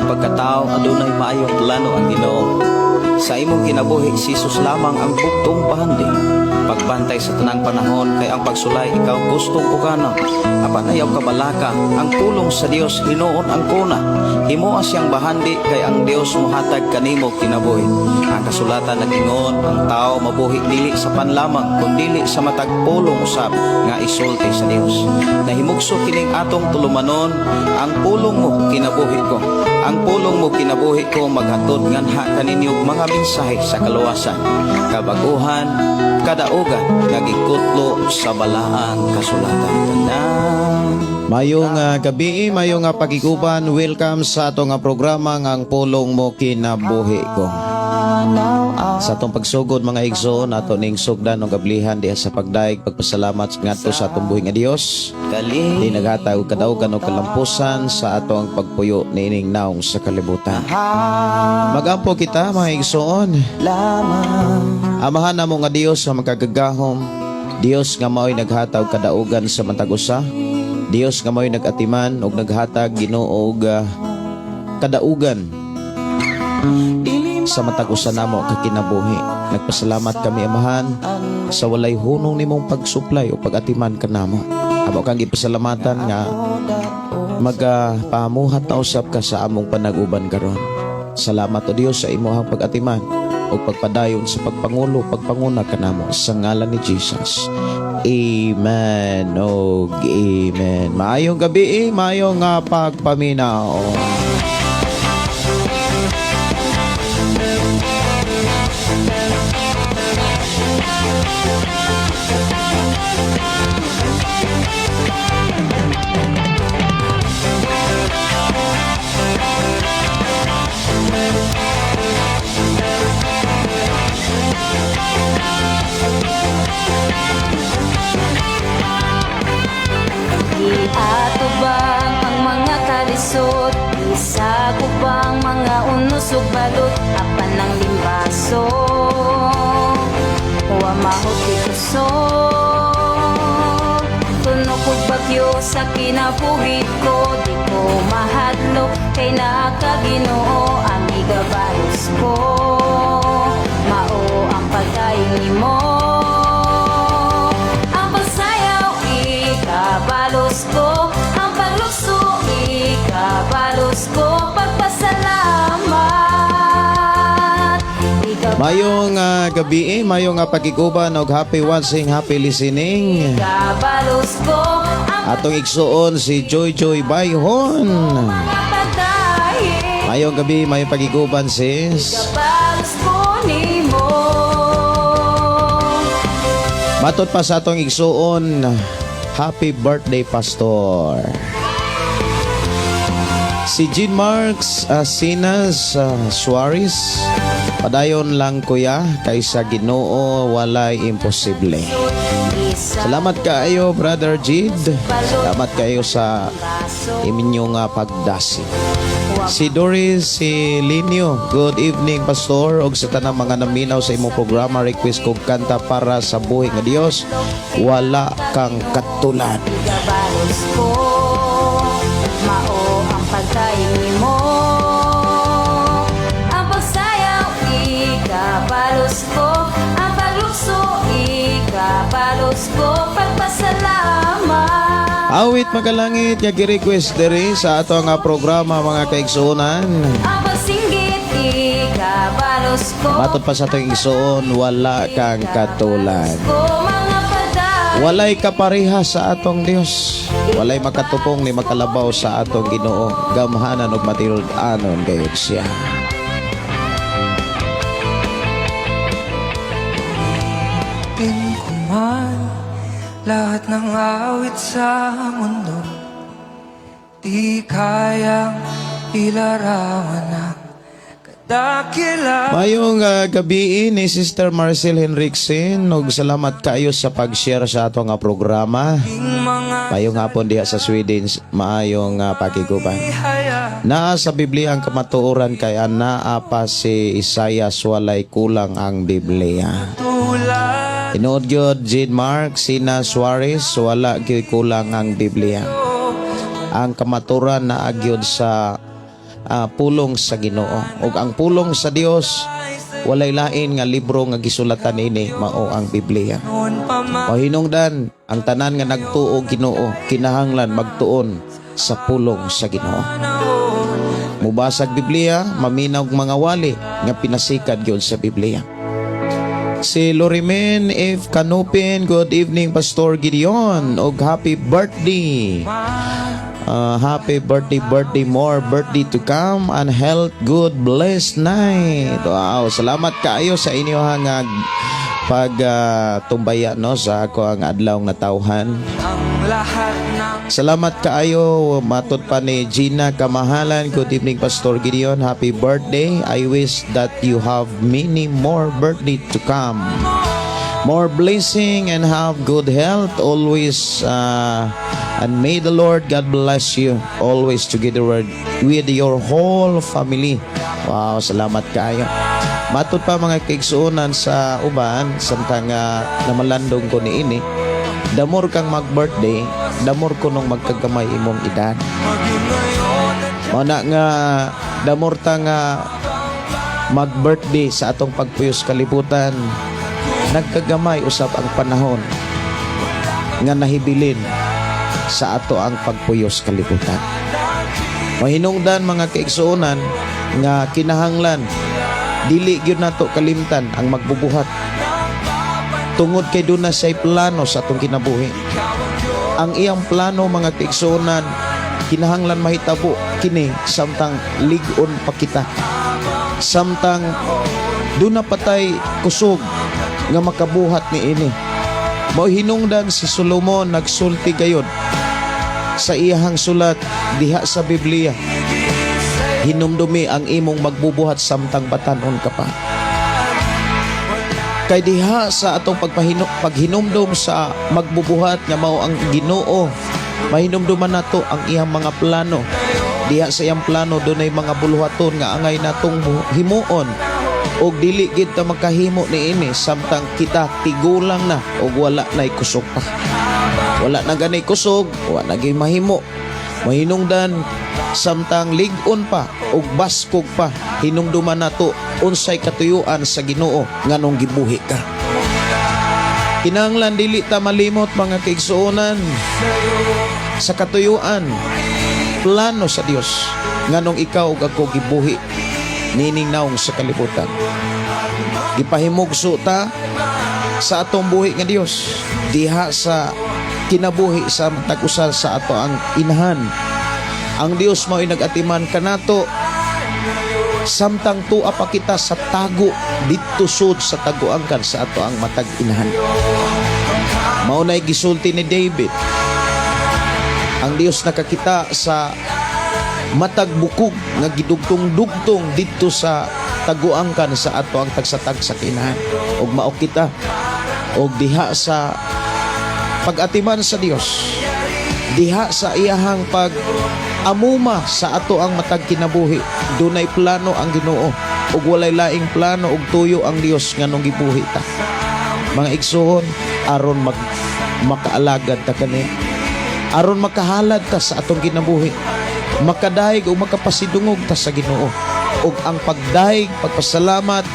Pagkatao, adunay maayong plano ang Ginoo. Sa imong kinabuhi, si Jesus lamang ang bugtong bahandi. Pagbantay sa tanang panahon kay ang pagsulay ikaw gustong uganon. Apan ayaw kabalaka, ang pulong sa Dios hinuon ang kuna. Himoa siyang bahandi kay ang Dios mohatag kanimo kinabuhi. Ang kasulatan nag-ingon, ang tao mabuhi dili sa pan lamang kundili sa matag pulong usab nga isulti sa Dios. Nahimugso kining atong tulumanon, ang pulong mo kinabuhi ko. Ang pulong mo kinabuhi ko maghatod nganha kaninyo og mga mensahe sa kaluwasan, kabaguhan, kadaugan nga gikutlo sa balaang kasulatan. Tanan. Mayong gabi, mayong pagiguban, welcome sa atong programa nga Ang Pulong Mo Kinabuhi Ko. Sa atong pagsugod, mga igsoon, ato ning sugdan og gablihan diha sa pagdayeg pagpasalamat ngadto sa atong buhi nga Dios. Di naghatag og kadaugan og kalampusan sa ato ang pagpuyo niining naong sa kalibutan. Magampo kita, mga igsoon. Amahan namo nga Dios nga makagagahom, Dios nga mao'y naghatag kadaugan sa matag usa, Dios nga mao'y nagatiman og naghatag, Ginoo, og kadaugan sa matag usa namo ka kinabuhi. Nagpasalamat kami, Amahan, sa walay hunong nimong pagsuplay o pagatiman kanamo. Amo kang gipasalamatan nga magapamuhat na usab ka sa among panag-uban karon. Salamat, o Dios, sa imong pag-atiman ug pagpadayon sa pagpangulo, pagpanguna kanamo sa ngalan ni Jesus. Amen og amen. Maayong gabi, maayong pagpaminaw. Giatubang ang mga kalisod, Isakop ang mga unos ug balot, apan ang limbaso wa mahot kusog. Tunok og bagyo sa kinabuhi ko, di ko mahadlok kay naa ka, Ginoo. Ang igabalos ko mao ang pagdayon nimo. Ang pagsayaw ikabalos ko, ang paglukso ikabalos ko, pagpasalamat ikabalos. Mayong gabi, mayong pagiguban og happy watching, happy listening. Ikabalos ko ang Atong igsuon si Joy Joy Bayhon. mga pagdahin. Mayong gabi, mayong pagiguban, sis. Ikabalos ko nimo. Matod pa sa atong igsuon, happy birthday, Pastor. Si Jean Marks Sinas Suarez, padayon lang, kuya, kay sa Ginoo walay imposible. Salamat kaayo, Brother Jid. Salamat kayo sa inyong pagdasi. Si Doris, si Linio, good evening, Pastor, og sa tanang mga naminaw sa imong programa, request kog kanta para sa buhi nga Dios, Wala Kang Katulad. Igabalos ko mao ang pagdayon nimo. Ang pagsayaw ikabalos ko, ang paglukso ikabalos ko, pagpasalamat. Awit Magalangit nga gi-request diri sa ato nga programa, mga kaigsuonan. Ang pagsinggit ikabalos ko. Matod pa sa atong igsuon, Wala Kang Katulad. Ko mga pagdayon. Walay kapareha sa atong Dios. Walay makatupong ni makalabaw sa atong Ginoo. Gamhanan ug matinud-anon gayud siya. Isipin ko man lahat ng awit sa mundo, di kayang ilarawan ang kadakila. Mayong gabi ni Sister Marcel Henriksen ug salamat kaayo sa pag-share sa ato nga programa. Mga Mayong hapon diha sa Sweden, maayong pakiguban. haya. Naa sa Biblia ang kamatuoran kay anaa pa si Isaias, walay kulang ang Biblia. Tulad. Tinuod gyud, Jean Mark Sina Suarez, wala gyud kulang ang Biblia. Ang kamaturan naa gyud sa Pulong sa Ginoo. Ug ang pulong sa Dios, walay lain nga libro nga gisulatan ini, mao ang Biblia. Noon pa man. Mahinungdan, ang tanan nga nagtuo Ginoo kinahanglan magtuon sa pulong sa Ginoo. Mubasag Biblia, maminaw og mga wali nga pinasikad gyud sa Biblia. Si Lorimen F. Canupin, good evening, Pastor Gideon, og happy birthday. Happy birthday, birthday, more birthday to come and health, good, blessed night. Wow, salamat kaayo sa inyo nga pag tumbaya, no, sa ako ang adlaw nga natawhan. Ang lahat ng Salamat kaayo. Matod pa ni Gina Kamahalan. Good evening, Pastor Gideon. Happy birthday. I wish that you have many more birthday to come. More blessing and have good health always. And may the Lord God bless you always together with your whole family. Wow, salamat kaayo. Matod pa, mga kaigsuonan, sa uban, samtang namalandong ko niini, the more kang mag-birthday, the more kunong magkagamay imong edad. Maging ngayon at Mao na nga the more ta nga mag-birthday sa atong pagpuyos kalibutan, nagkagamay usab ang panahon nga nahibilin sa ato ang pagpuyos kalibutan. Mahinungdan, mga kaigsuonan, nga kinahanglan dili gyud nato kalimtan ang magbubuhat tungod kay duna siya'y plano sa atong kinabuhi. Ang iyang plano, mga kaigsuonan, kinahanglan mahitabo kini samtang lig-on pa kita. Samtang duna pa tay kusog nga makabuhat ni ini. Mao hinungdan si Solomon nagsulti gayod sa iyahang sulat diha sa Biblia. Hinumdumi ang imong magbubuhat samtang batanon ka pa. Kay diha sa atong paghinumdum sa magbubuhat nga mao ang Ginoo, mahinumduman nato ang iyang mga plano. Diha sa iyang plano, dunay mga buluhaton nga angay natong himuon og dili gid ta makahimo niini samtang kita tigulang na og wala nay kusog pa. Wala na ganay kusog, wala na gyud mahimo. Mahinungdan, samtang lig-on pa ug baskog pa, hinumduman nato unsay katuyuan sa Ginoo nganong gibuhi ka. Kinahanglan dili ta malimot, mga kaigsuonan, sa katuyuan, plano sa Dios nganong ikaw ug ako gibuhi nining naong sa kalibutan. Gipahimugso ta sa atong buhi nga Dios diha sa kinabuhi sa matag usa sa ato ang inahan. Ang Dios mao'y nag-atiman kanato samtang tua pa kita sa tago didto sud sa taguangkan sa ato ang matag inahan. Mao na'y gisulti ni David. Ang Dios nakakita sa matag bukog nga gidugtong-dugtong didto sa taguangkan sa ato ang tagsa-tagsa kinahan. Ug mao kita og diha sa pag-atiman sa Dios, diha sa iyahang pag amuma sa ato ang matag kinabuhi, dunay plano ang Ginoo ug walay laing plano ug tuyo ang Dios nganong gibuhi ta, mga igsuon, aron mag makaalagad ta kaniya, aron makahalad ta sa atong kinabuhi, makadayeg o makapasidungog ta sa Ginoo. Ug ang pagdayeg, pagpasalamat,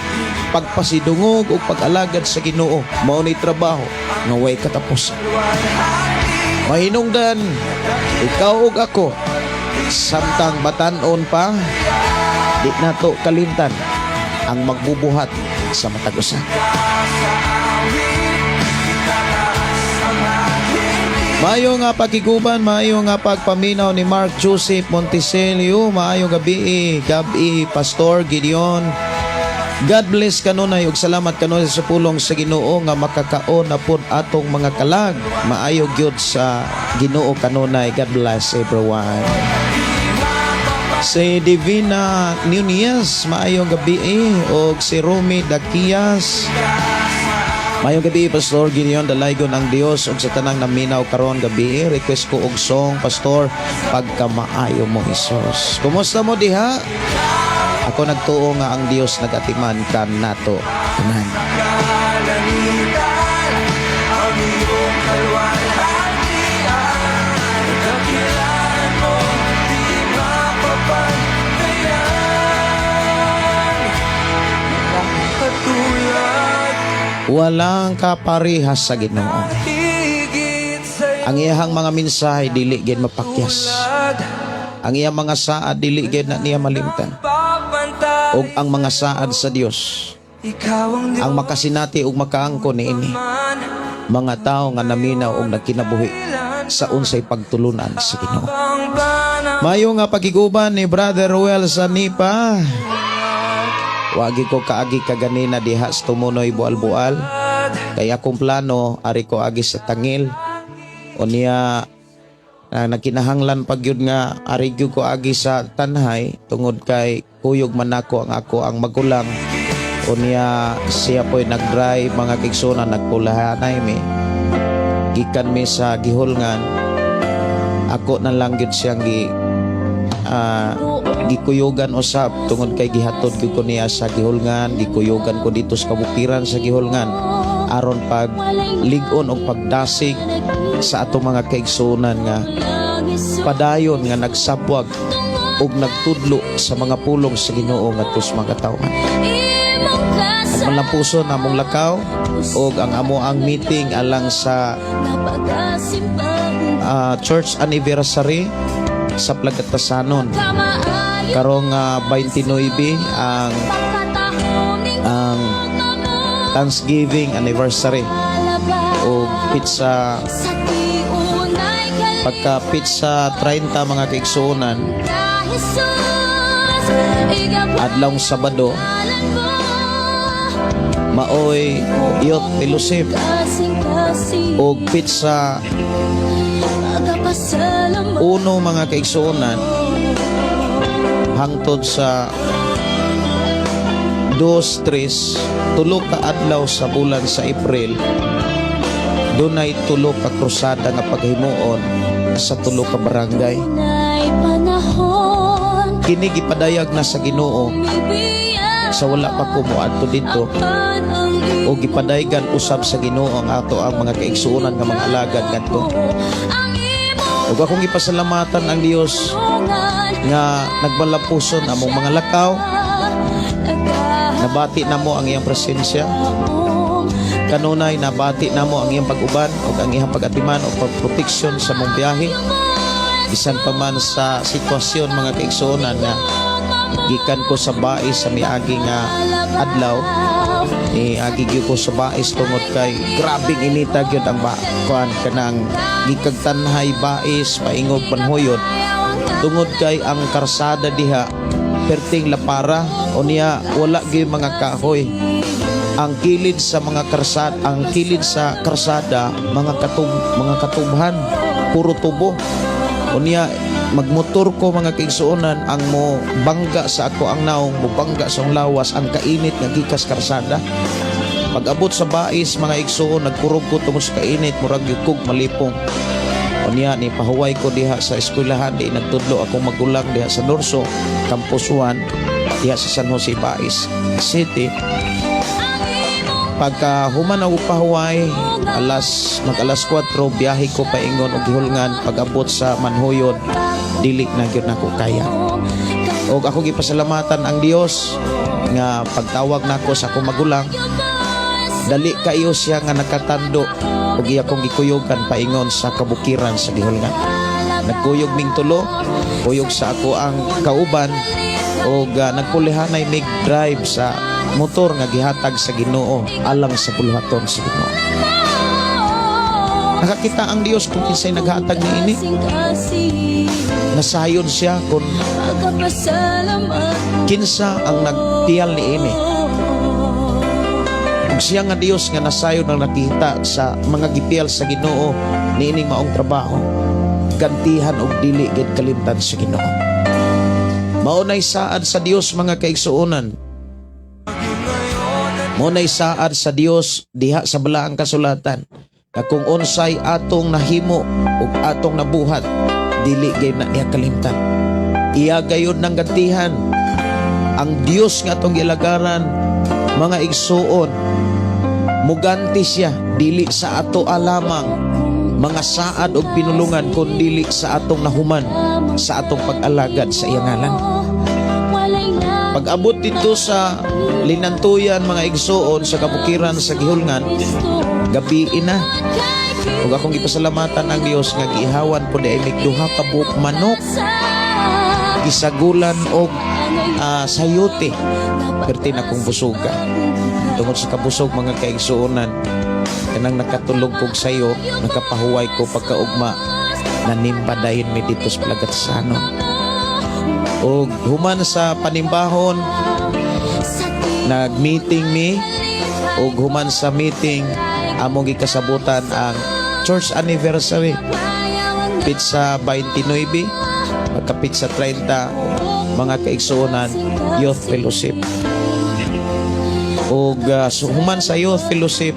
pagpasidungog ug pag-alagad sa Ginoo mao ni trabaho nga way katapusan. Mahinungdan, ikaw ug ako, samtang batanon pa, di nato kalimtan ang magbubuhat sa matag usa. Maayo nga pagkiguban, maayo nga pagpaminaw ni Mark Joseph Monticelio, maayo gabi, gabi, Pastor Gideon. God bless kanunay ug salamat kanunay sa pulong sa Ginoo nga makakaon na pod atong mga kalag. Maayo gyud sa Ginoo kanunay. God bless everyone. Si Divina Nunez, maayong gabi og si Romy Daquias. Maayong gabi, Pastor Gideon, dalaygon ang Dios ug sa tanang naminaw karon gabi. Request ko og song, Pastor, "Pagkamaayo Mo Hesus." Kumusta mo diha? Ako nagtuo nga ang Dios nagatiman kanato tanan. Kalangitan ang iyong kalwalhatian. Dakilaan mo, di mapapantayan. Walang kaparehas sa Ginoo. Higit sa'yo. Ang iyahang mga mensahe dili gid mapakyas. Ang iyang mga saad dili gid na niya malimtan. Papantay. Ug ang mga saad sa Dios Ikaw ang Diyos ang makasinati ug makaangkon niini. Man. Mga tao nga naminaw og nagkinabuhi sa unsay pagtulunan sa Ginoo. Ang panahon. Mayo nga pagiguban ni Brother Ruel sa Nipa. Wagi ko kaagi kaganina diha sa Tumunoy, Bual-Bual. Kaya akong plano ari ko agi sa Tangil. Unya na nagkinahanglan pag yun nga ari gyud ko agi sa Tanhay tungod kay kuyog man nako ang ako ang magulang. Unya siya po'y nag-drive, mga kaigsuonan, nagpulahanay mi. Gikan mi sa Gihulngan. Ako na lang gyud siyang gikuyugan usab tungod kay gihatod gyud ko niya sa Gihulngan, gikuyugan ko dito sa kabukiran sa Gihulngan aron pag lig-on og pagdasig sa atong mga kaigsuonan nga padayon nga nagsabwag og nagtudlo sa mga pulong sa Ginoo ngadto sa mga katawhan. Malampuson among lakaw og ang amo ang meeting alang sa church anniversary sa Plagatasanon karong 29 ang Thanksgiving anniversary o petsa, pagka petsa 30, mga kaigsuonan, adlawng Sabado, maoy Youth Fellowship, og petsa 1, mga kaigsuonan, hangtod sa 2, 3, 3 ka adlaw sa bulan sa April, dunay 3 ka krusada nga paghimuon sa 3 ka barangay. Kini gipadayag na sa Ginoo sa wala pa ko moadto didto o gipadayagan usab sa Ginoo ang ato ang mga kaigsuonan nga mga alagad ngadto. Ug akong gipasalamatan ang Dios nga nagmalampuson among mga lakaw, nabati namo ang iyang presensya. Kanunay nabati namo ang iyang pag-uban ug ang iyang pag-atiman o pagproteksyon sa mong biyahe. Bisan pa man sa sitwasyon, mga kaigsuonan, nga gikan ko sa Bais sa miagi nga adlaw, ni agi gyud ko sa Bais tungod kay grabing inita gyud ang ba kuan kanang gikag Tanjay, Bais, paingog Manjuyod tungod kay ang karsada diha perting lapara, unya wala gyud mga kahoy ang kilid sa mga karsada. Ang kilid sa karsada mga katubhan, puro tubo. Unya magmotor ko, mga kaigsuonan, ang mo bangga sa ako ang naong, mo bangga sa akong lawas ang kainit nga gikas karsada. Pag abot sa Bais, mga igsuon, nagkurog ko tungod sa kainit, murag kog malipong. Unya ni pahuway ko diha sa eskwelahan di nagtudlo akong magulang diha sa Dorso Campus 1 diha sa San Jose, Bais City. Pagka human ako pahuway, alas mag alas 4, biyahe ko paingon og Gihulngan. Pag-abot sa Manjuyod, dili na gyud nako kaya. Og ako gipasalamatan ang Dios nga pagtawag nako sa akong magulang, dali kayo siya nga nakatando ug iya kong gikuyugan paingon sa kabukiran sa Gihulngan. Nagkuyog ming tulo, kuyog sa ako ang kauban, og nagpulihanay mig drive sa motor nga gihatag sa Ginoo alang sa buluhaton sa Ginoo. Nakakita ang Dios kung kinsay naghatag niini. Nasayon siya kung kinsa ang nagtiyal niini. Ug siya nga Dios nga nasayon ang nakita sa mga gipiyal sa Ginoo niining maong trabaho. Gantihan og dili gid kalimtan sa Ginoo. Mao nay saad sa Dios, mga kaigsuonan. Mao nay saad sa Dios diha sa balaang kasulatan nga kung unsay atong nahimo ug atong nabuhat, dili gayud na niya kalimtan. Iya gayud nang gantihan. Ang Dios nga atong gilagaran, mga igsuon, muganti siya dili sa ato alamang mga saad og pinulungan kun dili sa atong nahuman sa atong pag-alagad sa iyang ngalan. Pag-abot dito sa Linantuyan, mga igsoon, sa kabukiran sa Gihulngan, gabi na. Ug akong gipasalamatan ang Dios nga giihawan po di ay mig duha ka buok manok, gisagulan og sayote. Perti na kong busuga. Tungod sa kabusog, mga kaigsuonan, kanang nakatulog kog sayo, nakapahuway ko pagkaugma, nanimba dayon mi dito sa Palagatsanon. Og human sa panimbahon, nag-meeting mi, ug human sa meeting, among gikasabutan ang church anniversary, petsa 29. Pagka petsa 30, mga kaigsuonan, youth fellowship. Ug so, human sa youth fellowship,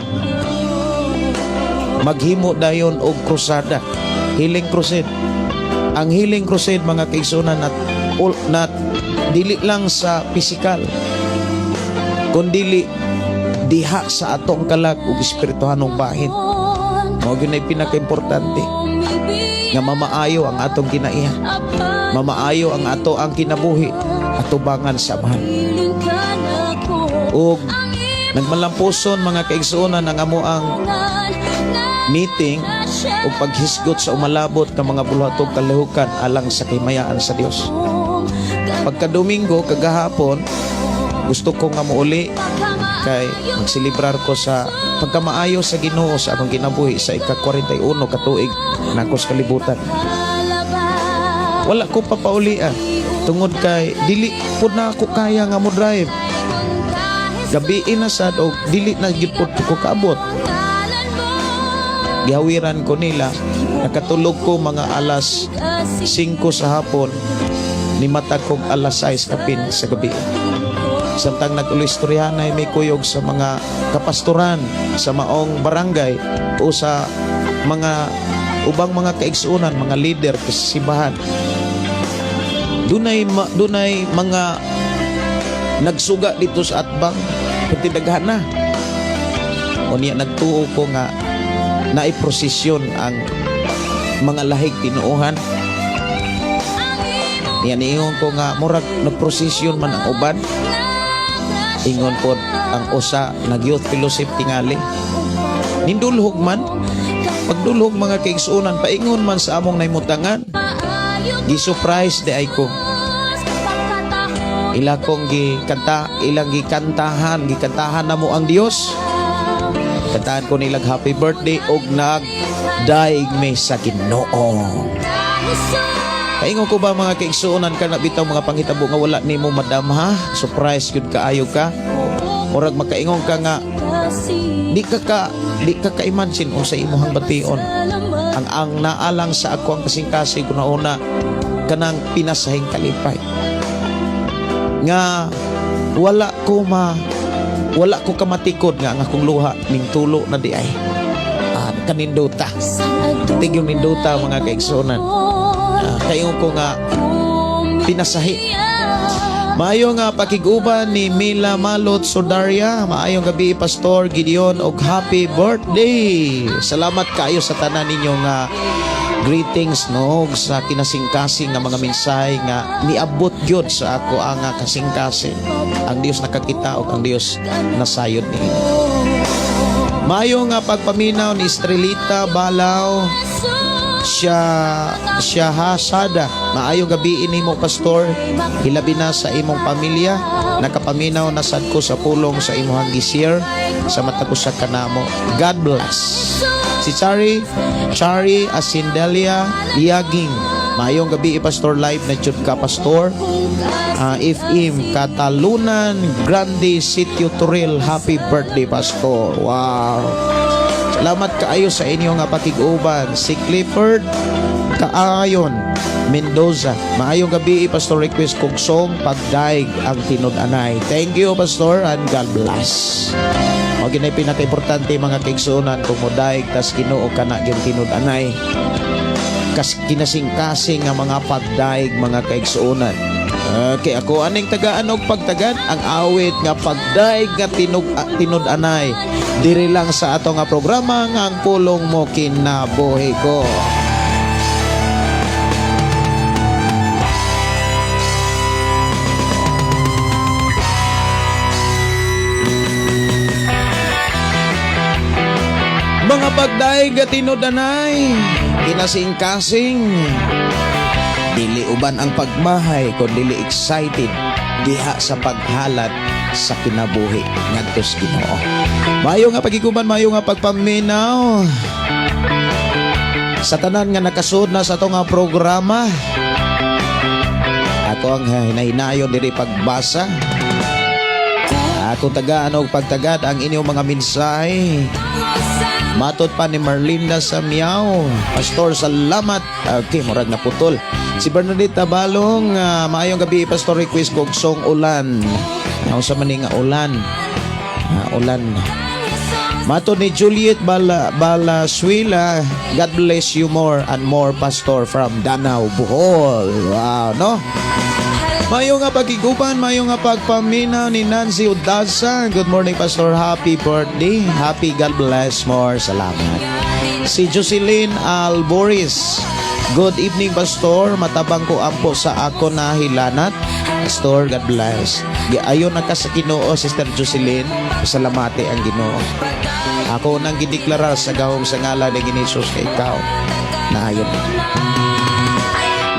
maghimo dayon og krusada, healing crusade. Ang healing crusade, mga kaigsuonan, at all, not dili lang sa physical kundili diha sa atong kalag ug espirituhanong bahin. Mao gyud nay pinakaimportante nga mamaayo ang atong kinaiya, mamaayo ang ato ang kinabuhi atubangan sa Amahan. Ug nagmalampuson, mga kaigsuonan, ang amo ang meeting ug paghisgot sa umalabot nga mga buluhatog kalihukan alang sa kahimayaan sa Dios. Pagka Domingo kagahapon, gusto ko nga muuli kay magselebrar ko sa pagkamaayo sa Ginoo sa akong kinabuhi sa ika-41 katuig nako sa kalibutan. Wala ko papaulian tungod kay dili pud na ako kaya nga mo drive. Gabi na sad og dili na gyud pud ko kaabot. Gihawiran ko nila. Nakatulog ko mga alas 5 sa hapon, nimata kog alas 6 kapin sa gabi. Samtang nag-ulistoryahan ay may kuyog sa mga kapastoran sa maong barangay o sa mga ubang mga kaigsuonan, mga leader sa simbahan. Dunay mga nagsuga dito sa atbang, pati daghan na. O niya nagtuo ko nga naiprosesyon ang mga lahig tinuohan. Niya niingon ko nga murag nagprosesyon man ang uban. Ingon pod ang usa, nag youth fellowship tingali. Nindulhog man. Pagdulhog, mga kaigsuonan, paingon man sa among naimutangan. Gi-surprise di ay ko. Ila kong gikanta, ilang gikantahan, gikantahan na mo ang Dios. Kantahan ko nilag happy birthday og nagdaig mi sa Ginoo. Kaingon ko ba, mga kaigsuonan, ka na bitaw mga panghitabo nga wala nimo madamha, surprise gyud kaayo ka. Murag makaingon ka nga di ka ka-imagine unsa imong bation. Ang naalang sa ako ang kasing-kasing una kanang pinasahing kalipay. Nga wala ko kamatikod nga ang akong luha ning tulo na di ay. Ah, kanindota. Tigyong nindota, mga kaigsuonan. Ah, kaingon ko nga pinasahi. Maayo nga pakiguban ni Mila Malot Sodaria. Maayong gabi, Pastor Gideon, og happy birthday. Salamat kaayo sa tanan ninyo nga greetings, no, ug sa kinasingkasing nga mga mensahe nga niabot gyud sa ako ang kasingkasing. Ang Dios nakakita ug ang Dios nasayod niini. Maayo nga pagpaminaw ni Estrelita Balaw siya siya hasada. Maayong gabi nimo, Pastor. Hilabi na sa imong pamilya. Nakapaminaw na sad ko sa pulong sa imong gi-share sa matag usa kanamo. God bless. Si Chari Chari Asindelia Liaging. Maayong gabi, Pastor, live na jud ka, Pastor. FM Catalunan Grande Sitio Toril. Happy birthday, Pastor. Wow. Salamat kaayo sa inyo nga pakig-uban. Si Clifford Kaayon Mendoza. Maayong gabi, Pastor, request kog song "Pagdaig ang Tinud-anay." Thank you, Pastor, and God bless. Mao gyud nay pinaka-importante, mga kaigsuonan, kung modaig tas Ginoo kana gyud tinud-anay. Kas kinasing-kasing nga mga pagdaig, mga kaigsuonan. Okay, ako aning tagaan og pagtagad ang awit nga "Pagdaig nga Tinud-anay." Diri lang sa ato nga programa nga "Ang Pulong Mo Kinabuhi Ko." Pagdaig nga tinud-anay, kinasing-kasing. Dili uban ang pagmahay kon dili excited diha sa paghalad sa kinabuhi ngadto sa Ginoo. Maayo nga pagiguban, maayo nga pagpaminaw. Sa tanan nga nakasud na sa ato nga programa. Ako ang hinahinayon diri pagbasa. Ako tagaan og pagtagad ang inyong mga mensahe. Matod pa ni Marlinda Samiao. Pastor, salamat. Okay, murag naputol. Si Bernadette Tabalong, maayong gabi, Pastor, request kog song "Ulan." Unsa man ni nga "Ulan"? Ulan. Matod ni Juliet Balasuela, God bless you more and more, Pastor, from Danao, Bohol. Wow, no? Mayo nga pagkigupan, mayo nga pagpaminaw ni Nancy Udasa. Good morning, Pastor. Happy birthday. Happy God bless more. Salamat. Si Jocelyn Alboris. Good evening, Pastor. Matabang ko ampo sa ako na hilanat. Pastor, God bless. Ayon na ka sa Ginoo, Sister Jocelyn. Salamati ang Ginoo. Ako nang gideklara sa gahom sa ngalan ni Jesus kay ikaw. Naayon.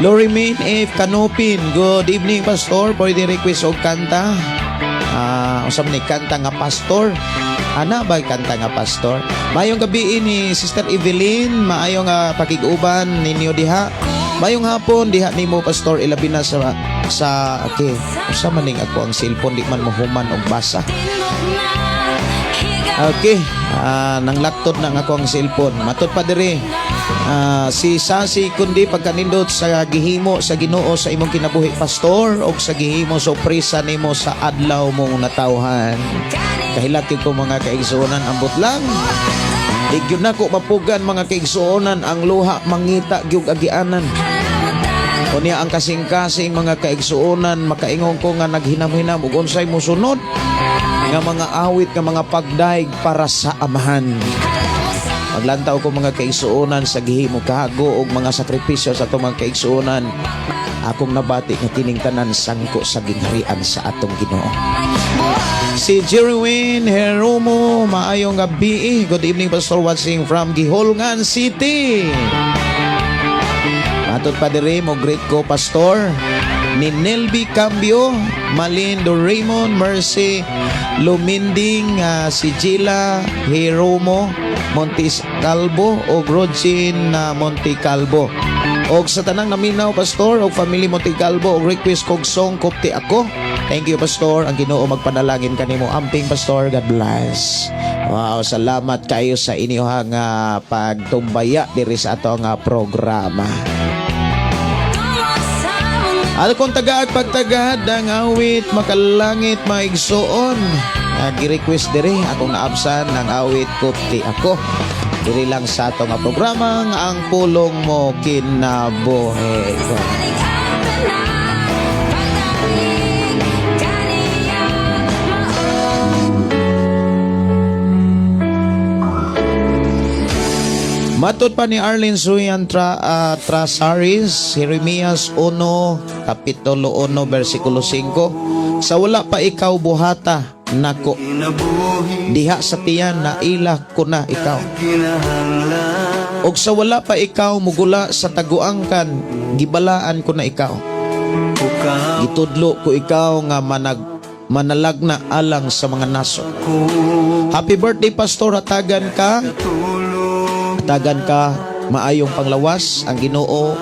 Lori Main F. Kanupin. Good evening, Pastor. Pwede request og kanta? Unsa man ni kanta nga "Pastor"? Ana ba kanta nga "Pastor"? Maayong gabi ni Sister Evelyn, maayong pakig-uban ninyo diha. Maayong hapon diha nimo, Pastor, ilabi na sa okay, unsa man ning ako ang cellphone, di man mohuman og basa. Okay, nang laktod na ang ako ang cellphone. Matod pa diri. Si Sasi kundi pagkanindot sa gihimo sa Ginoo sa imong kinabuhi, Pastor, og sa gihimo sorpresa nimo sa adlaw mong natawhan. Kahilak ko, mga kaigsuonan, ambot lang. Di gyud nako mapugan, mga kaigsuonan, ang luha mangita gyud agianan. Unya ang kasing-kasing, mga kaigsuonan, makaingon ko nga naghinam-hinam ug unsay mosunod nga mga awit nga mga pagdaig para sa Amahan. Maglantaw ko, mga kaigsuonan, sa gihimo kahago og mga sakripisyo sa atong mga kaigsuonan. Akong nabati nga kining tanan sangko sa gingharian sa atong Ginoo. Si Jerwin Heromo, maayong gabi. Good evening, Pastor, watching from Guihulngan City. Matod pa diri mo greet ko, Pastor, ni Nelby Cambio, Malin Doraemon, Mercy Luminding, si Gila Heromo, Montes Calvo o Rogin Monte Calvo. Og sa tanang naminaw, Pastor, og family Monte Calvo, og request kog song "Kupti Ako." Thank you, Pastor. Ang Ginoo magpanalangin kanimo. Amping, Pastor. God bless. Wow, salamat kayo sa inyong pagtumbaya diri sa ato nga programa. Ano kung tagaag pagtagad ang awit "Makalangit," maigsuon. Gi-request diri akong naabsan ng awit "Kupti Ako." Diri lang sa ato nga programa nga Ang Pulong Mo Kinabuhi Ko. Matod pa ni Arlene Suyan Trasaris, Jeremias 1, Kapitulo 1, versikulo 5, "Sa wala pa ikaw buhata nako, diha sa tiyan naila ko na ikaw. Og sa wala pa ikaw mugula sa taguangkan, gibalaan ko na ikaw. Gitudlo ko ikaw nga manalagna alang sa mga nasod." Happy birthday, Pastor, hatagan ka maayong panglawas, ang Ginoo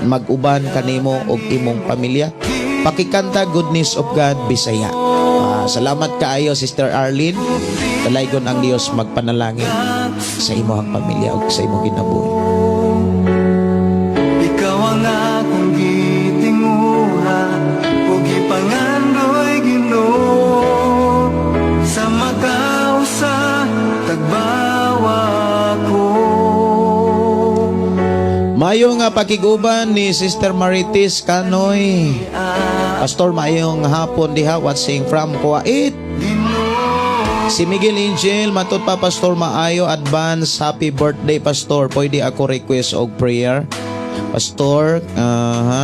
mag-uban kanimo og imong pamilya. Pakikanta "Goodness of God" Bisaya. Salamat kaayo, Sister Arlene. Dalaygon ang Dios magpanalangin sa imong pamilya ug sa imong kinabuhi. Ikaw ang akong gitinguha ug gipangandoy, Ginoo, sa makausa tagbawa ko. Mayo nga pakiguban ni Sister Marites Canoy. Pastor, maayong hapon diha, watching from Kuwait. Si Miguel Angel, matod pa, Pastor, maayo, advance happy birthday, Pastor. Pwede ako request og prayer? Pastor,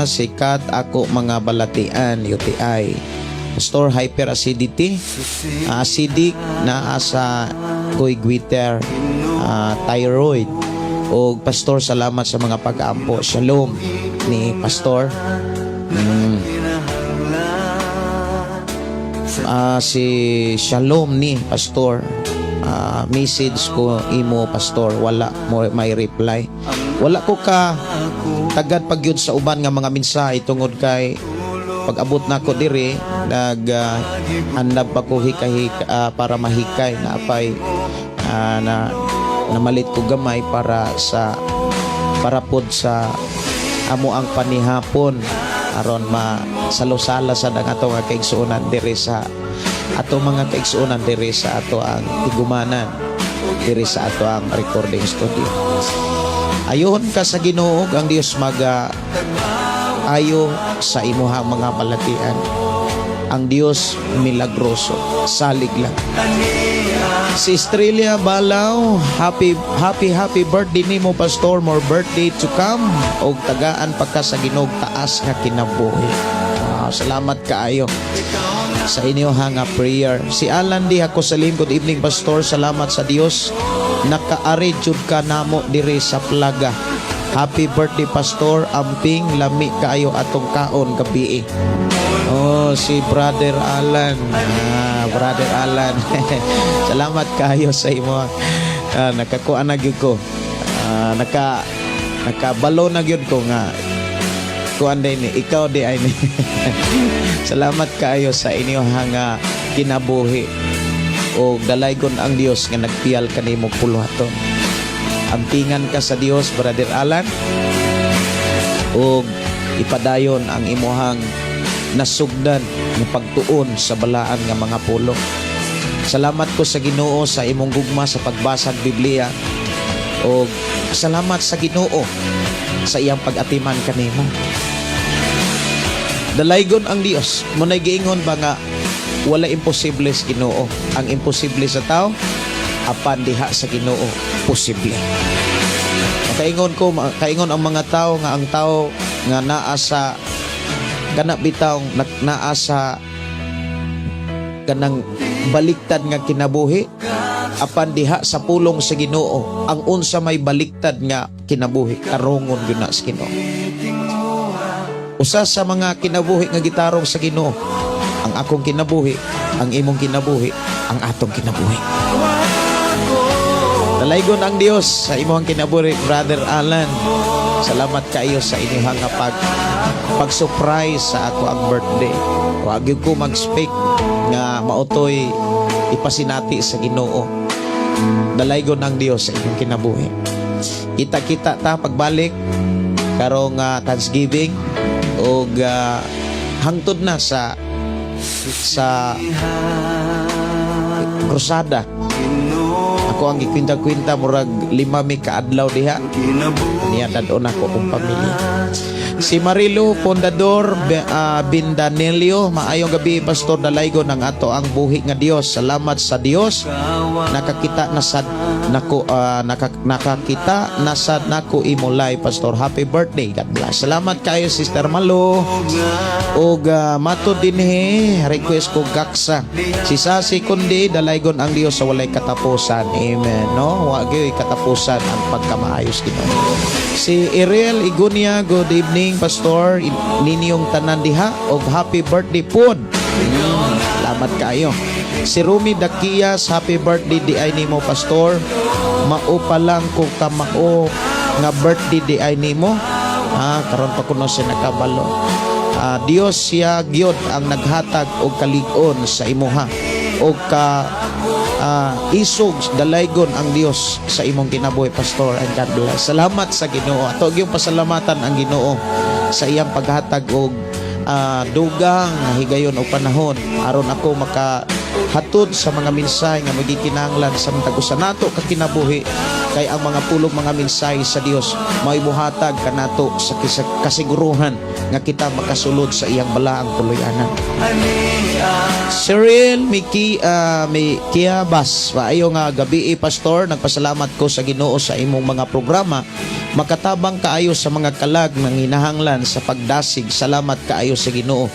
sikat ako mga balatian, UTI. Pastor, hyperacidity, acidic, naa sa koy goiter, thyroid. O Pastor, salamat sa mga pag-ampo. Shalom ni Pastor. Si Shalom ni Pastor. Message ko imo, Pastor, wala mo may reply. Wala ko ka tagad pagyud sa uban nga mga mensahe tungod kay pag abot nako diri nag andam pa ko hika, para mahikay na apay na namalit ko gamay para pod sa amo ang panihapon aron ma salosala sa ang ato nga kaigsuonan diri sa ato mga kaigsuonan diri sa ato ang tigumanan diri sa ato ang recording studio. Ayon ka sa Ginoo, ang Dios maga ayo sa imuhang mga balatian. Ang Dios milagroso. Salig lang. Si Estrella Balaw, happy happy happy birthday nimo, Pastor, more birthday to come og tagaan pa ka sa Ginoo taas nga kinabuhi. Wow, salamat kaayo sa inyo nga prayer. Si Alan Di ako salim, good evening, Pastor, salamat sa Dios. Nakaari jud ka namo diri sa Plaga. Happy birthday, Pastor, amping lami kaayo atong kaon gabi. Oh, si Brother Alan. Ah, Brother Alan. Salamat kayo sa imo. Ah, nakakuha na gyud ko. Ah, nakabalo na gyud ko nga kuan din ni ikaw di ay ni. Salamat kaayo sa inyo nga kinabuhi. O dalaygon ang Dios nga nagpiyal kanimo puluhaton. Ampingan ka sa Dios, Brother Alan. O ipadayon ang imuhang nasugdan nga pagtuon sa balaan nga mga pulong. Salamat ko sa Ginoo sa imong gugma sa pagbasag Biblia. O salamat sa Ginoo sa iyang pag-atiman kanimo. Dalaygon ang Dios. Muna'y giingon ba nga wala imposible sa Ginoo. Ang imposible sa tao, apan diha sa Ginoo posible. Makaingon ang mga tao nga ang tao nga naa sa kana bitaw naa sa kanang baliktad nga kinabuhi, apan diha sa pulong sa Ginoo ang unsa may baliktad nga kinabuhi tarongon gyud na sa Ginoo. Usa sa mga kinabuhi nga gitarong sa Ginoo ang akong kinabuhi, ang imong kinabuhi, ang atong kinabuhi. Dalaygon ang Dios sa imong kinabuhi, Brother Alan. Salamat kayo sa inyong nga pag-surprise sa ako ang birthday. Wa gyud ko mag-speak nga mautoy ipasinati sa Ginoo. Dalaygon ang Dios sa inyong kinabuhi. Kita-kita ta pagbalik karong Thanksgiving ug hangtod na sa krusada. Ako ang gikwinta-kwinta, murag 5 mi kaadlaw diha. Niya dadon ako akong pamilya. Si Marilo Pondador Bindanelio, maayong gabi, Pastor, dalaygon ang ato ang buhi nga Dios. Salamat sa Dios. Nakakita na sad nako nakakita na sad nako imo live, Pastor. Happy birthday. God bless. Salamat kayo, Sister Malo. Og mato dinhi request ko gaksa. Si Sasi Kundi, dalaygon ang Dios sa walay katapusan. Amen. No, wa gyud katapusan ang pagkamaayos Ginoo. Si Ariel Igunia, good evening, Pastor. Ninyong tanan diha og happy birthday pod. Salamat kaayo. Si Rumi Dakias, happy birthday di ay nimo, Pastor. Mao pa lang ko kamao nga birthday di ay nimo. Ah, karon pa kuno siya nakabalo. Ah, Dios siya gyud ang naghatag og kalig-on sa imuha og ka isog. Dalaygon ang Dios sa imong kinabuhi, Pastor, and God bless. Salamat sa Ginoo. Ato gyung pasalamatan ang Ginoo sa iyang paghatag og dugang nga higayon o panahon aron ako maka hatod sa mga mensahe nga magikinahanglan sa matag usa nato ka kinabuhi, kay ang mga pulong, mga mensahe sa Dios mao'y muhatag kanato sa kasiguruhan nga kita makasulod sa iyang balaang puloy-anan. Cyril Miki Mikiabas, maayo nga gabi, pastor. Nagpasalamat ko sa Ginoo sa imong mga programa. Makatabang kaayo sa mga kalag ng hinahanglan sa pagdasig. Salamat kaayo sa Ginoo.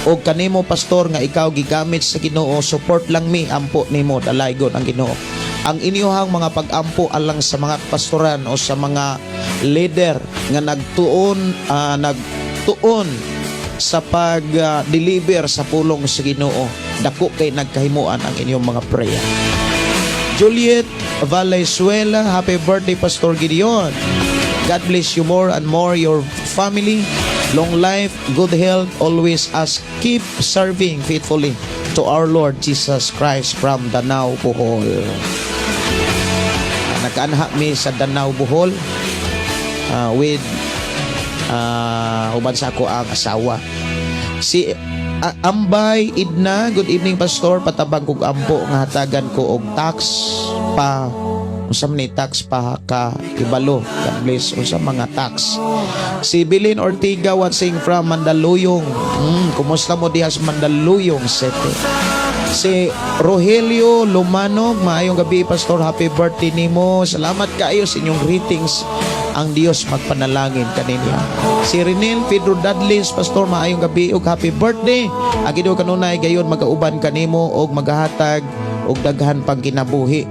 Og kanimo, pastor, nga ikaw gigamit sa Ginoo, support lang mi, ampo nimo, dalaygon ang Ginoo. Ang inyuhang mga pag-ampo alang sa mga pastoran o sa mga leader nga nagtuon sa pag-deliver sa pulong sa Ginoo, dako kay nagkahimuan ang inyong mga prayer. Juliet Valenzuela, happy birthday, Pastor Gideon. God bless you more and more, your family, long life, good health, always as keep serving faithfully to our Lord Jesus Christ from Danao, Bohol. Nakaanha mi sa Danao, Bohol with uban sa ako ang asawa. Si Ambay Idna, good evening, pastor, patabang kog ampo nga hatagan ko og tax pa, unsa man ni tax pa ka ibalo. God bless, unsa mga tax. Si Bilin Ortiga, watching from Mandaluyong. Kumusta mo diha sa Mandaluyong City? Si Rogelio Lumanog, maayong gabi, pastor, happy birthday nimo. Salamat kaayo sa inyong greetings. Ang Dios magpanalangin kaninya. Si Renel Pedro Dudleys, pastor, maayong gabi ug happy birthday. Agi daw kanunay gayon magauban kanimo og magahatag og daghan pang kinabuhi.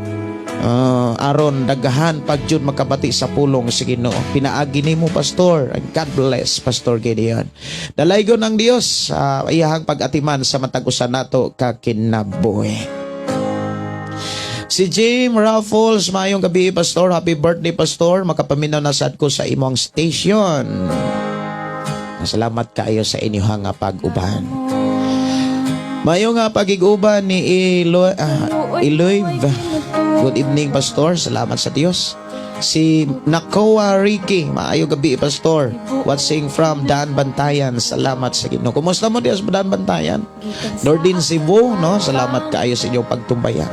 Aron daghan pag jud makabati sa pulong sa Ginoo. Pinaagi nimo, pastor. And God bless, Pastor Gideon. Dalaygon ang Dios sa iyahang pag-atiman sa matag usa nato ka kinabuhi. Si Jim Raffles, maayong gabi, pastor. Happy birthday, pastor. Makapaminaw na sad ko sa imong station. Salamat kaayo sa inyong nga pag-uban. Maayo nga pagig-uban ni Eloy. Good evening, pastor. Salamat sa Dios. Si Nakoa Ricky, maayo gabi, pastor. Watching from Daanbantayan. Salamat sa Ginoo. Kumusta mo diya sa Daanbantayan? Nordin Cebu, no? Salamat kaayo sa inyong pagtumbayan.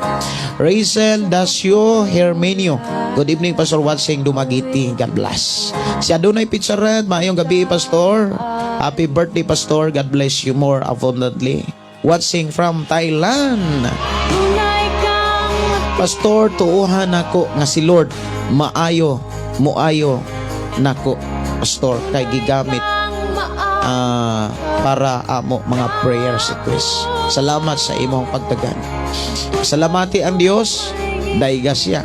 Rachel Dasio Hermenio. Good evening, pastor, watching Dumaguete. God bless. Si Adonay Pizzaret, maayong gabi, pastor. Happy birthday, pastor. God bless you more abundantly. Watching from Thailand. Tunay kang Pastor, tuuhan nako nga si Lord maayo, muayo nako, pastor, kay gigamit para amo mga prayers request. Salamat sa imong pagtagan. Salamati ang Dios, dayga siya.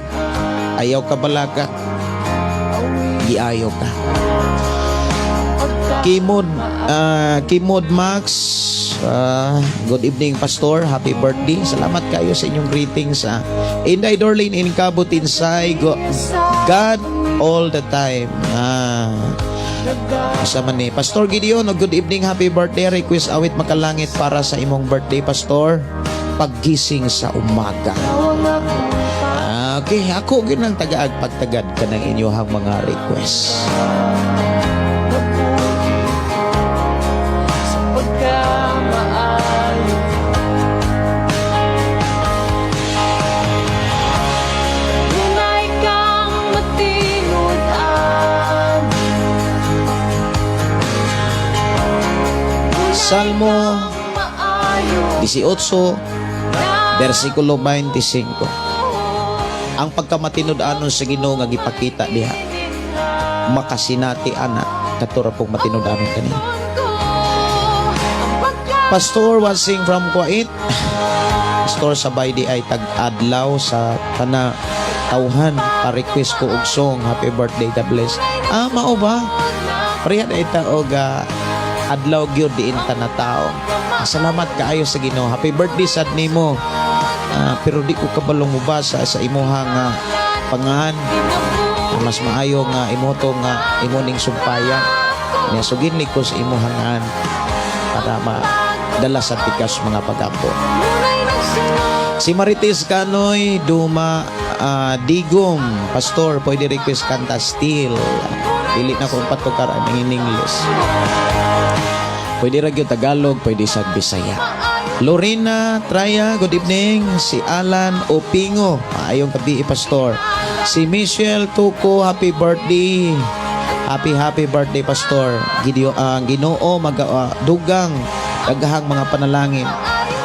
Ayaw ka balaka, giayo ka. Kimod Max, good evening, pastor, happy birthday. Salamat kayo sa inyong greetings. Inday Dorlene in Cabot Insay, God all the time. Asa man ni Pastor Gideon, oh, good evening, happy birthday. Request awit "Makalangit" para sa imong birthday, pastor. Paggising sa umaga. Okay, ako gyud nang tagaag pagtagad kanang inyong mga request. Sa pagkamaayo. Tunay kang matinud-an. Salmo Maayo 18, versikulo 25. Ang pagkamatinud-anon sa Ginoo nga gipakita diha, makasinati ana katura pong matinud-anon kaniya. Pastor watching from Kuwait. Pastor, sabay di ay tag-adlaw sa tana tawhan, pa-request ko og song, happy birthday, God bless. Ah, mao ba? Pareha na ita og adlaw gyud diin tao. Salamat kaayo sa Ginoo. Happy birthday sad nimo. Pero di ko kabalong mobasa sa imuhang pangahan. Mas maayo nga imo to nga imo ning sumpayan. Nya sugin ni ko sa imuhang ngan para madala sa tikas mga pagampo. Si Marites Canoy Duma Digum, pastor, pwede request kanta "Still"? Dili na kung patukar ang in English. Pwede ra gyud Tagalog, pwede sa Bisaya. Lorena Traya, good evening. Si Alan Opingo, maayong gabi, pastor. Si Michelle Tuco, happy birthday. Happy happy birthday, pastor. Gideon, Ginoo mag dugang daghang mga panalangin.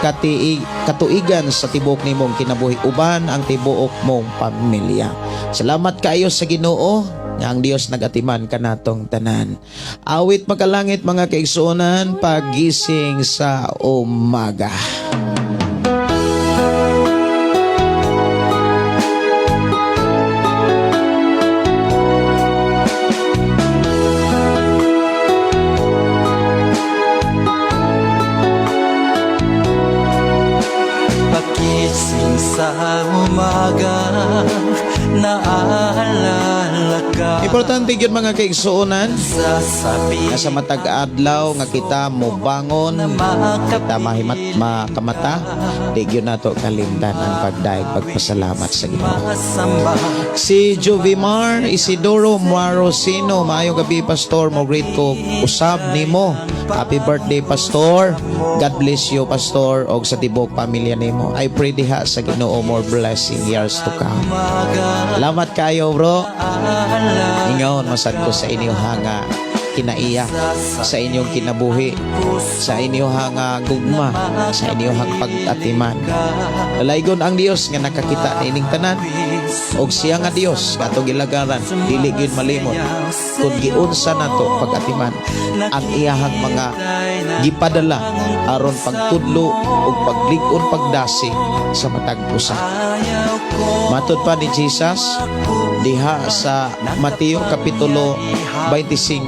katuigan sa tibuok nimong kinabuhi uban ang tibuok mong pamilya. Salamat kaayo sa Ginoo nga ang Dios nagatiman kanatong tanan. Awit Makalangit, mga kaigsuonan, "Pagising sa Umaga." Pagising sa umaga, naaalala ka. Importante gyud, mga kaigsuonan, Sasabihin nga sa matag adlaw nga kita mobangon, kita mahimat makamata, di gyud nato kalimtan ang pagdayeg pagpasalamat sa Ginoo. Masamba. Si Jovimar Isidoro Marosino, maayong gabi, Pastor, mo greet ko usab nimo. Happy birthday, Pastor. God bless you, Pastor, og sa tibuok pamilya nimo. I pray diha sa Ginoo more blessing years to come. Umaga. Salamat kayo, bro. Naaalala. Ingon masad ko sa inyong nga kinaiya, sa inyong kinabuhi, sa inyong nga gugma, sa inyong pag-atiman. Dalaygon ang Dios nga nakakita niining tanan og siya nga Dios nga atong gilagaran dili gyud malimot kung giunsa nato pag-atiman ang iyahang mga gipadala aron pagtudlo ug paglig-on, pagdasi sa matag usa. Ayaw ko. Matod pa ni Jesus diha sa Mateo kapitulo 25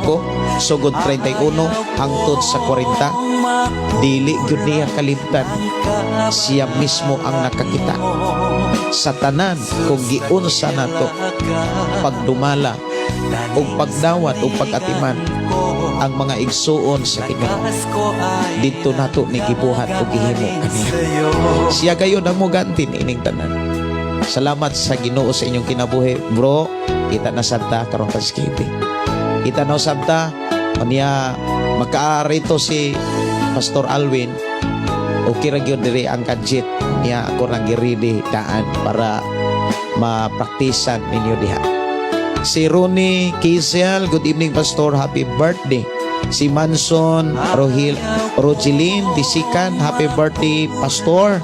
sugod 31 hangtod sa 40, dili gyud niya kalimtan, siya mismo ang nakakita sa tanan kung giunsa nato pagdumala ug pagdawat ug pag-atiman ang mga igsuon sa Ginoo. Didto nato ni gibuhat ug gihimo kaniya. Siya gayon ang muganti niining tanan. Salamat sa Ginoo sa inyong kinabuhi, bro. Kita na sad ta karong Thanksgiving. Kita na usab ta unya, makaarito si Pastor Alwin. Okay ra gyud diri ang kadjit niya. Ako rang gi-ready daan para mapraktisan ninyo diha. Si Ronnie Kiesel, good evening, Pastor, happy birthday. Si Manson Rohil Rogelin Disikan, happy birthday, Pastor.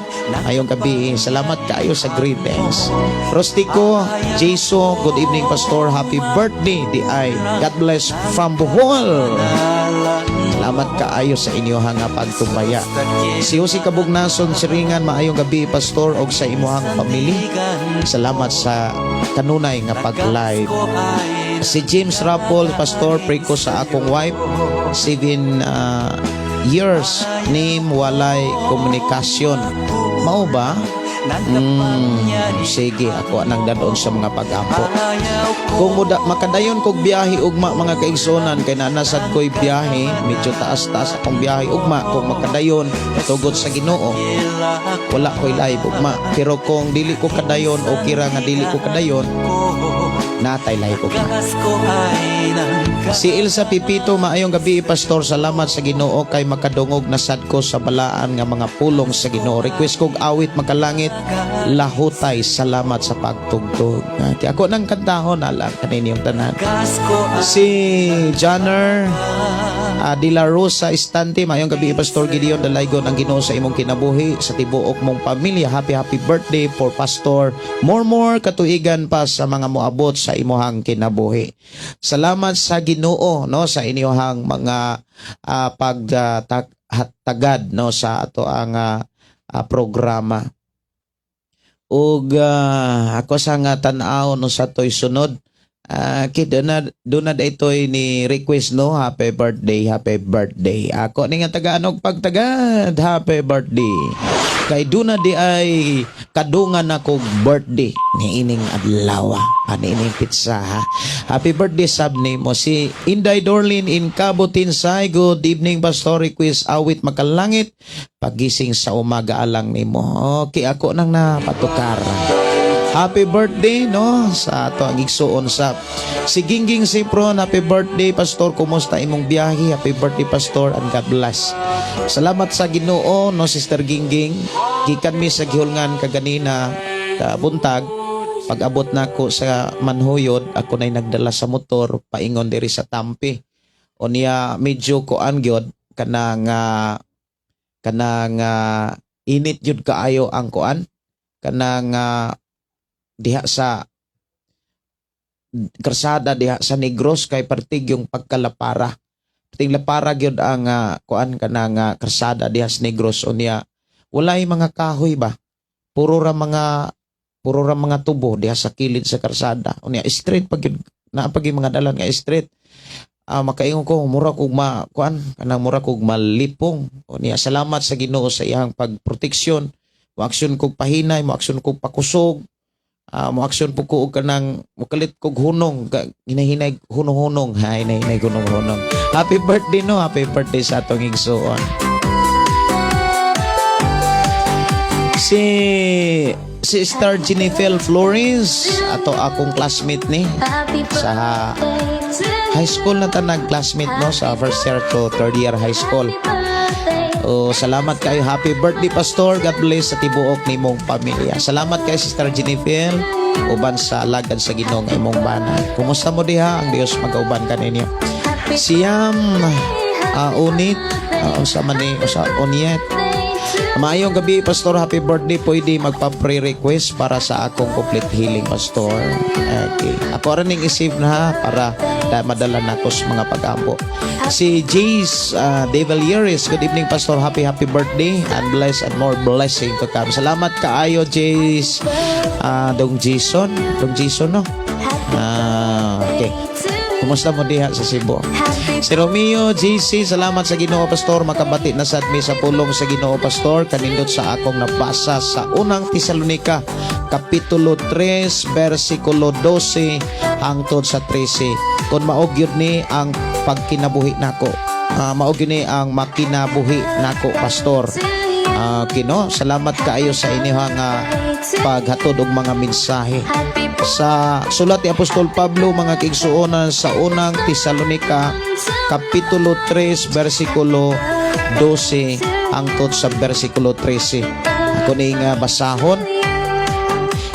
Ngayong gabi, salamat kayo sa greetings. Rostico Jaso, good evening, Pastor, happy birthday di ay. God bless from Bohol. Salamat kaayo sa inyo nga pagtumbaya. Si Jose Kabugnason Siringan, maayong gabi, Pastor, og sa imuhang pamilya. Salamat sa kanunay nga pag-live. Si James Rapol, "Pastor, pray ko sa akong wife, 7 years name walay komunikasyon." Mao ba? Sige, ako anang dadon sa mga pag-ampo. Kung muda, makadayon kog biyahe ugma, mga kaigsunan, kay nanasad ko'y biyahe, medyo taas-taas akong biyahe ugma. Kung makadayon, tugod sa Ginoo, wala ko'y live ugma. Pero kung dili ko kadayon o kira nga dili ko kadayon, natay live ugma. Si Ilsa Pipito, "Maayong gabi, Pastor. Salamat sa Ginoo kay makadungog na sad ko sa balaan nga mga pulong sa Ginoo. Request kog Awit Makalangit, Lahutay. Salamat sa pagtugtog." Ati ako nang kantahon alang kaninyong tanan. Si Janner De La Rosa Estante, "Maayong gabi, Pastor Gideon. Dalaygon ang Ginoo sa imong kinabuhi, sa tibuok mong pamilya. Happy happy birthday for Pastor. More more katuigan pa sa mga moabot sa imuhang kinabuhi." Salamat sa Ginoo, no, sa inyong mga pagtagad, no, sa ato ang programa. Ug ako sa nga tan-aw, no, sa toy sunod. Kid na doon na ito'y ni request, no, happy birthday, happy birthday. Ako ni nga tagaan og pagtagad, happy birthday. Kay doon na di ay kadungan na kog birthday ni ining adlaw, ani ining petsa, ha. Happy birthday sab nimo. Si Inday Dorlin in Cabo Tinsay, "Good evening, Pastor, request Awit Makalangit, Pagising sa Umaga alang nimo." Okay, ako nang napatukar. Happy birthday, no, sa ato ang igsuon sa si Gingging Sipron, "Happy birthday, Pastor, kumusta imong biyahe? Happy birthday, Pastor, and God bless." Salamat sa Ginoo, no, Sister Gingging. Gikan mi sa gihulngan kaganina ka buntag. Pag-abot nako sa Manhuyod, ako na'y nagdala sa motor paingon diri sa Tampi. Unya medyo kuan gyud kanang kanang Init jud kaayo ang kuan kanang diha sa karsada diha sa Negros kay perting yung pagkalapara. Perting lapara gyud ang kuan kanang karsada diha sa Negros, unya walay mga kahoy ba. Puro ra mga tubo diha sa kilid sa karsada. Unya straight pag gyud naa pag yung mga dalan nga straight. Makaingon ko mura kog ma kuan kanang mura kog malipong. Unya salamat sa Ginoo sa iyang pagproteksyon. Mo aksyon kog pahinay, mo aksyon kog pakusog. Mo aksyon po ko og kanang mukalit kog hunong, hinahinay hunong-hunong, ha, hinahinay hunong-hunong. Happy birthday, no? Happy birthday sa atong igsuon. Si Star Jennifer Flores, ato akong classmate ni Happy sa birthday to high school na ta nag-classmate, no, sa first year to third year high school. Birthday. Oh, salamat kayo. Happy birthday, Pastor. God bless sa tibuok nimong pamilya. Salamat kay Sister Jennifer uban sa alagad sa Ginoo nga imong bana. Kumusta mo diha? Ang Dios magauban kaninyo. Siyam unit usa man ni usa unyet. Maayong gabi, Pastor. Happy birthday. Pwede magpa-pre-request para sa akong complete healing, Pastor. Okay. Ako rin ning isip na ha, para madala na ko sa mga pag-ampo. Si Jace De Valieres. Good evening, Pastor. Happy, happy birthday and bless and more blessing to come. Salamat kaayo, Jace. Dong Jason. Dong Jason, no? Okay. Kumusta mo diha sa Cebu? Si Romeo GC, salamat sa Ginoo, Pastor. Makabati na sad mi sa pulong sa Ginoo, Pastor. Kanindot sa akong nabasa sa Unang Tesalonika, Kapitulo 3, versikulo 12 hangtod sa 13. Kung mao gyud ni ang pagkinabuhi nako. Mao gyud ni ang makinabuhi nako, Pastor. Kino, salamat kaayo sa inyong paghatod og mga mensahe. Sa sulat ni Apostol Pablo, mga kaigsuonan, sa Unang Tesalonika Kapitulo 3 versikulo 12 hangtod sa versikulo 13. Ako ning basahon.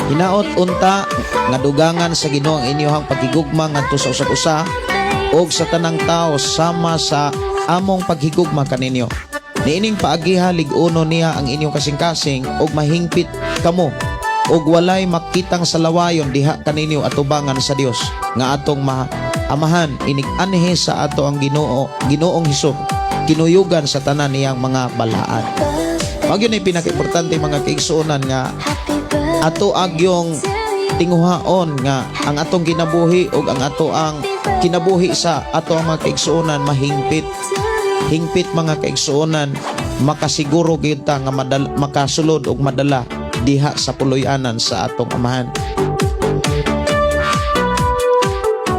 Hinaot unta nga dugangan sa Ginoo ang inyong paghigugma ngadto sa usag-usa ug sa tanang tao sama sa among paghigugma kaninyo. Niining paagiha lig-uno niya ang inyong kasing-kasing ug mahingpit kamo ug walay makitang salawayon diha kaninyo atubangan sa Dios nga atong Amahan inig anhi sa ato ang Ginoo Ginoong Hesus kinuyugan sa tanan niyang mga balaan. Mao gyud ni pinakaimportante, mga kaigsuonan, nga ato agyong tinguhaon nga ang atong kinabuhi ug ang ato ang kinabuhi sa ato ang mga kaigsuonan mahingpit. Hingpit, mga kaigsuonan, makasiguro gyud ta nga makasulod ug madala diha sa puloy-anan sa atong Amahan.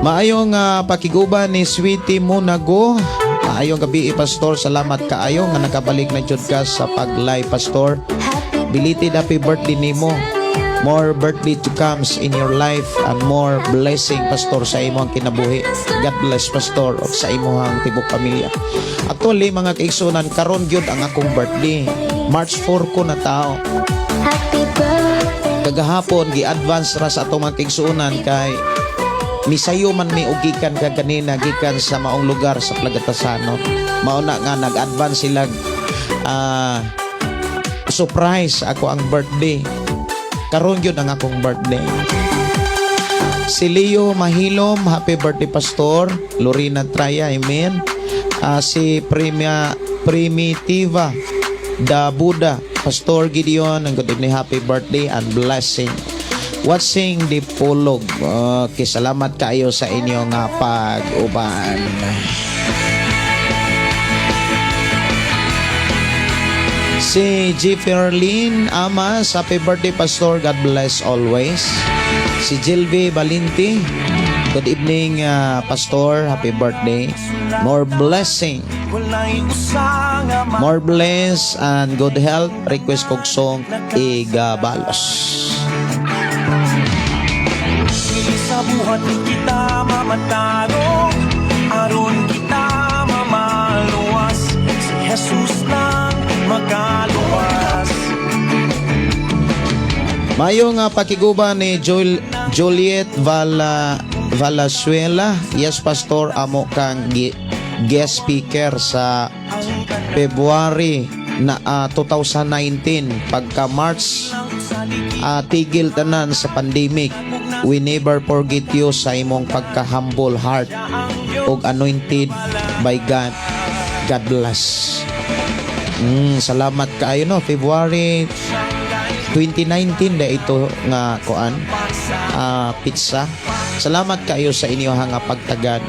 Maayong pakiguban ni Sweetie Munago. Maayong gabi, Pastor. Salamat kaayo nga nakabalik na jud ka sa pag-live, Pastor. Belated happy birthday nimo. More birthday to comes in your life and more blessing, Pastor, sa imong kinabuhi. God bless, Pastor, ug sa imong tibok pamilya. Actually, mga kaigsunan, karon gyud ang akong birthday. March 4 ko na tao. Happy birthday. Kagahapon gi-advance ra sa atong mga kaigsuonan kay misayo man mi og gikan ka kanina gikan sa maong lugar sa Plagatasano. Mao na nga nag-advance sila, surprise ako ang birthday. Karon gyud ang akong birthday. Si Leo Mahilom, happy birthday, Pastor. Lorena Traya, amen. Si Primia Primitiva Da Buddha, Pastor Gideon, ang good evening, happy birthday and blessing. Watching the Pulog. Okay, salamat kayo sa inyong pag-uban. Si Jefferlyn Amas, happy birthday, Pastor. God bless always. Si Jilby Valinti, good evening, Pastor. Happy birthday. More blessing. Walay usa nga More bless and good health. Request kog song Igabalos. Sa buhat kita mamataro aron kita mamaluwas, si Jesus lang makaluwas. Mayo nga pakiguba ni Juliet Valazuela. Yes, Pastor, amo kang guest speaker sa February na 2019 pagka March, tigil tanan sa pandemic. We never forget you sa imong pagka-humble heart ug anointed by God. God bless. Salamat kaayo, no? February 2019 da ito nga kuan, petsa. Salamat kayo sa inyo nga pagtagad.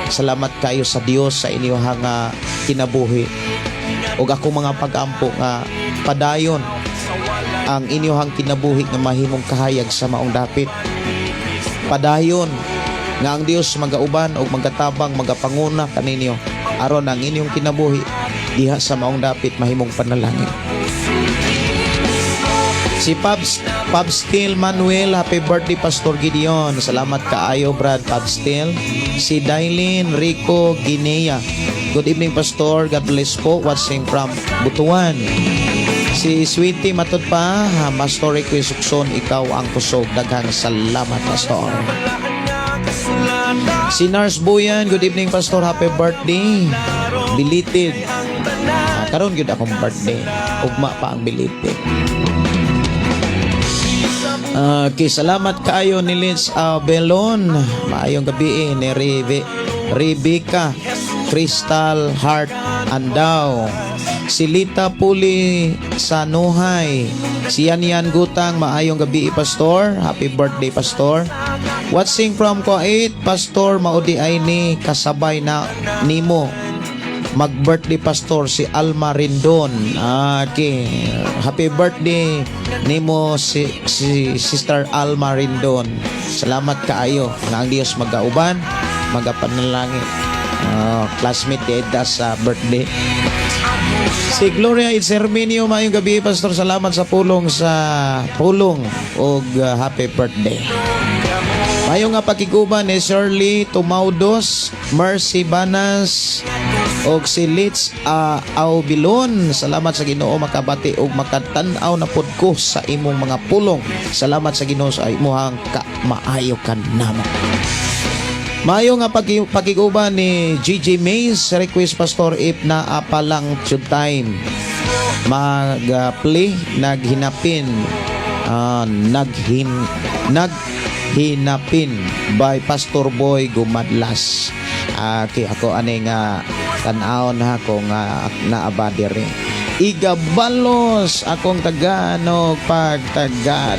Salamat kayo sa Dios sa inyo nga kinabuhi. Ug ako mga pag-ampo nga padayon ang inyong kinabuhi nga mahimong kahayag sa maong dapit. Padayon nga ang Dios magauban ug magatabang, magapanguna kaninyo aron ang inyong kinabuhi diha sa maong dapit mahimong panalangin. Si Pabs Pabstil Manuel, happy birthday, Pastor Gideon. Salamat kaayo, Brad Pabstil. Si Dailin Rico Guinea. Good evening, Pastor. God bless po. Watching from Butuan. Si Sweetie matud pa, ha, Pastor request sukson, "Ikaw ang Kusog." Daghang salamat, Pastor. Si Nars Buyan, good evening, Pastor, happy birthday. Belated. Ah, karon gyud akong birthday. Ugma pa ang belated. Okay, salamat kaayo ni Liz Belon. Maayong gabi ni Rebecca Crystal Heart Andaw. Si Lita Puli Sanuhay. Si Yan Yan Gutang, maayong gabi, Pastor. Happy birthday, Pastor. Watching from Kuwait, Pastor, maudi ay ni kasabay na nimo mag-birthday, Pastor, si Alma Rindon. Okay. Happy birthday nimo si Sister Alma Rindon. Salamat kaayo nga ang Dios magauban, magapanalangin. Classmate di Eda sa birthday. Si Gloria Itserminio, maayong gabi, Pastor. Salamat sa pulong ug happy birthday. Mayo nga pakiguban ni Shirley Tumaudos, Mercy Banas, og si Litz Aubilon. Salamat sa Ginoo makabati og makatan-aw na pud ko sa imong mga pulong. Salamat sa Ginoo sa imong maayo ka namo. Mayo nga pakiguban ni GG Mays, request, Pastor, if naa pa lang time mag-play naghinapin "Naghinapin" by Pastor Boy Gumadlas. Okay, ako ani nga tan-awon ha kung naa ba diri. Igabalos akong taganog pagtagad.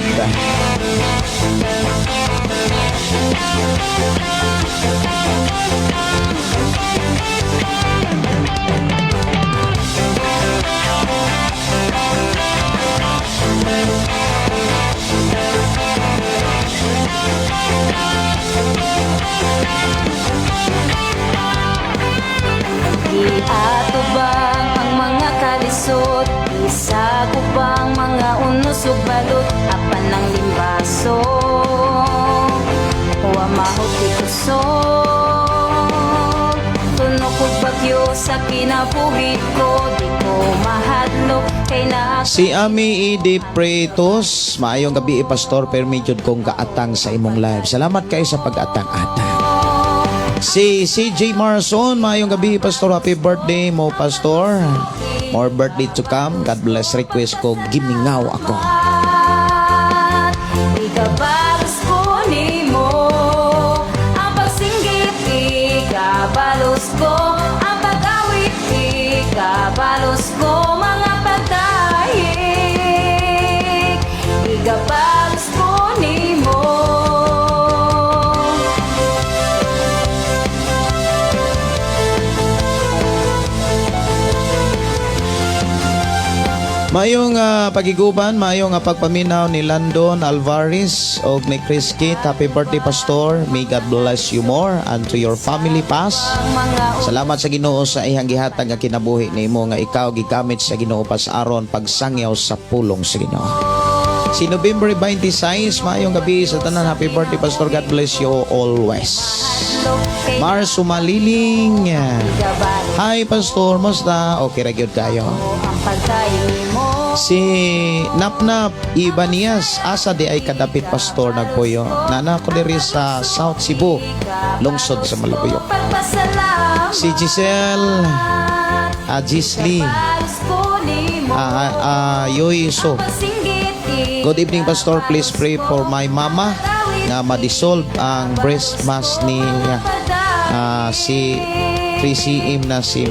Giatubang ang mga kalisod, Isakop ang mga unos ug balot, apan ang limbaso wa mahuti kusog. Tunok og bagyo sa kinabuhi ko, di ko mahadlok kay naa Si Ami Idi Pretos, maayong gabi, Pastor, permi jud kong gaatang sa imong live. Salamat kayo sa pag-atang-atang. Si CJ Marson, maayong gabi, Pastor, happy birthday mo, Pastor. More birthday to come. God bless. Request ko, "Gimingaw Ako." Igabalos ko nimo ang pagsinggit, igabalos ko ang pag-awit, igabalos ko mga pagdayeg, igabalos ko nimo. Maayong pagiguban, maayong pagpaminaw ni Landon Alvarez og ni Chris Kit. Happy birthday, Pastor. May God bless you more and to your family pas. Ang mga Salamat sa Ginoo sa iyang gihatag nga kinabuhi nimo nga ikaw gigamit sa Ginoo pas aron pagsangyaw sa pulong sa Ginoo. Si November 26, maayong gabi sa tanan. Happy birthday, Pastor. God bless you always. Kay Mars Sumaliling. igabalos Hi, Pastor. Musta? Okay ra gyud kayo. Ang pagdayon mo. Si Napnap Ibanias, asa di ay kadapit, Pastor, nagpuyo? Nana ko diri sa South Cebu, lungsod sa Malabuyok. Pagpasalamat. Si Giselle Gisli. Igabalos ko. Yoy so. Good evening, Pastor. Please pray for my mama nga ma-dissolve ang breast mass niya. Si 3 cm na si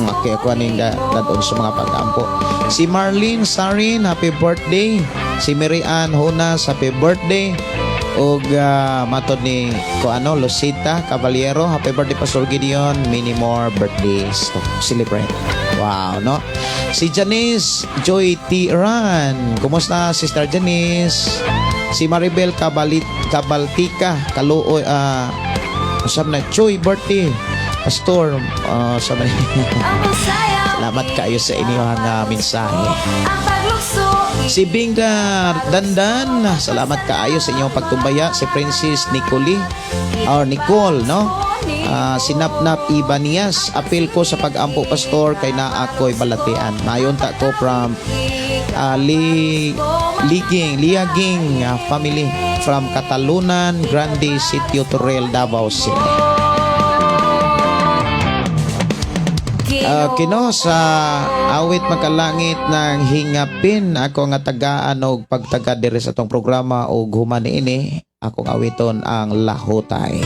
okay, ako aning dadon sa mga pag-ampo. Si Marlene Sarin, happy birthday. Si Mary Ann Honas, happy birthday. Og matod ni ko ano, Lucita Caballero, happy birthday, Pastor Gideon, many more birthdays to celebrate. Wow, no? Si Janice Joy T. Ran. Kumusta, Sister Janice? Si Maribel Cabalit Cabaltica, kaluoy, usab na Joy birthday. Pastor, sa Salamat kayo sa inyong mensahe. Si Binga Dandan, salamat kaayo sa inyong pagtumbaya. Si Princess Nicoli, or Nicole, no? Si Napnap Ibanias, apil ko sa pag-ampo, Pastor, kay naa ako'y balatian. Mayon ta ko from Li Liging, Liaging family from Catalunan, Grande, Sitio Torrel, Davao City. Kino sa awit makalangit ng hingapin ako nga tagaan og pagtaga diri sa atong programa og human niini akong awiton ang Lahutay.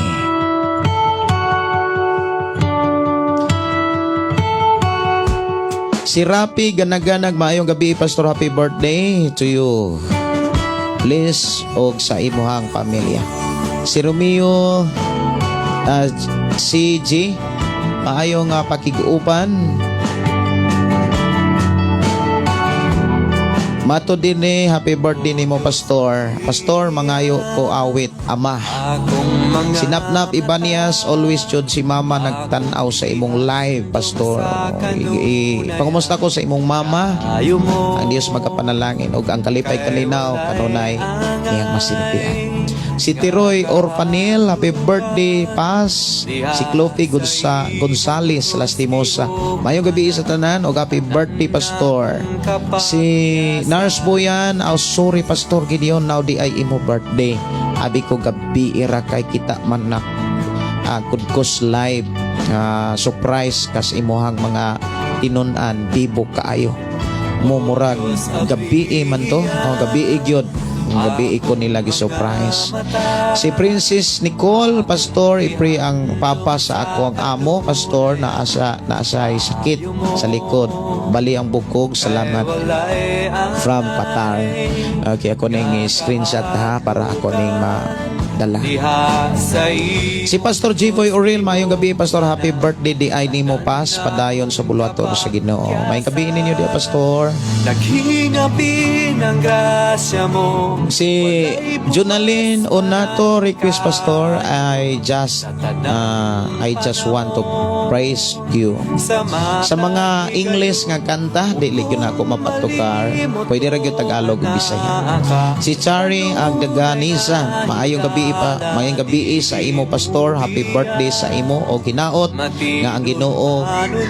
Si Rapi Ganaganag, maayong gabi, Pastor, happy birthday to you. Please og sa imuhang pamilya. Si Romeo CG, maayong pakig-uban. Mato din ni happy birthday nimo, Pastor. Pastor, mangayo ko awit Ama. Sinapnap Ibanias, always jud si mama nagtan-aw sa imong live, Pastor. Pangumusta ko sa imong mama. Ang Dios magapanalangin ug ang kalipay kalinaw kanunay iyang masintian. Si Tiroy Orfanil, happy birthday, Pas. Si Clofi Gonzales Lastimosa. Mayong gabi sa tanan ug happy birthday, Pastor. Si Nars Boyan, oh, sorry, Pastor Gideon, now di ay imo birthday. Abi ko gabi ira kay kita man na kudkos live. Surprise kas imuhang mga tinunan bibo kaayo. Mumurag gabi man to. Oh, gabi gyud. Gabi ko nila gi-surprise. Si Princess Nicole, Pastor, i-pray ang papa sa ako ang amo, Pastor, naasa sakit sa likod. Bali ang bukog, salamat from Qatar. Okay, ako ning screenshot ha para ako ning madala. Si Pastor Jivoy Oril, maayong gabi, Pastor, happy birthday di ay nimo pas padayon sa buluhaton sa Ginoo. Maayong gabi ninyo di Pastor. Naghingapin ang grasya mo. Si Junalyn Onato, request, Pastor, I just want to praise you. Sa mga English nga kanta, dili gyud ako mapatukar. Pwede ra gyud Tagalog ug Bisaya. Si Chari Agdaganisa, maayong gabi pa, maayong gabi sa imo, Pastor, happy birthday sa imo o hinaot nga ang Ginoo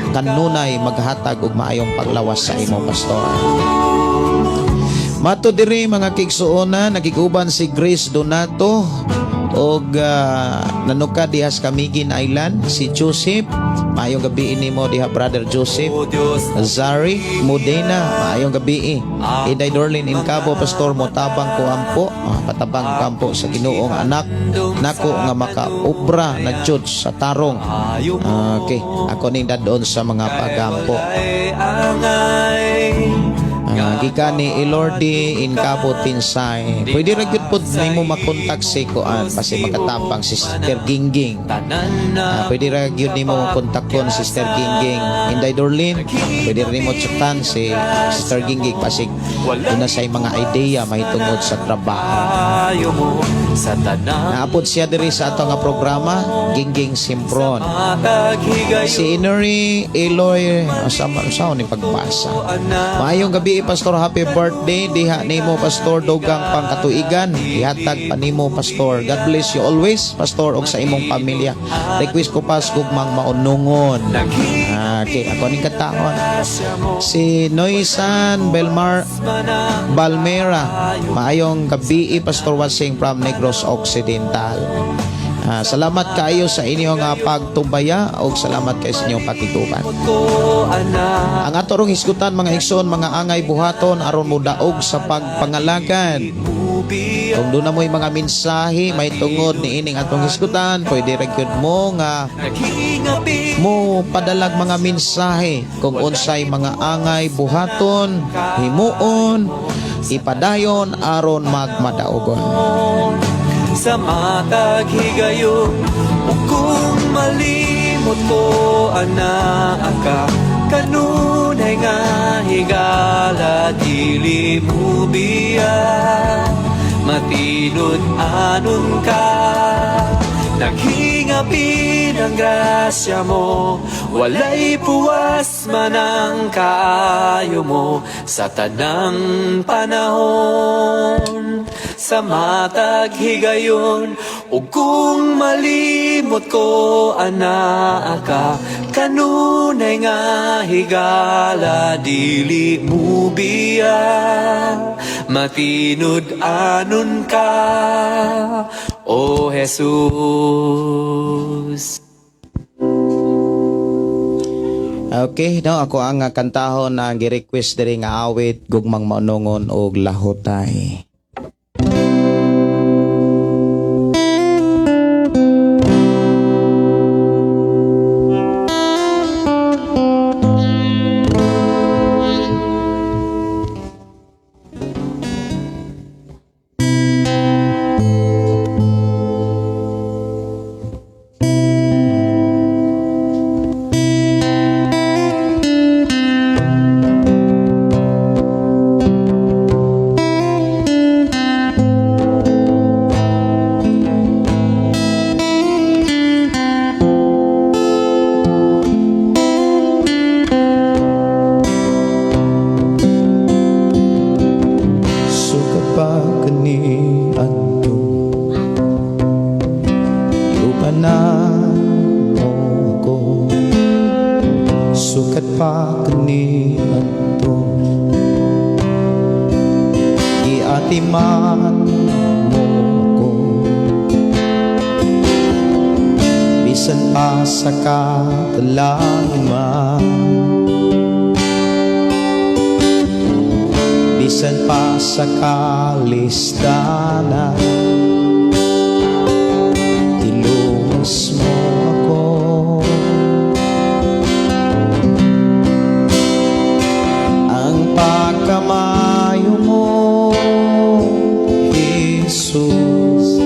kanunay maghatag og maayong paglawas sa imo, Pastor. Mato diri mga kigsuonan, nagiguban si Grace Donato og nanuka diha sa Camiguin Island. Si Joseph, maayong gabi nimo diha, Brother Joseph. O Diyos, Zari Modena, maayong gabi. Inday Dorlin Incabo, Pastor, motabang ko ampo, patabang ko ampo sa Ginoong anak nako nga makaobra na jud sa tarong. Okay, ako ning dadon sa mga pagampo. Ay angay. Gikan ni Elordi Incabo Tinsay. Pwede ra gyud pod nimo makontak si kuan kasi makatapang si Sister Gingging. Tanan na Pwede ra gyud nimo kontakon si Sister Gingging. Inday Dorlin, pwede ra nimo chatan si Sister Gingging pasig una sa mga idea mahitungod sa trabaho. Ayo mo sa tanan. Naapod siya diri sa ato nga programa, Gingging Simpron. Mataghigayon Si Inori Eloy, sa sa ni pagbasa. Maayong gabi, Pastor, happy birthday diha nimo, Pastor, dugang pangkatuigan ihatag pa nimo, Pastor. God bless you always, Pastor, ug sa imong pamilya. Request ko pas gugmang maunungon. Okay, ako ning kataon. Si Noisan Belmar Balmera, maayong gabi, Pastor Wasing from Negros Occidental. Ah, salamat kaayo sa inyong pagtubaya ug salamat kay sa inyong pakiguban. Ko anak. Ang ato rong hisgutan, mga igsoon, mga angay buhaton aron mo daog sa pagpangalagad. Mubiya. Kung duna mo'y mga mensahe may tungod ni ining atong hisgutan, pwede ra gyud mo nga Naghingapi mo padalag mga mensahe kung unsay mga angay buhaton, himuon, ipadayon aron magmadaogon. Sa matag higayon, ug kung malimot ko anaa ka, kanunay nga higala, dili mo biya, matinud-anon ka. Naghingapin ang grasya mo, walay puwas man ang kaayo mo sa tanang panahon, sa matag higayon. Ug kung malimot ko anaa ka, kanunay nga higala, dili mo biya, matinud-anon ka, O Jesus. Okay, no, ako ang kantahon na gi-request diri nga awit, Gugmang Maunongon og Lahotay. Sukat pa kani adto, na mo ko. Sukat pa kani adto, giatiman mo ko, bisan pa sa katalangman, bisan pa sa kalistana, tiluwas mo ako. Ang pagkamayo mo, Jesus,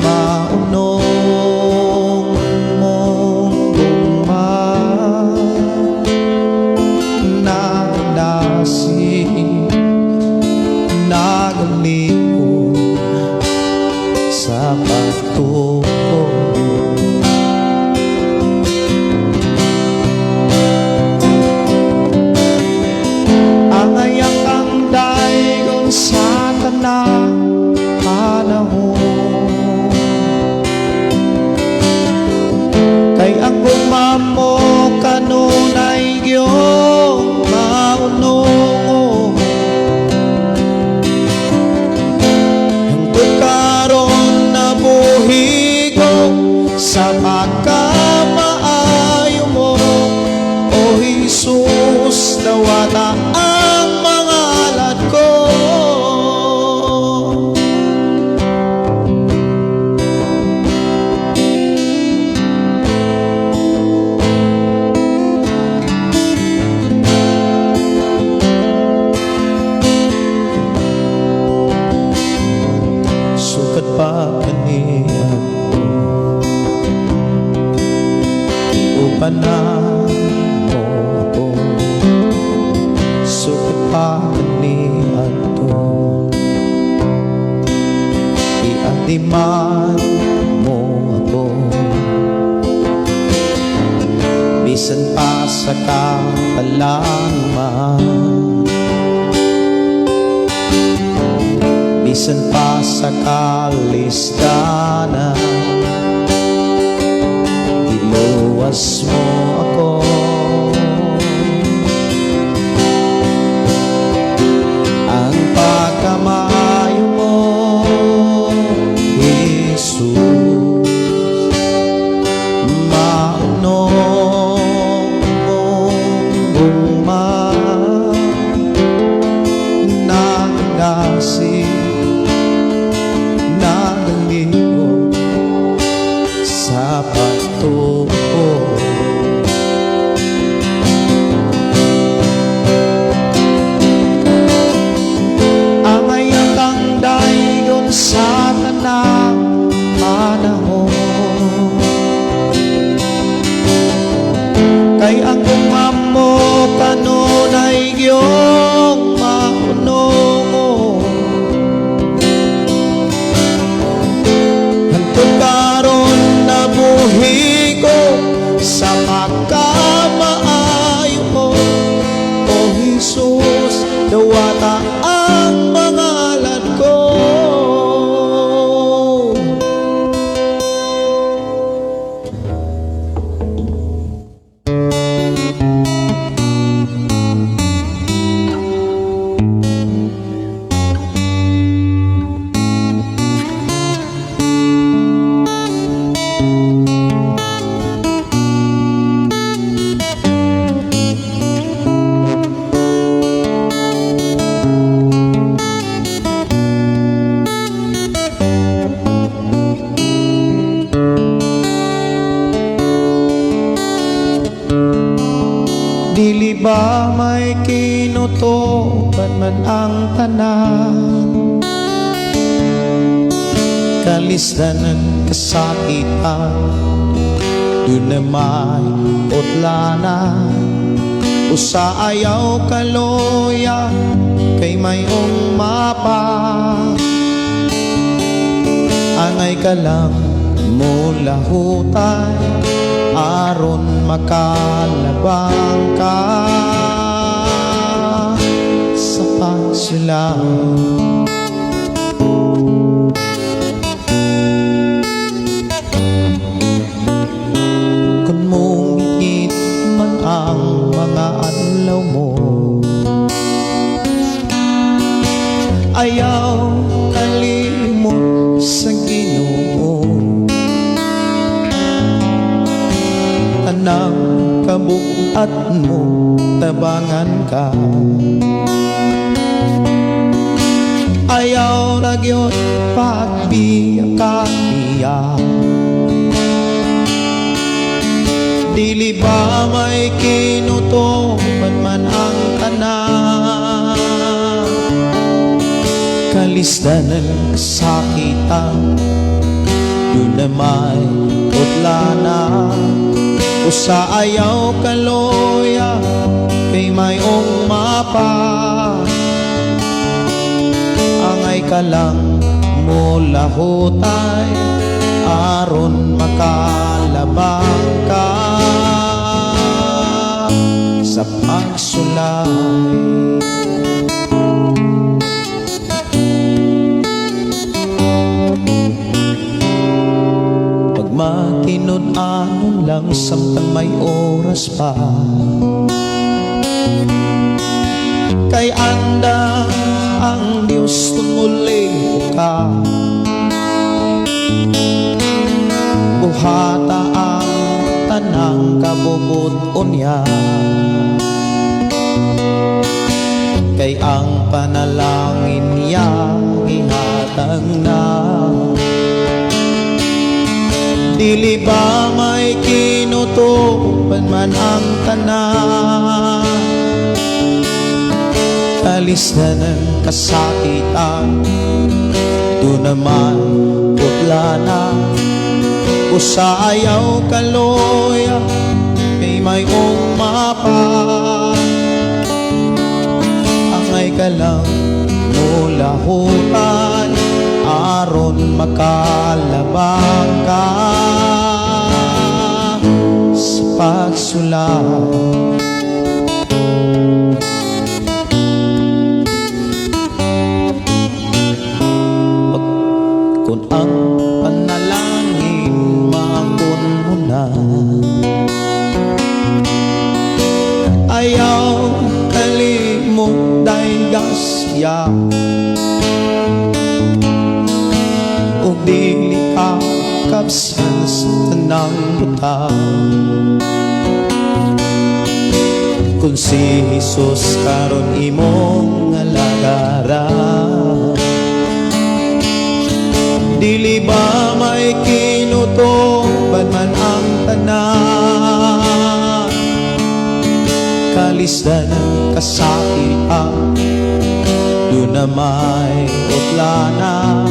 maunong mong gugma, nagdasi, nagalipon sa pagtuko. Angay ang daygon sa tanang panahon, kay ang gugma mo kanunay gyud maunong. Hangtod karon nabuhi ko sa pagkamaayo mo, O Jesus, dawata ang mga alad ko. Sukat pa kaniya, upan na mo ako. Sukat pa kaniadto, iatiman mo ako, bisan pa sa katalangman, bisan pa sa kalistana, iluwas mo ako. Ang pagkamayo mo, Jesus. Basi nagaligo sa pagtuo. Angay kang daygon sa tanang panahon, kay ang gugma mo kanunay giyong maunongon. Hantod karon nabuhi ko sa pagkamaayo mo. O Jesus, dawata ang mga alad ko. Dili ba may kinutuban man ang tanan, kalisdanan, kasakitan, duna may utlanan? Usa ayaw kaloya kay mayong mapa. Angay ka lang mulahutay aron makalabang ka sa pagsulay. Kung mungit man ang mga adlaw mo, ayaw kalimot sa Ginoo. Tanang kabuat mo, tabangan ka. Ayaw na gyud pagbiya ka niya. Dili ba may kinutuban man ang tanan, kalisdanan, kasakitan, duna may utlana? Usa ayaw kaloya kay mayong mapa. Angay ka lang mulahutay aron makalabang ka sa pagsulay. Pag matinud-anon lang samtang may oras pa, kay anda ang Diyos kung muli ka. Buhata ang tanang kabubut-on niya, kay ang panalangin niya gihatag na. Dili ba may kinutuban man ang tanan, kalisdanan, kasakitan, duna may putlana? Usa ayaw kaloya kay mayong mapa. Angay ka lang mulahutan aron makalabang ka sa pagsulay. Kung ang panalangin maangkon mo na, ayaw kalimot daygasya. Ug dili ka kabsan sa tanang butang, kung si Jesus karon imong alagaran. Isdan kasakit. Duna may utlana.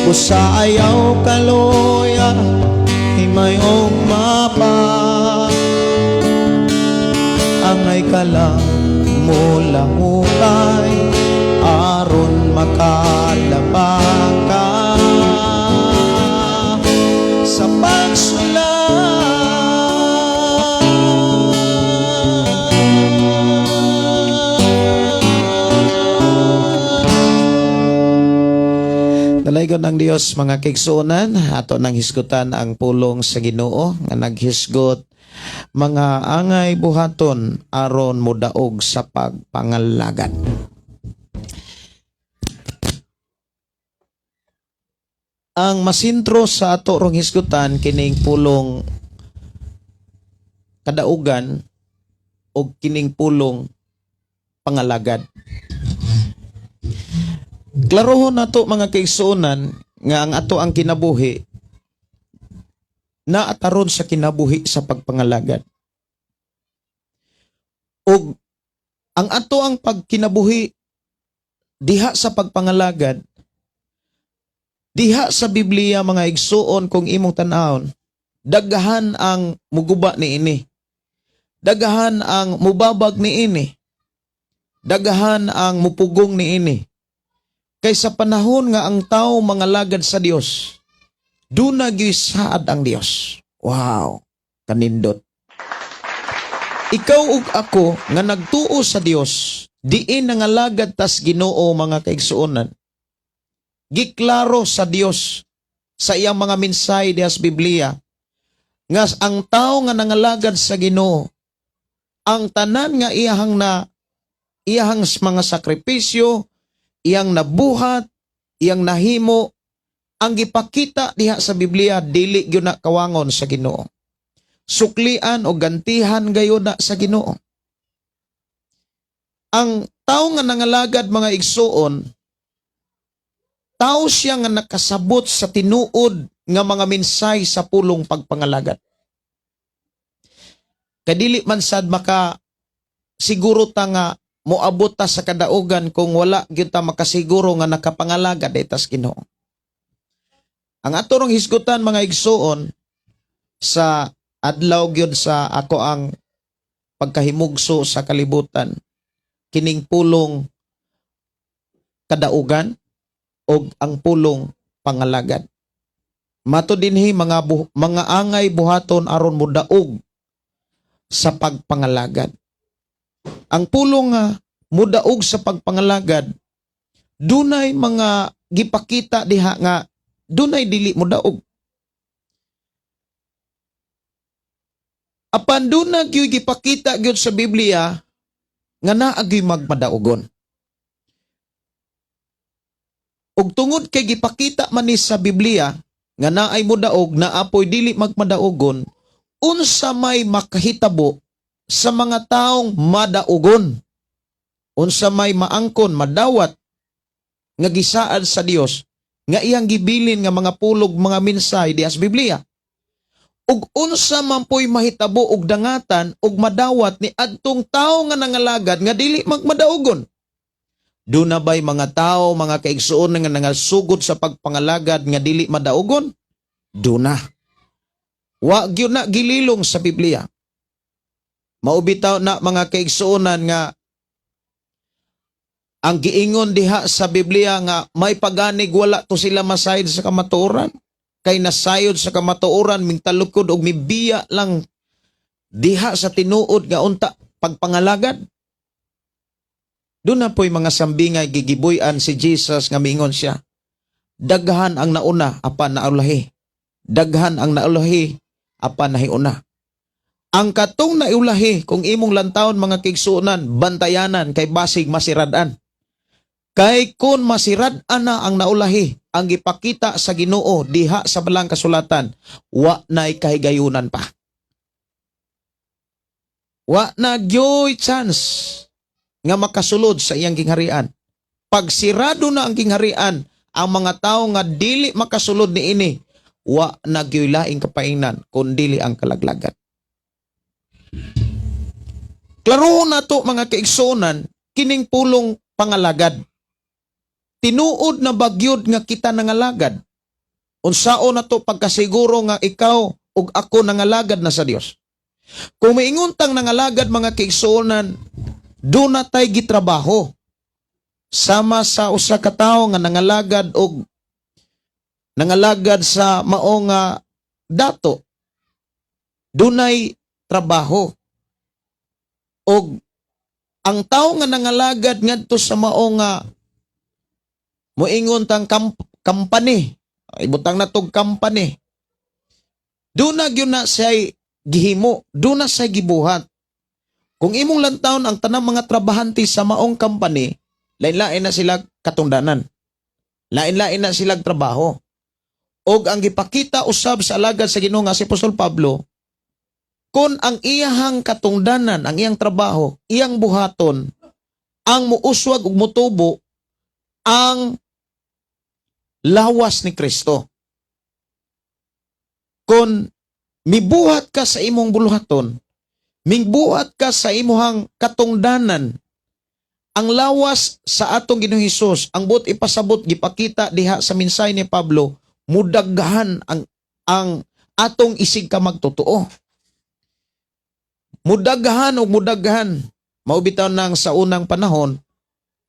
Busa ayaw kaluya, himay og mapa. Angay ka lang mulangutay aron makalabang ka sa pagsulay. Dalaygon ng Dios, mga kaigsuonan, ato nang hisgutan ang pulong sa Ginoo nga naghisgot mga angay buhaton aron modaog sa pagpangalagad. Ang masintro sa ato rong hisgutan kining pulong kadaugan o kining pulong pangalagad. Klarohon nato, mga kaigsuonan, nga ang ato ang kinabuhi naataron sa kinabuhi sa pagpangalagad. Og ang ato ang pagkinabuhi diha sa pagpangalagad diha sa Biblia, mga igsuon, kung imong tan-awon, daghan ang muguba niini. Daghan ang mubabag niini. Daghan ang mupugong niini. Kay sa panahon nga ang tao mangalagad sa Dios, duna gyuy saad ang Dios. Wow, kanindot. Ikaw ug ako nga nagtuo sa Dios, diin nangalagad tas Ginoo, mga kaigsuonan. Giklaro sa Dios sa iyang mga mensahe diha sa Biblia nga ang tao nga nangalagad sa Ginoo, ang tanan nga iyahang mga sakripisyo, iyang nabuhat, iyang nahimo, ang gipakita diha sa Biblia, dili gyud na kawangon sa Ginoo. Suklian o gantihan gayud na sa Ginoo. Ang tao nga nangalagad, mga igsuon, tao siya nga nakasabot sa tinuod nga mga minsay sa pulong pagpangalagad. Kadili man sad maka siguro ta nga moabot ta sa kadaugan kung wala gyud ta makasiguro nga nakapangalagad tas Ginoo. Ang ato rong hisgutan, mga igsuon, sa adlaw gyud sa ako ang pagkahimugso sa kalibutan, kining pulong kadaugan og ang pulong pangalagad. Mato dinhi mga angay buhaton aron modaog sa pagpangalagad. Ang pulong nga mudaog sa pagpangalagad, dunay mga gipakita diha nga dunay dili modaog. Apan duna gyud gipakita gyud sa Biblia nga naa gyud magmadaogon. Ug tungod kay gipakita man ni sa Biblia nga naay modaog, naapoy dili magmadaogon, unsa may makahitabo sa mga taong madaogon? Unsa may maangkon, madawat nga gisaad sa Dios nga iyang gibilin nga mga pulog, mga mensahe diha sa Biblia? Ug unsa man po'y mahitabo og dangatan ug madawat ni adtong tawo nga nangalagad nga dili magmadaogon? Duna ba'y mga tao, mga kaigsuon, nga nangasugod sa pagpangalagad nga dili madaogon? Duna. Wa gyud na gililong sa Biblia. Mao bitaw na, mga kaigsuonan, nga ang giingon diha sa Biblia nga may paganig wala to sila masayod sa kamatuoran. Kay nasayod sa kamatuoran, mingtalukod og mibiya lang diha sa tinuod nga unta pagpangalagad. Duna po'y mga sambingay gigibuy-an si Jesus nga miingon siya, "Daghan ang nauna apan naulahi. Daghan ang naulahi apan nahiuna." Ang katong naulahi, kung imong lantawon, mga kaigsuonan, bantayanan kay basig masirad-an. Kay kung masirad-an na ang naulahi, ang gipakita sa Ginoo diha sa balang kasulatan, wa na'y kahigayunan pa. Wa na gyoy chance nga makasulod sa iyang gingharian. Pag sirado na ang gingharian, ang mga tao nga dili makasulod niini, wa na gyoy laing kapaingnan kun dili ang kalaglagan. Klaro na to, mga kaigsuonan, kining pulong pangalagad. Tinuod na ba gyud nga kita nangalagad? Unsaon na to pagkasiguro nga ikaw ug ako nangalagad na sa Dios? Kung maingon tang nangalagad, mga kaigsuonan, duna tay gitrabaho. Sama sa usa ka tawo nga nangalagad og nangalagad sa mao nga dato. Dunay trabaho. Og ang tao nga nangalagad ngadto sa mao nga moingon tang company, ibutang na tog company, duna gyud na siya'y gihimo, duna siya'y gibuhat. Kung imong lantawon ang tanang mga trabahante sa maong company, lain-lain na sila katungdanan, lain-lain na sila trabaho. Og ang gipakita usab sa alagad sa Ginoo nga si Apostol Pablo, kung ang iyahang katungdanan, ang iyang trabaho, iyang buhaton, ang muuswag ug mutubo ang lawas ni Kristo. Kung mibuhat ka sa imong buluhaton, mingbuhat ka sa imuhang katungdanan, ang lawas sa atong Ginoong Hesus, ang buot ipasabot gipakita diha sa mensahe ni Pablo, mudaghan ang atong isig ka magtotoo. Mudaghan og mudaghan. Mao bitaw nang sa unang panahon,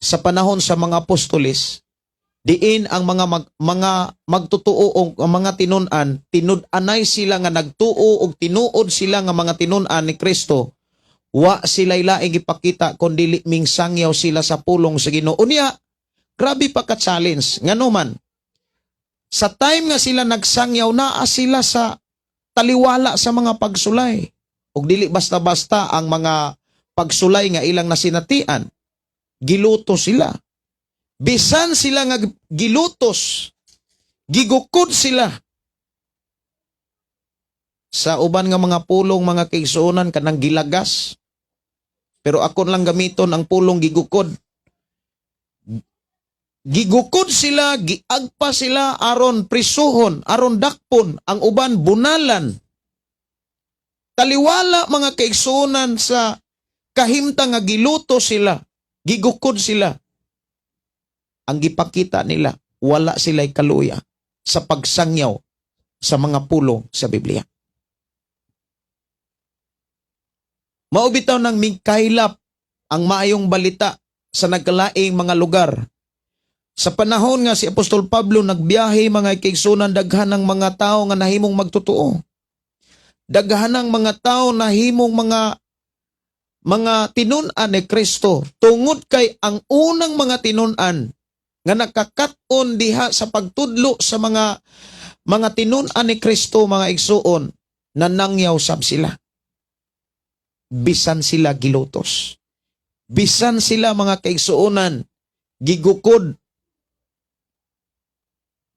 sa panahon sa mga apostoles, diin ang mga magtotoo o ang mga tinun-an, tinud-anay sila nga nagtuo og tinuod sila nga mga tinun-an ni Kristo. Wa sila laing gipakita kon dili mingsangyaw sila sa pulong sa Ginoo. Unya, grabe pa ka challenge. Ngano man, sa time nga sila nagsangyaw, naa sila sa taliwala sa mga pagsulay. Ug dili basta-basta ang mga pagsulay nga ilang nasinatian. Gilutos sila. Bisan sila nga gilutos, gigukod sila. Sa uban nga mga pulong, mga kaigsuonan, kanang gilagas. Pero ako lang gamiton ang pulong gigukod. Gigukod sila, giagpa sila aron prisuhon, aron dakpon, ang uban bunalan. Taliwala, mga kaigsuonan, sa kahimtang nga giluto sila, gigukod sila. Ang gipakita nila, wala sila'y kaluya sa pagsangyaw sa mga pulong sa Biblia. Mao bitaw nang mikaylap ang maayong balita sa nagkalaing mga lugar. Sa panahon nga si Apostol Pablo nagbiyahe, mga kaigsuonan, daghan ng mga tao nga nahimong magtotoo. Daghan ng mga tao nahimong mga tinun-an ni Kristo tungod kay ang unang mga tinun-an nga nakakat-on diha sa pagtudlo sa mga tinun-an ni Kristo, mga igsuon, nanangyaw sab sila. Bisan sila gilutos. Bisan sila, mga kaigsuonan, gigukod.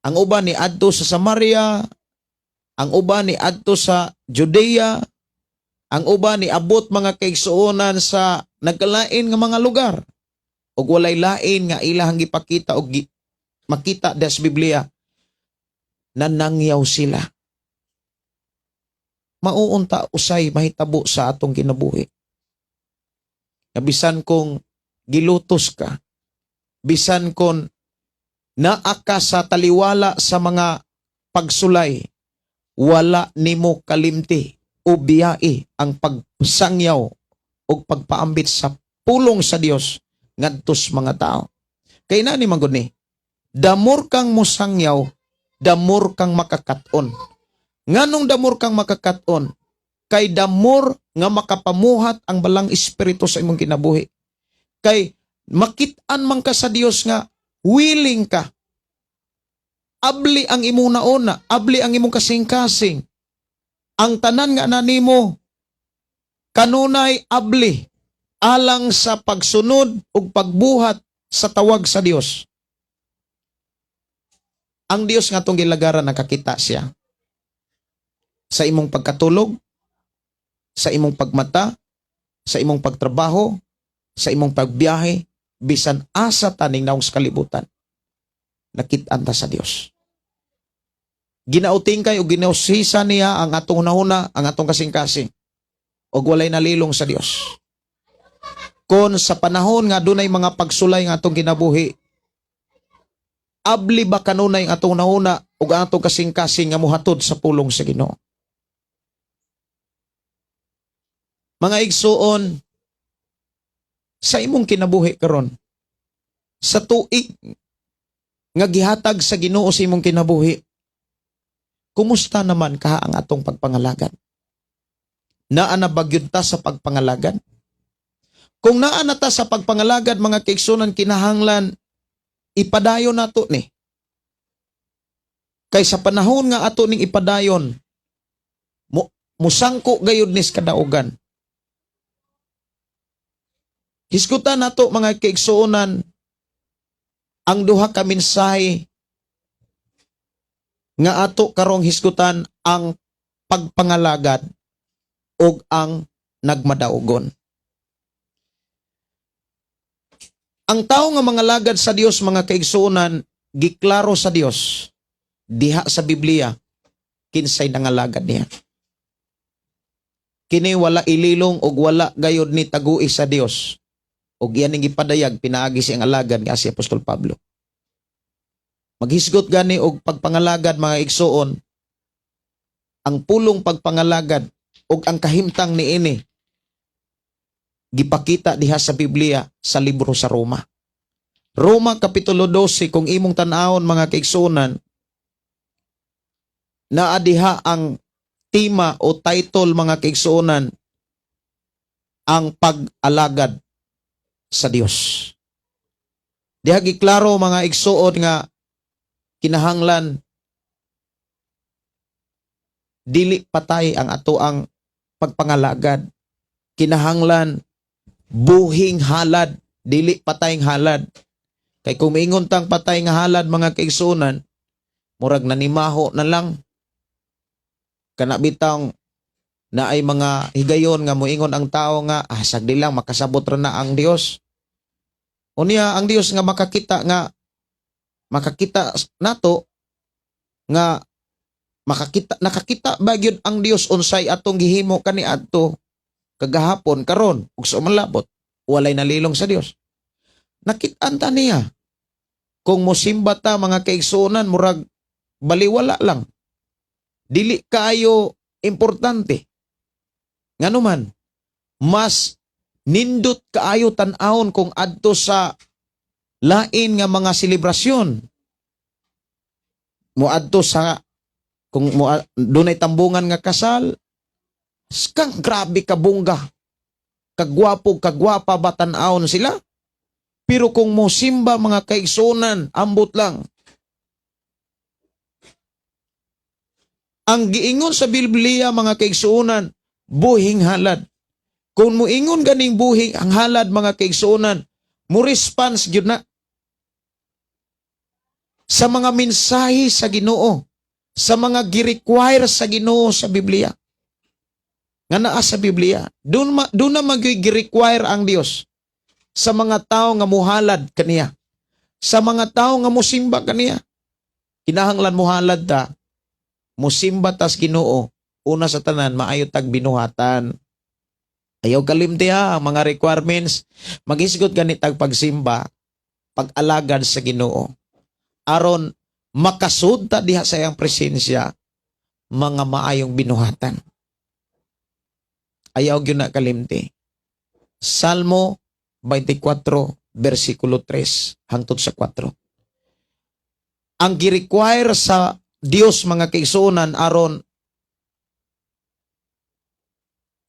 Ang uban ni adto sa Samaria, ang uban ni adto sa Judea, ang uban ni abot, mga kaigsuonan, sa nagkalain nga mga lugar. Ug walay lain nga ilahang gipakita og makita des Biblia, nanangyaw sila. Mao unta usay mahitabo sa atong kinabuhi. Nga bisan kung gilutos ka, bisan kung naa ka sa taliwala sa mga pagsulay, wala nimo kalimti o biyai ang pagsangyaw o pagpaambit sa pulong sa Dios ngadto sa mga tao. Kay nani man gud ni, the more kang mosangyaw, the more kang makakaton. Nganong the more kang makakaton? Kay the more nga makapamuhat ang Balaang Espiritu sa imong kinabuhi. Kay makit-an man ka sa Dios nga willing ka. Abli ang imong nauna, abli ang imong kasing-kasing. Ang tanan nga nanimo kanunay abli alang sa pagsunod ug pagbuhat sa tawag sa Dios. Ang Dios nga atong gilagaran, nakakita siya sa imong pagkatulog, sa imong pagmata, sa imong pagtrabaho, sa imong pagbiyahe, bisan asa taning naong sa kalibutan. Nakit-an ta sa Dios. Ginautingkay o ginausisa niya ang atong hunahuna, ang atong kasing-kasing. Og walay nalilong sa Dios. Kon sa panahon nga dunay mga pagsulay nga atong kinabuhi, abli ba kanunay ang atong nauna ug ang atong kasing-kasing nga mohatod sa pulong sa Ginoo? Mga igsuon, sa imong kinabuhi karon, sa tuig nga gihatag sa Ginoo sa imong kinabuhi, kumusta naman kaha ang atong pagpangalagad? Naa na ba gyud ta sa pagpangalagad? Kung naa na ta sa pagpangalagad, mga kaigsunan, kinahanglan ipadayon nato ni. Kay sa panahon nga ato ning ipadayon, musangko gayud nis kadaugan. Hisgutan nato, mga kaigsuonan, ang duha ka mensahe nga ato karong hisgutan, ang pagpangalagad ug ang nagmadaugon. Ang tao nga mangalagad sa Dios, mga kaigsuonan, giklaro sa Dios diha sa Biblia kinsay nangalagad niya. Kini wala ililong ug wala gayod ni tagui sa Dios. Ug iyan ning gipadayag pinaagi siyang alagad nga si Apostol Pablo. Maghisgot gani og pagpangalagad, mga igsuon, ang pulong pagpangalagad ug ang kahimtang niini gipakita diha sa Biblia sa libro sa Roma. Roma Kapitulo 12, kung imong tan-awon, mga kaigsuonan, naa diha ang tema o title, mga kaigsuonan, ang pag-alagad sa Dios. Diha giklaro, mga igsuon, nga kinahanglan dili patay ang atoang pagpangalagad. Kinahanglan buhing halad, dili patayng halad. Kay kung miingon tang patay nga halad, mga kaigsuonan, murag nanimaho na lang. Kana bitang naay mga higayon nga moingon ang tao nga sagdi lang, makasabot ra na ang Dios. Unya ang Dios nga makakita nato, nga makakita, nakakita ba gyud ang Dios unsay atong gihimo kaniadto, kagahapon, karon ug sa umalabot? Walay nalilong sa Dios. Nakit-an ta niya. Kung mosimba ta, mga kaigsuonan, murag baliwala lang, dili kaayo importante. Ngano man mas nindot kaayo tan-awon kung adto sa lain nga mga selebrasyon, moadto sa kung mo dunay tambungan nga kasal, skang grabe ka bongga, kagwapo, kagwapa ba tan-awon sila. Pero kung mosimba, mga kaigsunan, ambot lang. Ang giingon sa Biblia, mga kaigsuonan, buhing halad. Kung moingon ganing buhing ang halad, mga kaigsuonan, mo response gyud na sa mga mensahe sa Ginoo, sa mga gi-require sa Ginoo sa Biblia. Nga naa sa Biblia. Doon na magyuy gi-require ang Dios sa mga tao nga muhalad kaniya. Sa mga tao nga musimba kaniya. Kinahanglan muhalad ta, musimba tas Ginoo, una sa tanan maayo tag binuhatan. Ayaw kalimti ha, ang mga requirements. Maghisgot gani tag pagsimba, pag-alagad sa Ginoo. Aron makasud ta diha sa iyang presensya, mga maayong binuhatan. Ayaw gyud na kalimti. Salmo 24 versikulo 3 hangtod sa 4. Ang gi-require sa Dios, mga kaigsuonan, aron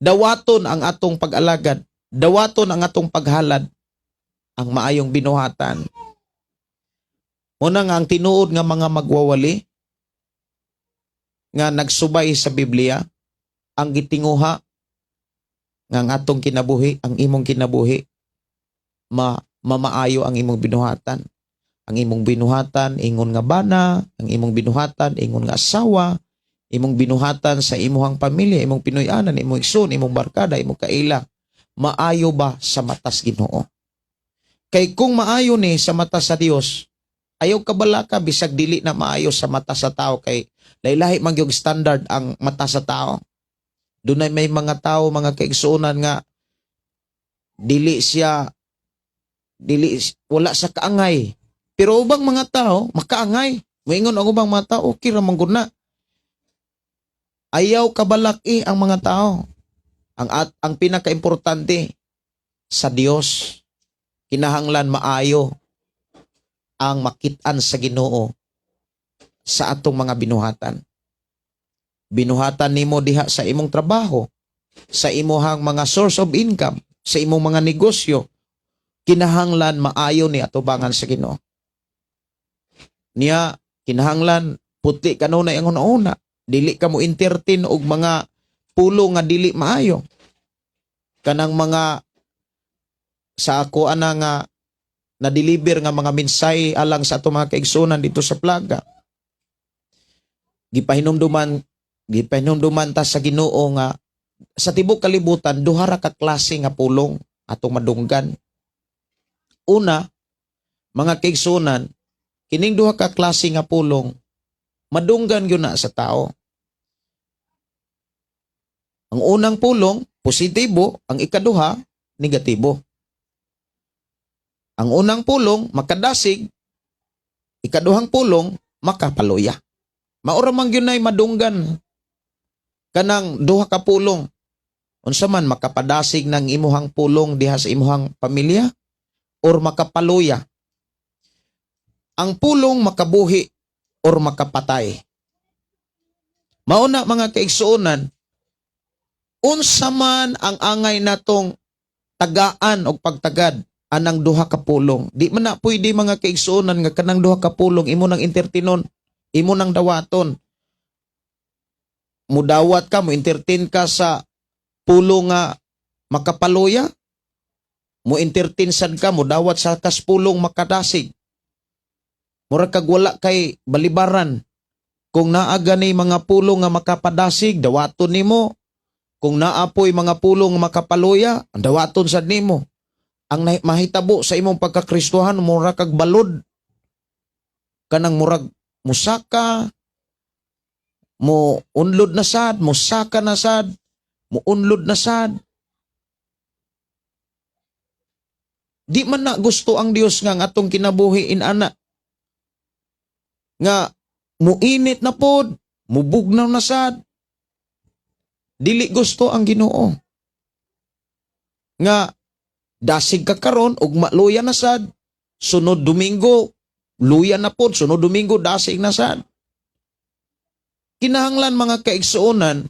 dawaton ang atong pag-alagad, dawaton ang atong paghalad, ang maayong binuhatan. Una nga ang tinuod nga mga magwawali nga nagsubay sa Biblia, ang gitinguha nga ang atong kinabuhi, ang imong kinabuhi, mamaayo ang imong binuhatan. Ang imong binuhatan ingon nga bana, ang imong binuhatan ingon nga asawa, imong binuhatan sa imuhang pamilya, imong Pinoy-anan, imong igsoon, imong barkada, imong kaila, maayo ba sa matas Ginoo? Kay kung maayo ni sa mata sa Dios, ayaw kabalaka bisag dili na maayo sa mata sa tao, kay lahi-lahi man gyud standard ang mata sa tao. Dunay may mga tao, mga kaigsuonan, nga Dili siya, dili, wala sa kaangay. Pero ubang mga tao makaangay. Moingon ang ubang mga tao, "Okay ra man gud na." Ayaw kabalaki ang mga tao. Ang pinakaimportante sa Dios, kinahanglan maayo ang makit-an sa Ginoo sa atong mga binuhatan. Binuhatan nimo diha sa imong trabaho, sa imuhang mga source of income, sa imong mga negosyo, kinahanglan maayo ni atubangan sa Ginoo. Niya kinahanglan putli kanunay ang una, dili ka mo entertain og mga pulong nga dili maayo. Kanang mga sa ako ana nga na-deliver nga mga mensahe alang sa ato mga kaigsunan dito sa Plaga. Gipahinumduman ta sa Ginoo nga sa tibok kalibutan duha ra ka klase nga pulong atong madunggan. Una, mga kaigsunan, kining duha ka klase nga pulong madunggan gyud na sa tao. Ang unang pulong positibo, ang ikaduha negatibo. Ang unang pulong makadasig, ikaduhang pulong makapaluya. Mao ra man gyud nay madunggan kanang duha ka pulong. Unsa man, makapadasig ng imuhang pulong diha sa imuhang pamilya or makapaluya. Ang pulong makabuhi or makapatay. Mao na, mga kaigsuonan, unsa man ang angay natong tagaan og pagtagad anang duha ka pulong. Di man na pwede, mga kaigsuonan, nga kanang duha ka pulong imo nang entertainon, imo nang dawaton. Mudawat ka, mo entertain ka sa pulong nga makapaluya, mo entertain sad ka, mo dawat sa kas pulong makadasig. Mura kag wala kay balibaran. Kung naa gani mga pulong nga makapadasig, dawaton nimo. Kung naa poy mga pulong nga makapaluya, ang dawaton sad nimo. Ang mahitabo sa imong pagkakristuhan, mura kag balod. Kanang murag musaka, mo unlod na sad, musaka na sad, mo unlod na sad. Di man na gusto ang Dios nga ang atong kinabuhi inana. Nga muinit na pod, mubugnaw na sad. Dili gusto ang Ginoo. Nga dasig ka karon ug maluya na sad. Sunod Domingo luya na pod, sunod Domingo dasig na sad. Kinahanglan, mga kaigsuonan,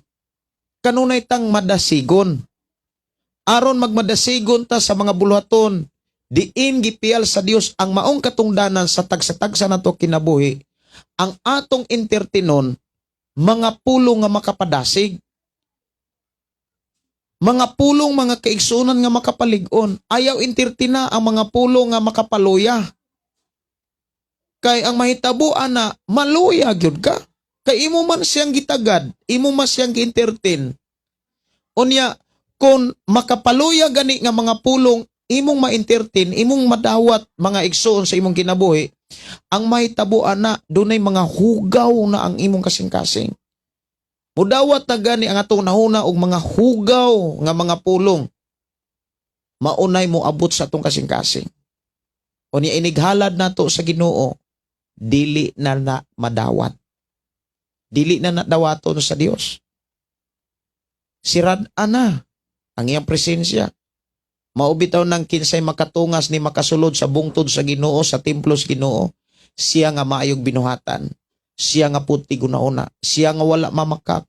kanunay tang madasigon. Aron magmadasigon ta sa mga buluhaton, diin gipiyal sa Dios ang maong katungdanan sa tagsa-tagsa nato kinabuhi, ang atong entertainon mga pulong nga makapadasig. Mga pulong, mga kaigsunan, nga makapalig-on. Ayaw entertaina ang mga pulong nga makapaluya. Kay ang mahitabo ana, maluya gyud ka. Kay imo man siyang gitagad, imo man siyang gi-entertain. Unya, kung makapaluya gani nga mga pulong imong ma-entertain, imong madawat, mga igsoon, sa imong kinabuhi, ang mahitabo ana, dunay mga hugaw na ang imong kasing-kasing. Mudawat na gani ang atong nahuna og mga hugaw nga mga pulong. Maunay mo abot sa atong kasing-kasing. Unya inighalad nato sa Ginoo, dili na na madawat. Dili na nadawaton sa Dios. Sirad ana ang iyang presensya. Mao bitaw nang kinsay makatungas ni makasulod sa bungtod sa Ginoo, sa templo sa Ginoo, siya nga maayog binuhatan, siya nga puti gunauna, siya nga wala mamakak,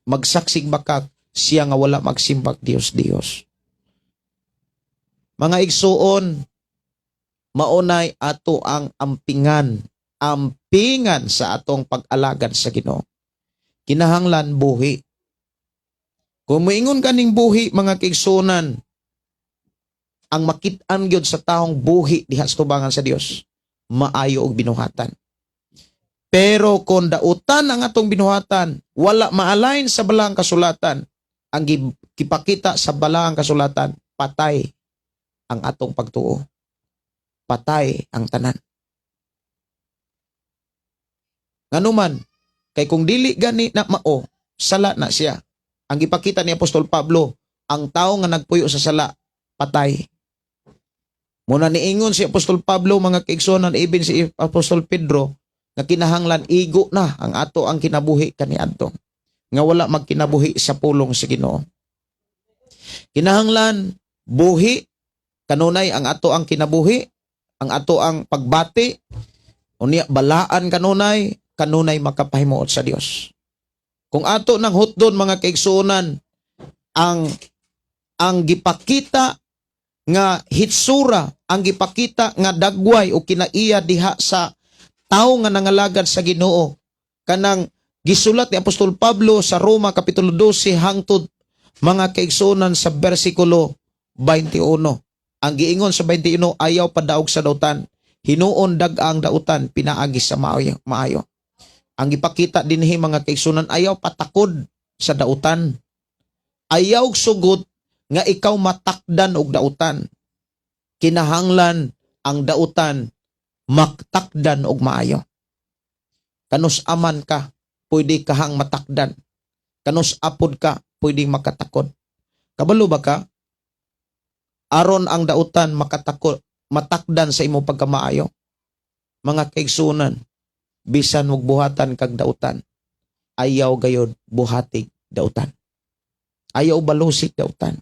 magsaksig bakak, siya nga wala magsimbag Dios Dios. Mga igsuon, maunay ato ang ampingan, ampingan sa atong pag-alagad sa Ginoo. Kinahanglan buhi. Kung moingon kaning buhi, mga kaigsuonan, ang makit-an gyud sa taong buhi diha sa tubangan sa Dios, maayo og binuhatan. Pero kung dautan ang atong binuhatan, wala ma-align sa balaang kasulatan, ang gipakita sa balaang kasulatan, patay ang atong pagtuo. Patay ang tanan. Nganuman, kay kung dili gani na mao, sala na siya. Ang gipakita ni Apostol Pablo, ang tao nga nagpuyo sa sala, Patay. Muna niingon si Apostol Pablo, mga kaigsuonan, even si Apostol Pedro, nga kinahanglan igo na ang ato ang kinabuhi kaniadto nga wala magkinabuhi sa pulong sa Ginoo. Kinahanglan buhi kanunay ang ato ang kinabuhi, ang ato ang pagbati, unya balaan kanunay, kanunay makapahimuot sa Dios. Kung ato nang hutdon, mga kaigsuonan, ang gipakita nga hitsura, ang gipakita nga dagway o kinaiya diha sa tawo nga nangalagad sa Ginoo, kanang gisulat ni Apostol Pablo sa Roma kapitulo 12 hangtod, mga kaigsuonan, sa bersikulo 21. Ang giingon sa 21, "Ayaw padaog sa dautan. Hinuon dag ang dautan pinaagi sa maayo." Maayo. Ang gipakita dinhi, mga kaigsuonan, ayaw patakod sa dautan. Ayaw sugot nga ikaw matakdan og dautan. Kinahanglan ang dautan maktakdan og maayo. Kanus aman ka, pwede kahang matakdan. Kanus apod ka, pwedeng makatakod. Kabalo ba ka? Aron ang dautan makatakod, matakdan sa imo pagkamaayo. Mga kaigsunan, bisan og buhatan kag dautan, ayaw gayod buhatig dautan. Ayaw balusik dautan.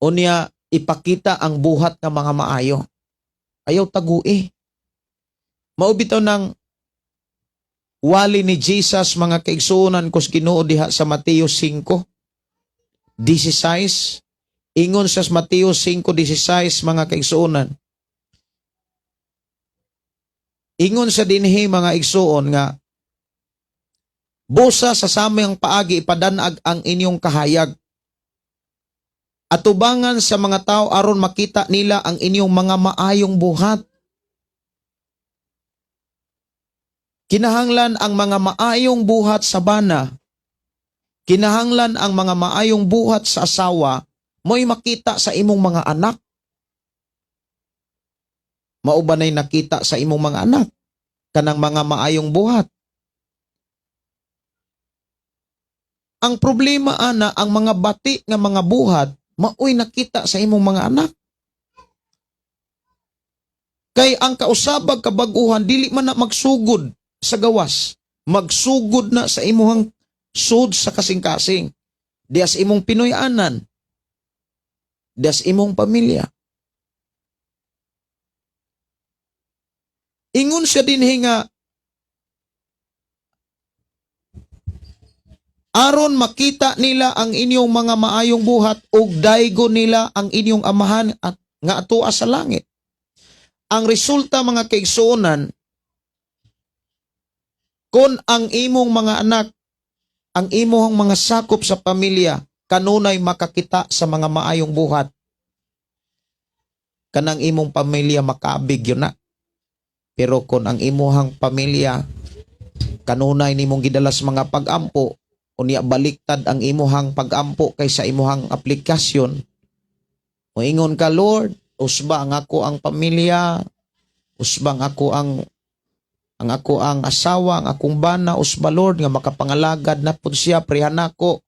Unya, ipakita ang buhat nga mga maayo. Ayaw tagui. Mao bitaw ng wali ni Jesus, mga kaigsuonan kus Ginoo, diha sa Mateo 5:16. Ingon sa Mateo 5:16, mga kaigsuonan. Ingon sa dinhi, mga igsuon, nga "Busa sa samang paagi ipadanag ang inyong kahayag atubangan sa mga tao aron makita nila ang inyong mga maayong buhat." Kinahanglan ang mga maayong buhat sa bana, kinahanglan ang mga maayong buhat sa asawa, mo'y makita sa imong mga anak. Mao ba na'y nakita sa imong mga anak kanang mga maayong buhat? Ang problema ana, ang mga bati nga mga buhat, maoy nakita sa imong mga anak. Kay ang kausabag kabaguhan dili man na magsugod sa gawas, magsugod na sa imuhang sud sa kasing-kasing. Dias imong Pinoy-anan. Dias imong pamilya. Ingon siya dinhi nga "Aron makita nila ang inyong mga maayong buhat ug daygo nila ang inyong Amahan at nga atoa sa langit." Ang resulta, mga kaigsuonan, kung ang imong mga anak, ang imong mga sakop sa pamilya, kanunay makakita sa mga maayong buhat, kanang imong pamilya makabig yun na. Pero kung ang imuhang pamilya kanunay nimong gidalas mga pag-ampo, unya baliktad ang imuhang pag-ampo kaysa imuhang aplikasyon, moingon ka, "Lord, usba ang ako ang pamilya, usba ang ako ang asawa, ang akong bana, usba, Lord, nga makapangalagad na pud siya prehan nako."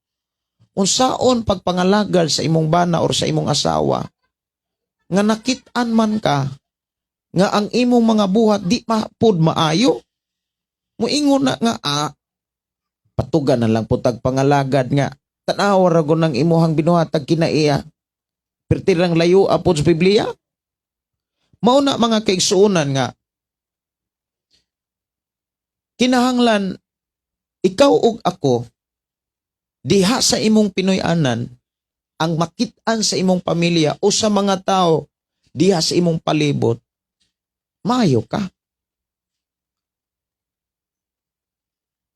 Unsaon pagpangalagad sa imong bana or sa imong asawa nga nakit-an man ka nga ang imong mga buhat di ma pud maayo? Moingon na nga, "Patugan na lang pud tag pangalagad nga tan-awa ra gud ng imuhang binuhatag kinaiya. Perti lang layo apod sa Biblia." Mao na, mga kaigsuonan, nga kinahanglan ikaw ug ako diha sa imong Pinoy-anan, ang makit-an sa imong pamilya o sa mga tao diha sa imong palibot, maayo ka.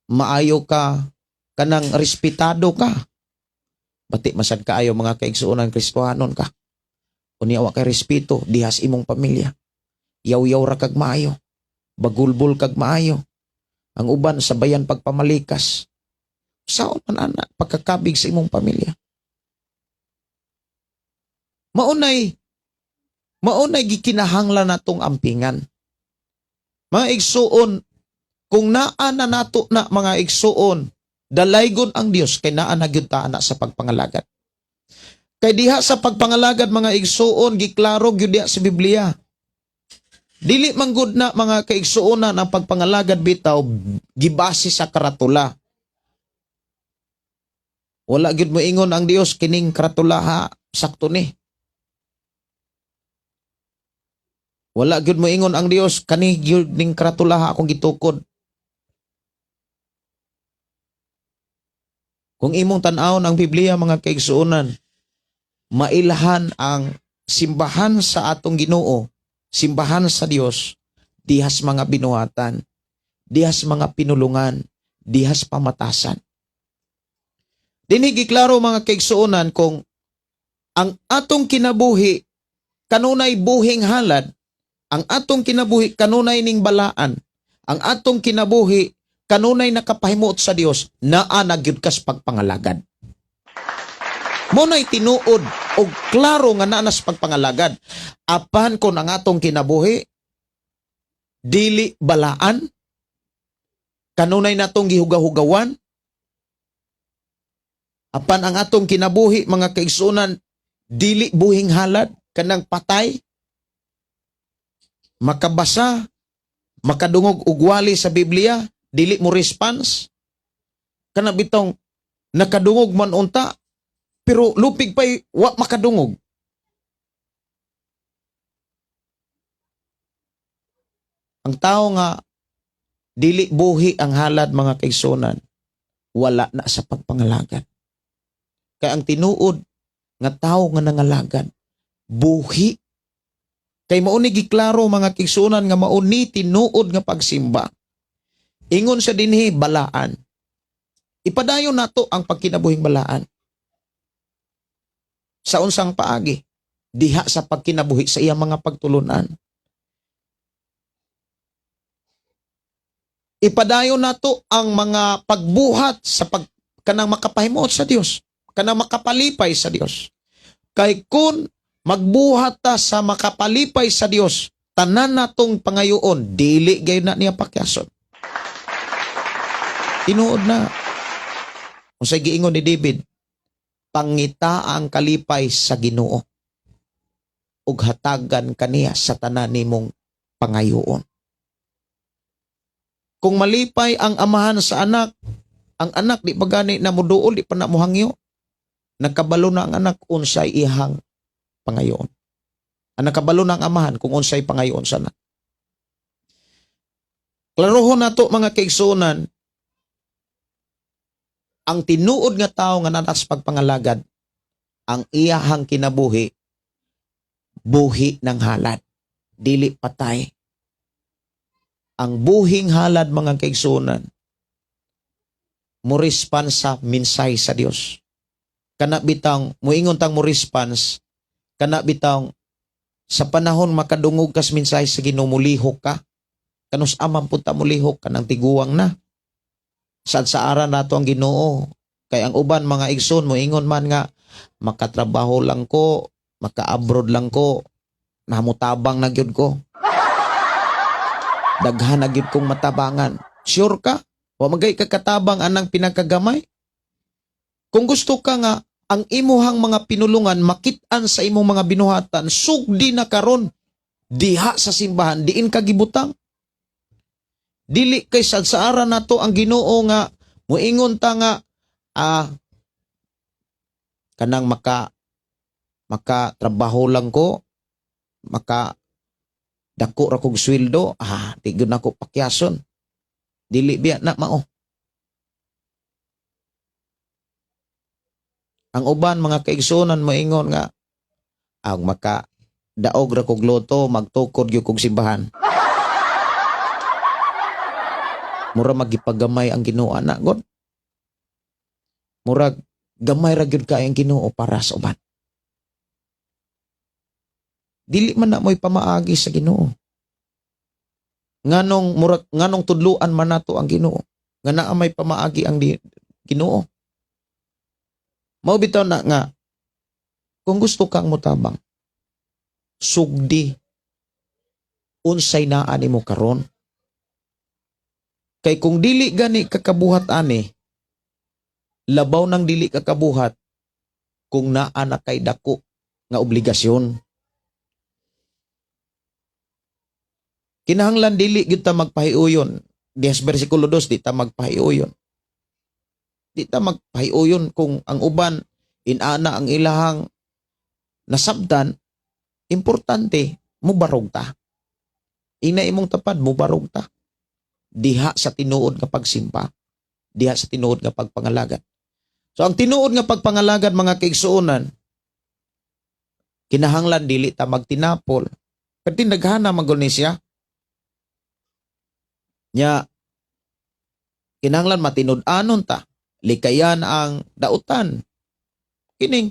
Maayo ka, kanang respetado ka. Bati masad kaayo, mga kaigsuonan, Kristohanon ka. Unya wa kay respeto diha sa imong pamilya. Yaw-yaw ra kag maayo. Bagulbol kag maayo. Ang uban sabayan pagpamalikas. Saon man ana pagkakabig sa imong pamilya? Maunay gikinahanglan natong ampingan. Mga igsuon, kung naa na nato na, mga igsuon, Dalaygon ang Dios kay naa na gyud ta ana sa pagpangalagad. Kay diha sa pagpangalagad, mga igsuon, giklaro gyud diha sa Biblia. Dili man gud na, mga kaigsuonan, ang pagpangalagad bitaw gibase sa karatula. Wala gyud moingon ang Dios, "Kining karatula ha, sakto ni." Wala gyud moingon ang Dios, "Kani gyud ning karatula ha akong gitukod." Kung imong tan-awon ang Biblia, mga kaigsuonan, mailhan ang simbahan sa atong Ginoo, simbahan sa Dios, dihas mga binuhatan, dihas mga pinulungan, dihas pamatasan. Dinhi giklaro, mga kaigsuonan, kung ang atong kinabuhi kanunay buhing halad, ang atong kinabuhi kanunay ning balaan, ang atong kinabuhi kanunay nakapahimuot sa Dios, naa na gyud kas pagpangalagad. Mao na'y tinuod og klaro nga naa nas pagpangalagad. Apan kung ang atong kinabuhi dili balaan, kanunay natong gihugahugawan, apan ang atong kinabuhi, mga kaigsunan, dili buhing halad, kanang patay, makabasa, makadungog og wali sa Biblia, dili mo response, kana bitong nakadungog man unta pero lupig pa'y wa makadungog. Ang tao nga dili buhi ang halad, mga kaigsunan, wala na sa pagpangalagad. Kay ang tinuod nga tao nga nangalagad, buhi. Kay mao ni giklaro, mga kaigsunan, nga mao ni tinuod nga pagsimba. Ingon sa dinhi, balaan. Ipadayon nato ang pagkinabuhing balaan. Sa unsang paagi? Diha sa pagkinabuhi sa iyang mga pagtulunan. Ipadayon nato ang mga pagbuhat sa pag kanang makapahimuot sa Dios, kanang makapalipay sa Dios. Kay kung magbuhat ta sa makapalipay sa Dios, tanan natong pangayoon, dili gayud na niya pakyason. Tinuod na. Unsay giingon ni David? "Pangita ang kalipay sa Ginoo ug hatagan kaniya sa tanan nimong pangayoon." Kung malipay ang amahan sa anak, ang anak di pa gani na muduol, di pa na muhangyo. Nakabalo na ang anak unsay ihang pangayoon. Ang nakabalo na ang amahan kung unsay pangayoon sa anak. Klarohon nato, mga kaigsuonan, ang tinuod nga tao nga naa sa pagpangalagad, ang iyahang kinabuhi, buhi ng halad, dili patay. Ang buhing halad, mga kaigsuonan, mo response sa minsay sa Dios. Kana bitang muingon tang mo response, kana bitang sa panahon makadungog kas minsay sa Ginoo, mulihok ka. Kanus amang punta mulihok ka ng tiguang na. Sad sa aran nato ang Ginoo. Kay ang uban, mga igsoon, moingon man nga makatrabaho lang ko, maka-abroad lang ko, namutabang na gyud ko. Daghan na gyud kong matabangan. Sure ka? Wa magay kakatabang anang pinakagamay? Kung gusto ka nga ang imuhang mga pinulungan makit-an sa imong mga binuhatan, sugdi na karon diha sa simbahan diin ka gibutang. Dili kay sad saara nato ang Ginoo nga muingon ta nga kanang maka maka trabaho lang ko, maka dako ra kog sweldo, di gyud nako pakyason. Dili biya na mao. Ang uban, mga kaigsuonan, moingon nga ang maka daog ra kog lotto, magtukod gyud kog simbahan. Mura magipagamay ang Ginoo ana god. Murag gamay ra gyud kay ang Ginoo para sa uban. Dili man na mo'y pamaagi sa Ginoo. Nganong murag nganong tudluan man nato ang Ginoo nga naa may pamaagi ang Ginoo. Mao bitaw na nga kung gusto kang motabang, sugdi unsay naa nimo karon. Kay kung dili gani kakabuhat ani, Labaw nang dili ka kabuhat kung naa na kay dako nga obligasyon. Kinahanglan dili gyud ta magpahiuyon. Dihas bersikulo 2, di ta magpahiuyon. Di ta magpahiuyon kung ang uban inana ang ilahang nasabtan, importante mubarog ta. Ina imong tapad, mubarog ta. Diha sa tinuod nga pagsimba, diha sa tinuod nga pagpangalagad. So ang tinuod nga pagpangalagad, mga kaigsuonan, kinahanglan dili ta magtinapol. Pero daghana man ni siya. Nya kinahanglan matinud-anon ta, likayan ang dautan. Kining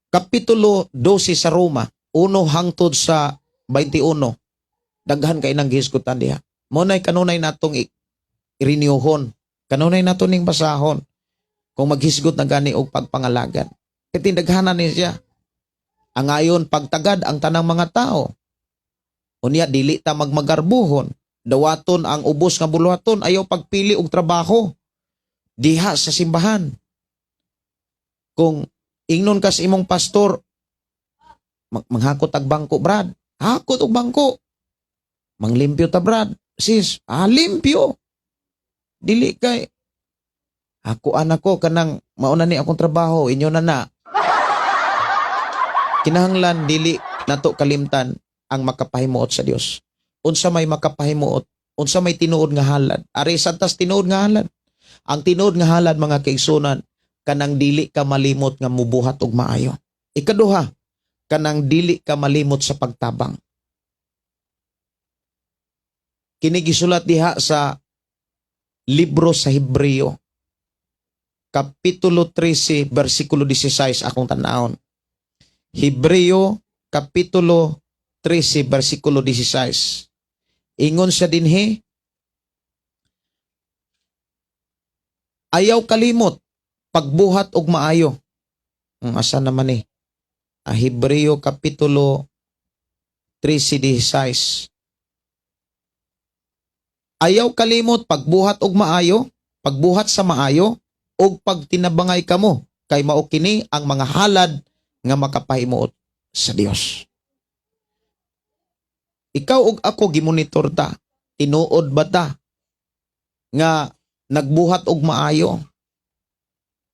Kapitulo 12 sa Roma, 1 hangtod sa 21. Daghan kay nang gihisgutan diha. Mo nay kanunay natong irinyohon. Kanunay nato ning basahon kung maghisgot na gani og pagpangalagad. Kay tindaghanan ni siya. Ang ayon pagtagad ang tanang mga tao. Unya dili ta magmagarbuhon. Dawaton ang ubos nga buluhaton, ayaw pagpili og trabaho diha sa simbahan. Kung ingnon ka sa imong pastor, manghakot ag bangko, brad. Hakot og bangko. Manglimpyo ta, brad. Sis, limpyo. Dili kay ako anak ko kanang mauna ni akong trabaho, inyo na na. Kinahanglan dili nato kalimtan ang makapahimuot sa Dios. Unsa may makapahimuot? Unsa may tinuod nga halad? Ari sa tas tinuod nga halad. Ang tinuod nga halad, mga kaigsunan, kanang dili ka malimot nga mubuhat og maayo. Ikaduha, kanang dili ka malimot sa pagtabang. Kini gisulat diha sa libro sa Hebreo, Kapitulo 13, versikulo 16 akong tanawon. Hebreo, Kapitulo 13, versikulo 16. Ingon siya dinhi, ayaw kalimot pagbuhat og maayo. Asa naman eh? Hebreo Kapitulo 13:16. Ayaw kalimot pagbuhat og maayo, pagbuhat sa maayo ug pagtinabangay kamo kay mao kini ang mga halad nga makapahimuot sa Dios. Ikaw ug ako gimonitor ta, tinuod ba ta nga nagbuhat og maayo?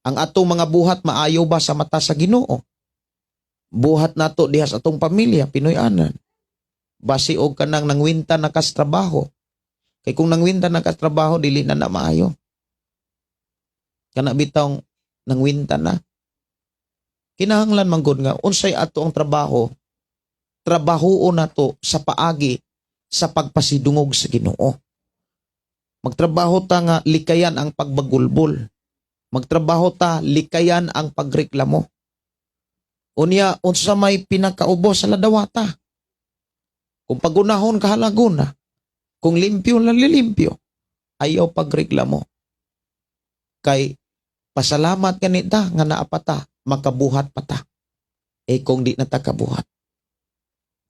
Ang atong mga buhat, maayo ba sa mata sa Ginoo? Buhat nato diha sa atong pamilya, Pinoy-anan. Basi og kanang nangwinta na kas trabaho. Kay kung nangwinta na kas trabaho, dili na na maayo. Kana bitawng nangwinta na. Kinahanglan man gud nga unsay ato ang trabaho, trabahoon nato sa paagi sa pagpasidungog sa Ginoo. Magtrabaho ta nga likayan ang pagbagulbol. Magtrabaho ta likayan ang pagreklamo. Unya unsa may pinakaubos sa ladawata. Kung pagunahon ka, halaguna. Kung limpyo, lalimpyo. Ayaw pagreklamo. Kay pasalamat kanita nga naa pa ta, makabuhat pa ta. Eh kung di na ta kabuhat,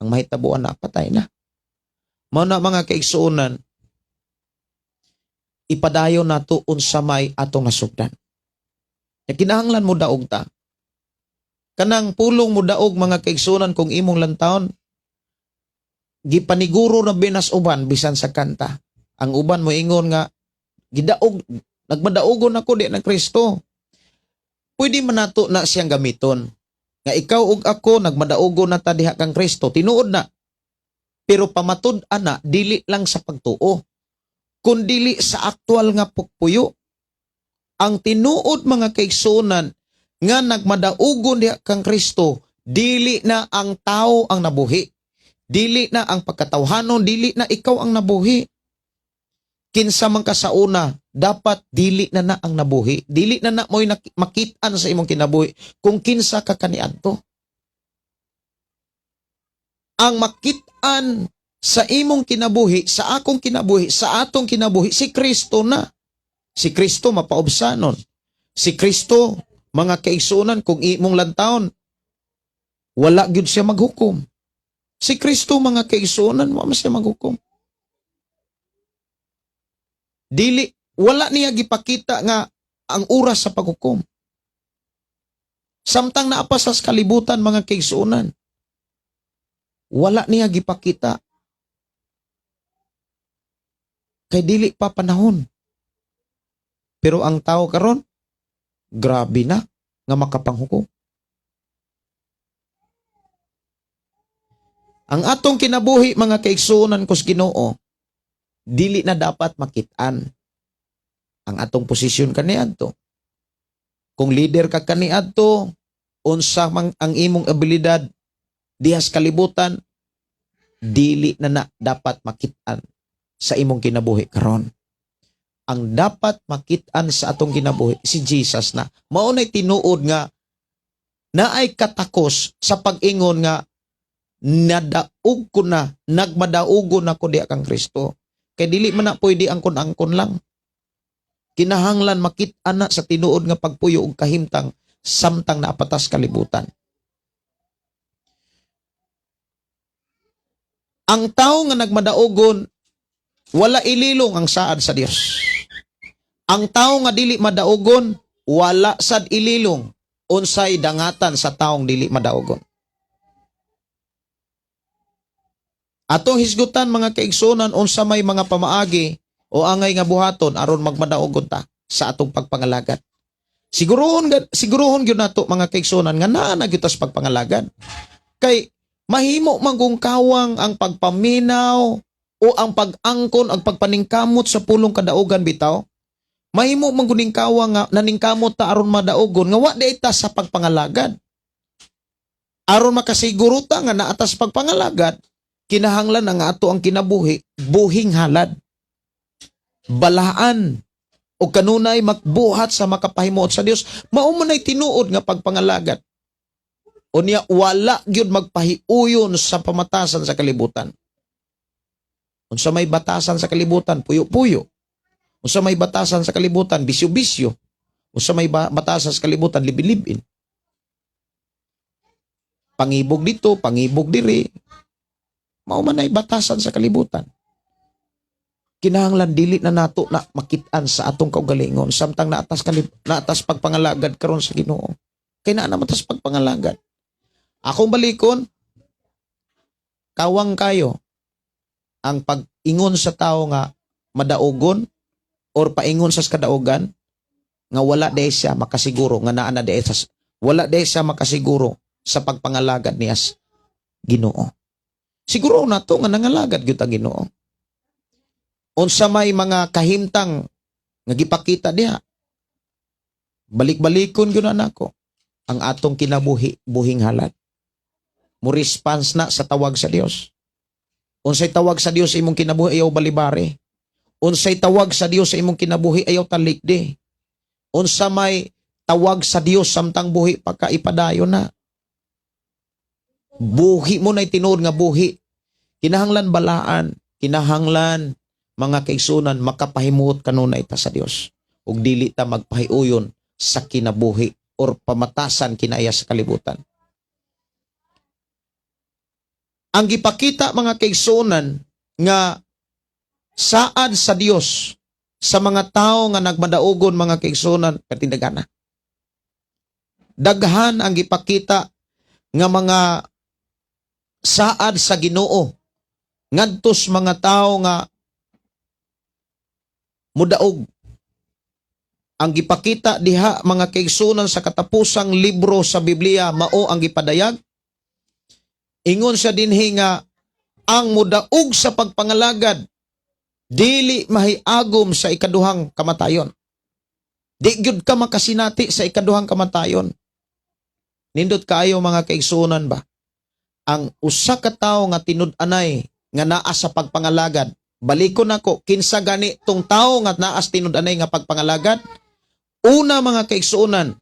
ang mahitabuan na, patay na. Mao na, mga kaigsuonan, ipadayon nato unsa may atong nasugdan. Ya kinahanglan mo daog ta. Kanang pulong mo daog, mga kaigsuonan, kung imong lantawon, gipaniguro na binas uban bisan sa kanta. Ang uban mo ingon nga gidaog, nagmadaogon ako di ng Kristo. Pwede man nato na siyang gamiton. Nga ikaw ug ako nagmadaogon na ta diha kang Kristo, tinuod na. Pero pamatud ana dili lang sa pagtuo, kun dili sa aktual nga pugpuyo. Ang tinuod, mga kaigsuonan, nga nagmadaugon diha kang Kristo, dili na ang tao ang nabuhi. Dili na ang pagkatawhanon, dili na ikaw ang nabuhi. Kinsa man ka sa una, dapat dili na na ang nabuhi. Dili na na mo'y makit-an sa imong kinabuhi kung kinsa ka kaniadto. Ang makit-an sa imong kinabuhi, sa akong kinabuhi, sa atong kinabuhi, si Kristo na. Si Kristo mapaubsanon. Si Kristo, mga kaigsuonan, kung imong lantawon, wala gyud siya maghukom. Si Kristo, mga kaigsuonan, wa man siya maghukom. Dili Wala niya gipakita nga ang oras sa paghukom. Samtang naa pa sa kalibutan, mga kaigsuonan, wala niya gipakita. Kay dili pa panahon. Pero ang tao karon, grabe na nga makapanghukom. Ang atong kinabuhi, mga kaigsuonan ko sa Ginoo, dili na dapat makit-an ang atong posisyon kaniadto. Kung leader ka kaniadto, unsa man ang imong abilidad dihas kalibutan, dili na na dapat makit-an sa imong kinabuhi karon. Ang dapat makit-an sa atong kinabuhi si Jesus na. Mao nay tinuod nga naay katakos sa pag-ingon nga nadaog ko na, nagmadaugo na ko diha kang Kristo. Kay dili man na pwede angkon-angkon lang. Kinahanglan makit-an na sa tinuod nga pagpuyo og kahimtang samtang naa pa tas kalibutan. Ang tao nga nagmadaugon, wala ililong ang saad sa Dios. Ang tao nga dili madaugon, wala sad ililong unsay dangatan sa taong dili madaugon. Atong hisgutan, mga kaigsunan, unsa may mga pamaagi o angay nga buhaton aron magmadaugon ta sa atong pagpangalagad. Siguruhon gyud nato, mga kaigsunan, nga naa na gyud tas pagpangalagad. Kay mahimo man kung kawang ang pagpaminaw o ang pag-angkon, ang pagpaningkamot sa pulong kadaugan bitaw. Mahimo man kuning kawang nga naningkamot ta aron madaugon nga wa di ta sa pagpangalagad. Aron makasiguro ta nga naa ta sa pagpangalagad, kinahanglan ang ato ang kinabuhi buhing halad. Balaan o kanunay magbuhat sa makapahimuot sa Dios, mao man ay tinuod nga pagpangalagad. Unya wala gyud magpahiuyon sa pamatasan sa kalibutan. Unsa may batasan sa kalibutan, puyo-puyo. Unsa may batasan sa kalibutan, bisyo-bisyo. Unsa may batasan sa kalibutan, libin-libin. Pangibog dito, pangibog diri. Mao man ay batasan sa kalibutan. Kinahanglan dili na nato na makit-an sa atong kaugalingon samtang naatas pagpangalagad karon sa Ginoo. Kay naa naman tas pagpangalagad. Akong balikon, kawang kayo ang pag-ingon sa tao nga madaugon or paingon sa kadaugan nga wala di siya makasiguro nga naa na di sa, wala di siya makasiguro sa pagpangalagad niya sa Ginoo. Siguro na to nga nangalagad gyud ang Ginoo. Unsa may mga kahimtang nga gipakita diha, balik-balikon gyud na nako ang atong kinabuhi buhing halad. Mo response na sa tawag sa Dios. Unsay tawag sa Dios sa imong kinabuhi, ayaw balibari. Unsay tawag sa Dios sa imong kinabuhi, ayaw talikdi. Unsa may tawag sa Dios samtang buhi pagka, ipadayon na. Buhi mo na'y tinuod nga buhi. Kinahanglan balaan, kinahanglan, mga kaigsunan, makapahimuot kanunay ta sa Dios. Ug dili ta magpahiuyon sa kinabuhi or pamatasan kinaya sa kalibutan. Ang gipakita, mga kaigsunan, nga saad sa Dios sa mga tao nga nagmadaugon, mga kaigsunan, pertindagana. Daghan ang gipakita nga mga saad sa Ginoo ngadtos mga tao nga mudaog. Ang gipakita diha, mga kaigsunan, sa katapusang libro sa Biblia, mao ang gipadayag. Ingon siya dinhi nga ang mudaog sa pagpangalagad dili mahiagom sa ikaduhang kamatayon. Di gyud ka makasinati sa ikaduhang kamatayon. Nindot kaayo, mga kaigsunan ba? Ang usa ka tawo nga tinud-anay nga naa sa pagpangalagad. Balikon nako, kinsa gani tong tawo nga naa sa tinud-anay nga pagpangalagad? Una, mga kaigsuonan,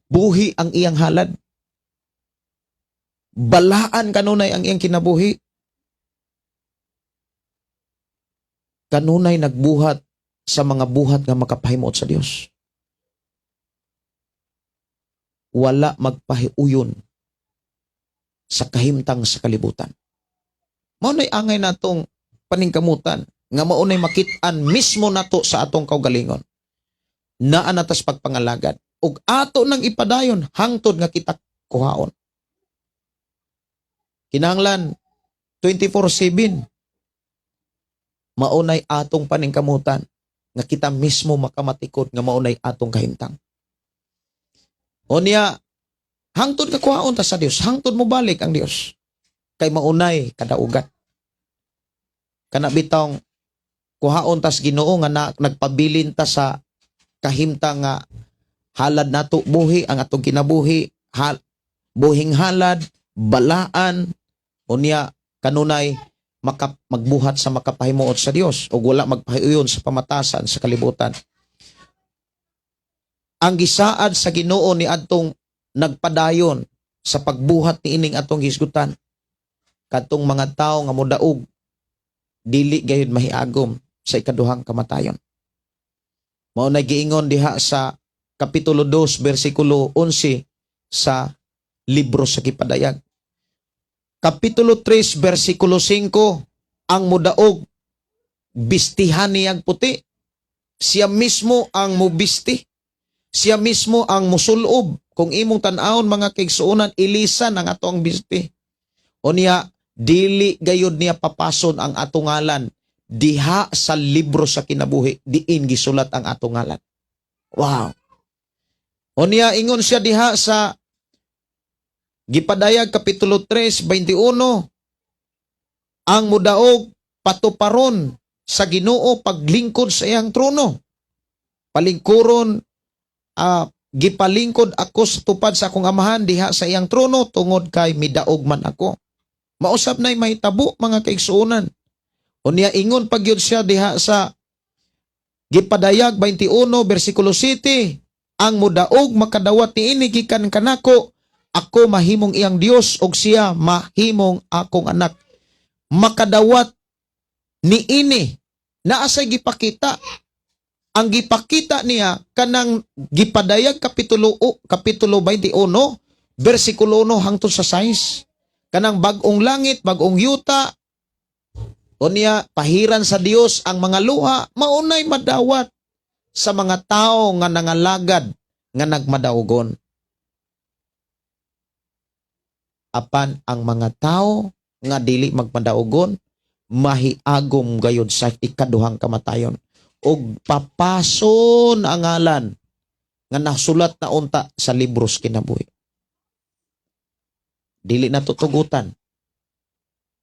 buhi ang iyang halad. Balaan kanunay ang iyang kinabuhi. Kanunay nagbuhat sa mga buhat nga makapahimuot sa Dios. Wala magpahiuyon sa kahimtang sa kalibutan. Mao na'y angay natong paningkamutan. Nga maunay makit-an mismo nato sa atong kaugalingon. Naa na tas pagpangalagad. Ug ato nang ipadayon hangtod nga kita kuhaon. Kinahanglan 24/7 maunay atong paningkamutan nga kita mismo makamatikod nga maunay atong kahimtang. Unya, hangtod ka kuhaon ta sa Dios, hangtod mo balik ang Dios. Kay maunay kadaugan. Kana bitawng kuhaon tas Ginoo nga na, nagpabilin ta sa kahimtang nga halad nato buhi ang atong kinabuhi, buhing halad, balaan, unya kanunay magbuhat sa makapahimuot sa Dios ug wala magpahiuyon sa pamatasan sa kalibutan. Ang gisaad sa Ginoo ni adtong nagpadayon sa pagbuhat ni ining atong hisgutan, kadtong mga tawo nga modaog dili gayud mahiagom sa ikaduhang kamatayon. Mao na giingon diha sa kapitulo 2 bersikulo 11 sa libro sa Gipadayag. Kapitulo 3 bersikulo 5, ang mudaog bistihan niyang puti. Siya mismo ang mubisti. Siya mismo ang musulob. Kung imong tan-awon, mga kaigsuonan, ilisan ang ato ang bisti. O niya, dili gayud niya papason ang atong ngalan diha sa libro sa kinabuhi diin gisulat ang atong ngalan. Wow. O niya, ingon siya diha sa Gipadayag kapitulo 3:21, ang mudaog patuparon sa Ginoo paglingkod sa iyang trono. Palingkuron, gipalingkod ako sa tupad sa akong amahan diha sa iyang trono tungod kay midaog man ako. Mausab na'y mahitabo, mga kaigsuonan. Unya ingon pagyud siya diha sa Gipadayag 21 bersikulo 7, ang mudaog makadawat niini gikan kanako, ako mahimong iyang Dios ug siya mahimong akong anak. Makadawat niini, naa say gipakita. Ang gipakita niya kanang Gipadayag kapitulo 21 bersikulo 1 hangtod sa 6, kanang bag-ong langit, bag-ong yuta. Unya pahiran sa Dios ang mga luha, maunay madawat sa mga tao nga nangalagad nga nagmadaugon. Apan ang mga tao nga dili magmadaugon mahiagom gayod sa ikaduhang kamatayon ug papason ang ngalan nga nasulat na unta sa libros kinabuhi. Dili na tutugutan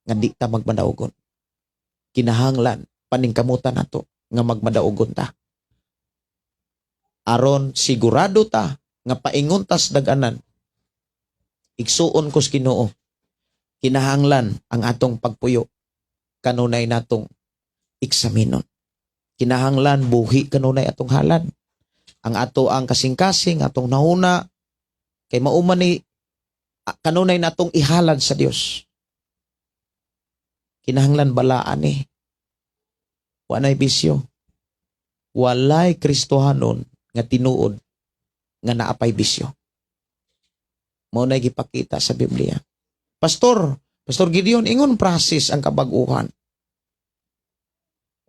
nga di ta magmadaugon. Kinahanglan paningkamutan nato nga magmadaugon ta. Aron sigurado ta nga paingon tas daganan, "Igsuon ko sa Ginoo." Kinahanglan ang atong pagpuyo kanunay natong eksaminon. Kinahanglan buhi kanunay atong halad. Ang ato ang kasing-kasing, atong nahuna kay mauman ni kanunay natong ihalad sa Dios. Kinahanglan balaan eh. Walay bisyo. Walay Kristohanon nga tinuod nga naapay bisyo. Mao na gipakita sa Biblia. Pastor, Pastor Gideon, ingon process ang kabaguhan.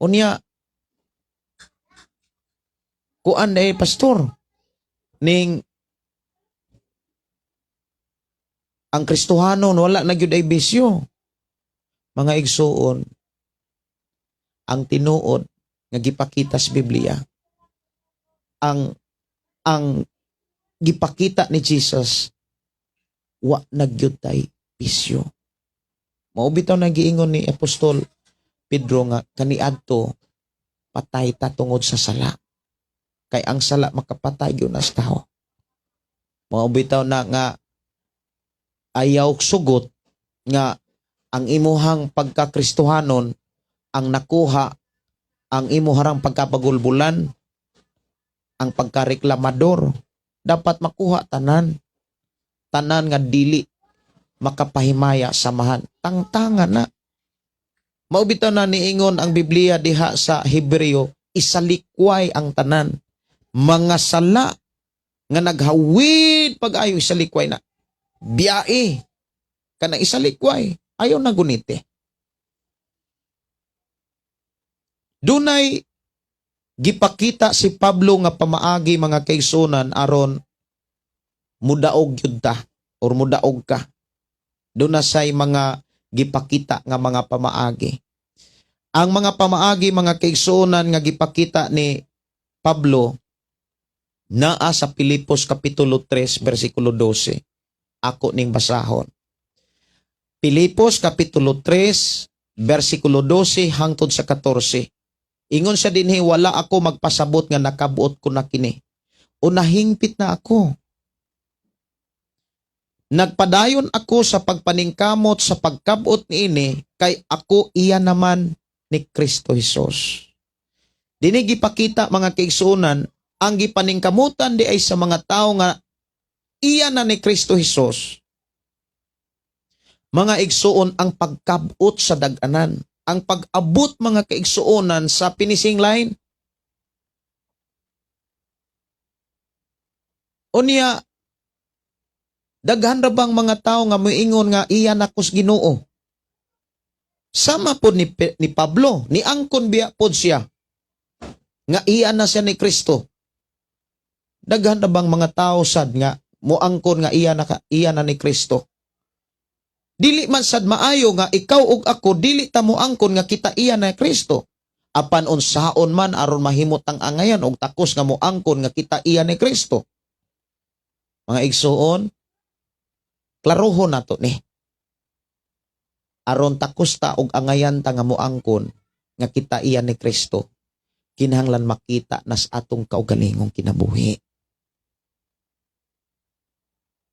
Unya, kuan eh, pastor, ning ang Kristohanon wala na gyud ay bisyo. Mga igsuon, ang tinuod nga gipakita sa Biblia, ang gipakita ni Jesus, wa na gyud tay bisyo. Mao bitaw na giingon ni Apostol Pedro nga kaniadto patay ta tungod sa sala. Kay ang sala makapatay gyud na sa tao. Mao bitaw na nga ayaw sugot nga ang imuhang pagkakristohanon ang nakuha ang imuharang pagkapagulbulan, ang pagkareklamador. Dapat makuha tanan, tanan nga dili makapahimaya samahan, tangtangan na. Mao bitaw na niingon ang Biblia diha sa Hebreo, isalikway ang tanan mga sala nga naghawid pag-ayo, isalikway na, biyae kanang isalikway, ayaw na gunite. Dunay gipakita si Pablo nga pamaagi, mga kaigsuonan, aron mudaog gyud ta or mudaog ka. Duna say mga gipakita nga mga pamaagi. Ang mga pamaagi, mga kaigsuonan, nga gipakita ni Pablo naa sa Pilipos kapitulo 3 bersikulo 12. Ako ning basahon. Pilipos kapitulo 3 bersikulo 12 hangtod sa 14. Ingon siya dinhi, "Wala ako magpasabot nga nakabuot ko na kini o nahingpit na ako. Nagpadayon ako sa pagpaningkamot sa pagkabot niini kay ako iya naman ni Kristo Jesus." Dinhi gipakita, mga kaigsuonan, ang gipaningkamutan diay sa mga tao nga iya na ni Kristo Jesus. Mga igsuon, ang pagkabot sa dag-anan, ang pag-abot, mga kaigsuonan, sa finishing line. Unya, daghan ra bang mga tao nga moingon nga iya na ko sa Ginoo? Sama pod ni Pablo, ni angkon biya pod siya nga iya na siya ni Kristo. Daghan ra bang mga tao sad nga moangkon nga iya na ni Kristo? Dili man sad maayo nga ikaw ug ako dili ta moangkon nga kita iya na Kristo. Apan unsaon man aron mahimot ang angayan og takos nga moangkon nga kita iya ni Kristo? Mga igsuon, klarohon nato ni. Aron takos ta og angayan ta nga moangkon nga kita iya ni Kristo, kinahanglan makita nas atong kaugalingong kinabuhi.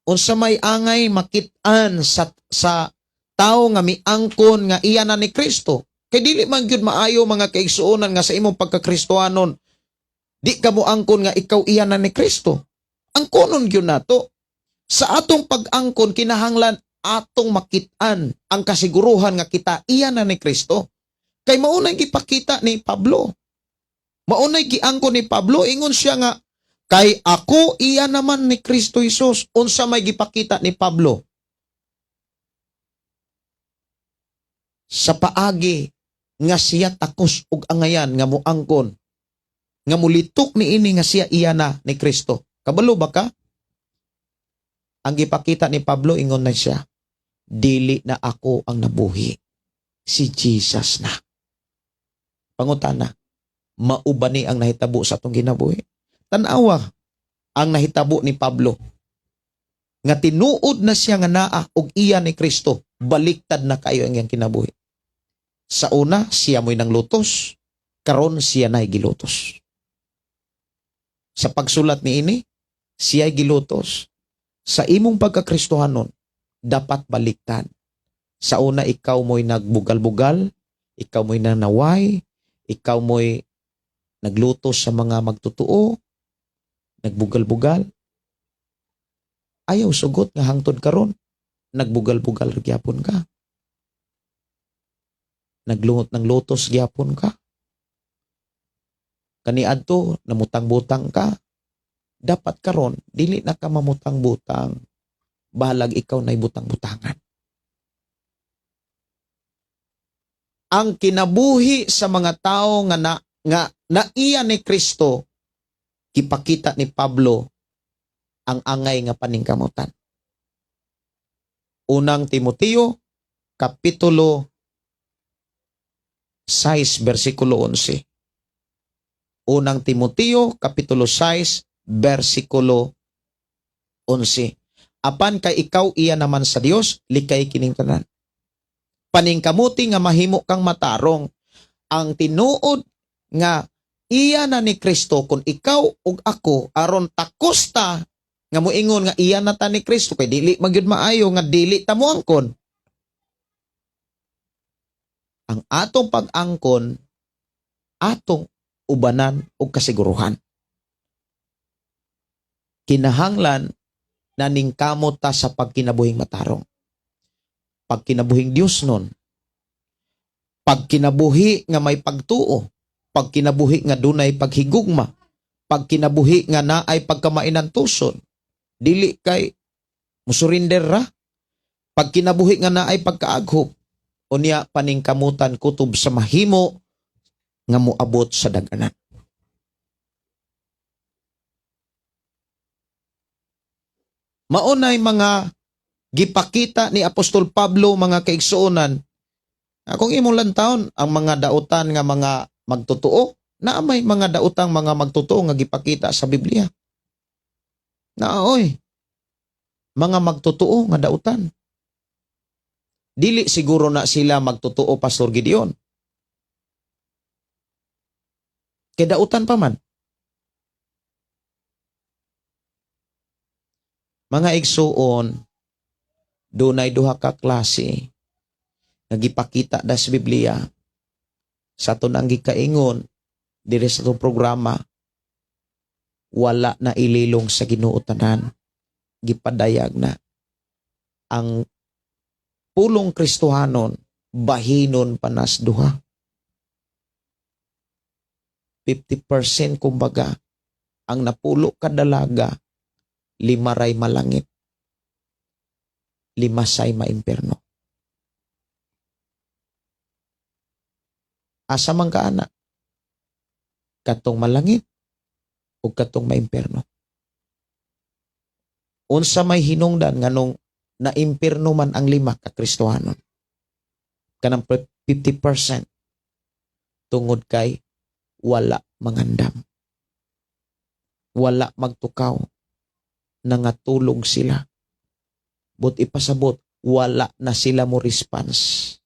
Unsa may angay makit-an sa tao nga miangkon nga iya na ni Kristo? Kay dili man gyud maayo, mga kaigsuonan, nga sa imong pagkakristohanon di ka moangkon nga ikaw iya na ni Kristo. Angkonon gyud nato. Sa atong pag-angkon, kinahanglan atong makit-an ang kasiguruhan nga kita iya na ni Kristo. Kay maunay gipakita ni Pablo. Maunay giangkon ni Pablo, ingon siya nga kay ako iya naman ni Kristo Jesus. Unsa may gipakita ni Pablo? Sa paagi nga siya takos og angayan nga moangkon nga mulitok niini nga siya iya na ni Kristo. Kabalo ba ka? Ang gipakita ni Pablo, ingon na siya, "Dili na ako ang nabuhi, si Jesus na." Pangutana, mao ba ni ang nahitabo sa atong kinabuhi? Tanawa ang nahitabo ni Pablo. Nga tinuod na siya nga naa og iya ni Kristo, baliktad na kayo ang iyang kinabuhi. Sa una, siya mo'y nanglutos, karon siya na'y gilutos. Sa pagsulat niini, siya'y gilutos. Sa imong pagkakristohanon, dapat baliktad. Sa una, ikaw mo'y nagbugal-bugal, ikaw mo'y nanaway, ikaw mo'y naglutos sa mga magtotoo, nagbugal-bugal. Ayaw sugot nga hangtod karon, nagbugal-bugal gyapon ka. Naglungot ng lotos gyapon ka. Kaniadto namutang-butang ka. Dapat karon dili na ka mamutang-butang. Bahalag ikaw na'y butang-butangan. Ang kinabuhi sa mga tao nga naiya ni Kristo, gipakita ni Pablo ang angay nga paningkamutan. Unang Timoteo, Kapitulo 6, versikulo 11. Unang Timoteo, Kapitulo 6, versikulo 11. "Apan kay ikaw iya naman sa Dios, likay kining tanan. Paningkamuti nga mahimo kang matarong." Ang tinuod nga iya na ni Kristo, kung ikaw ug ako aron takos ta nga moingon nga iya na ta ni Kristo, kay dili magyud maayo nga dili ta moangkon. Ang atong pag-angkon, atong ubanan og kasiguruhan. Kinahanglan na ningkamot ta sa pagkinabuhing matarong. Pagkinabuhing Dios nun, pagkinabuhi nga may pagtuo, pagkinabuhi nga dunay paghigugma, pagkinabuhi nga naay pagkamainantuson, dili kay musurrender ra, pagkinabuhi nga naay pagkaaghop, unya paningkamutan kutob sa mahimo Nga moabot sa daganan. Maunay mga gipakita ni Apostol Pablo, mga kaigsuonan. Kung imong lantawon ang mga dautan nga mga magtotoo, naa may mga daotang mga magtotoo nga gipakita sa Biblia. Naoy mga magtotoo nga dautan. Dili siguro na sila magtotoo, Pastor Gideon. Kay dautan pa man. Mga igsuon, dunay duha ka klase nga gipakita da sa Biblia sa ato nang gikaingon diri sa atong programa. Wala na ililong sa Ginoo tanan, gipadayag na ang pulong Kristohanon bahinon panas duha, 50% kumbaga. Ang napulo ka dalaga, 5 ray malangit, 5 say maimperno. Asa man ka ana? Katong malangit o katong maimperno? Unsa may hinungdan nganong naimpirno man ang 5 ka Kristohanon? Kanang 50%, tungod kay wala mangandam. Wala magtukaw. Nangatulog sila. But ipasabot, wala na sila mo response.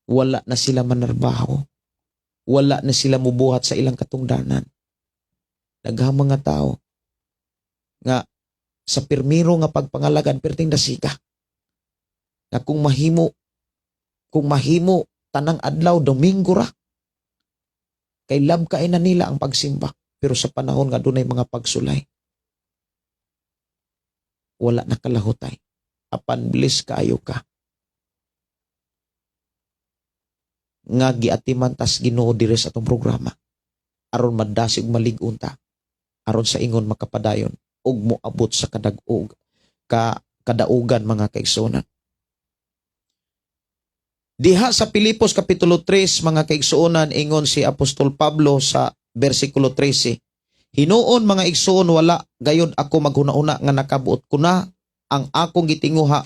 Wala na sila manarbaho. Wala na sila mubuhat sa ilang katungdanan. Daghang mga tao nga sa pirmiro nga pagpangalagan perting dasika. Nga kung mahimo tanang adlaw Domingo ra. Kay love kay na nila ang pagsimba. Pero sa panahon nga dunay mga pagsulay, wala na kalahutay. Apan bless kaayo ka nga giatiman tas Ginoo diri sa atong programa aron madasig malig-on ta, aron sa ingon makapadayon ug moabot sa kadag-og ka kadaugan, mga kaigsuonan. Diha sa Pilipos kapitulo 3, mga kaigsuonan, ingon si Apostol Pablo sa bersikulo 13, "Hinuon, mga igsuon, wala gayod ako maghuna-una nga nakabuot ko na ang akong gitinguha.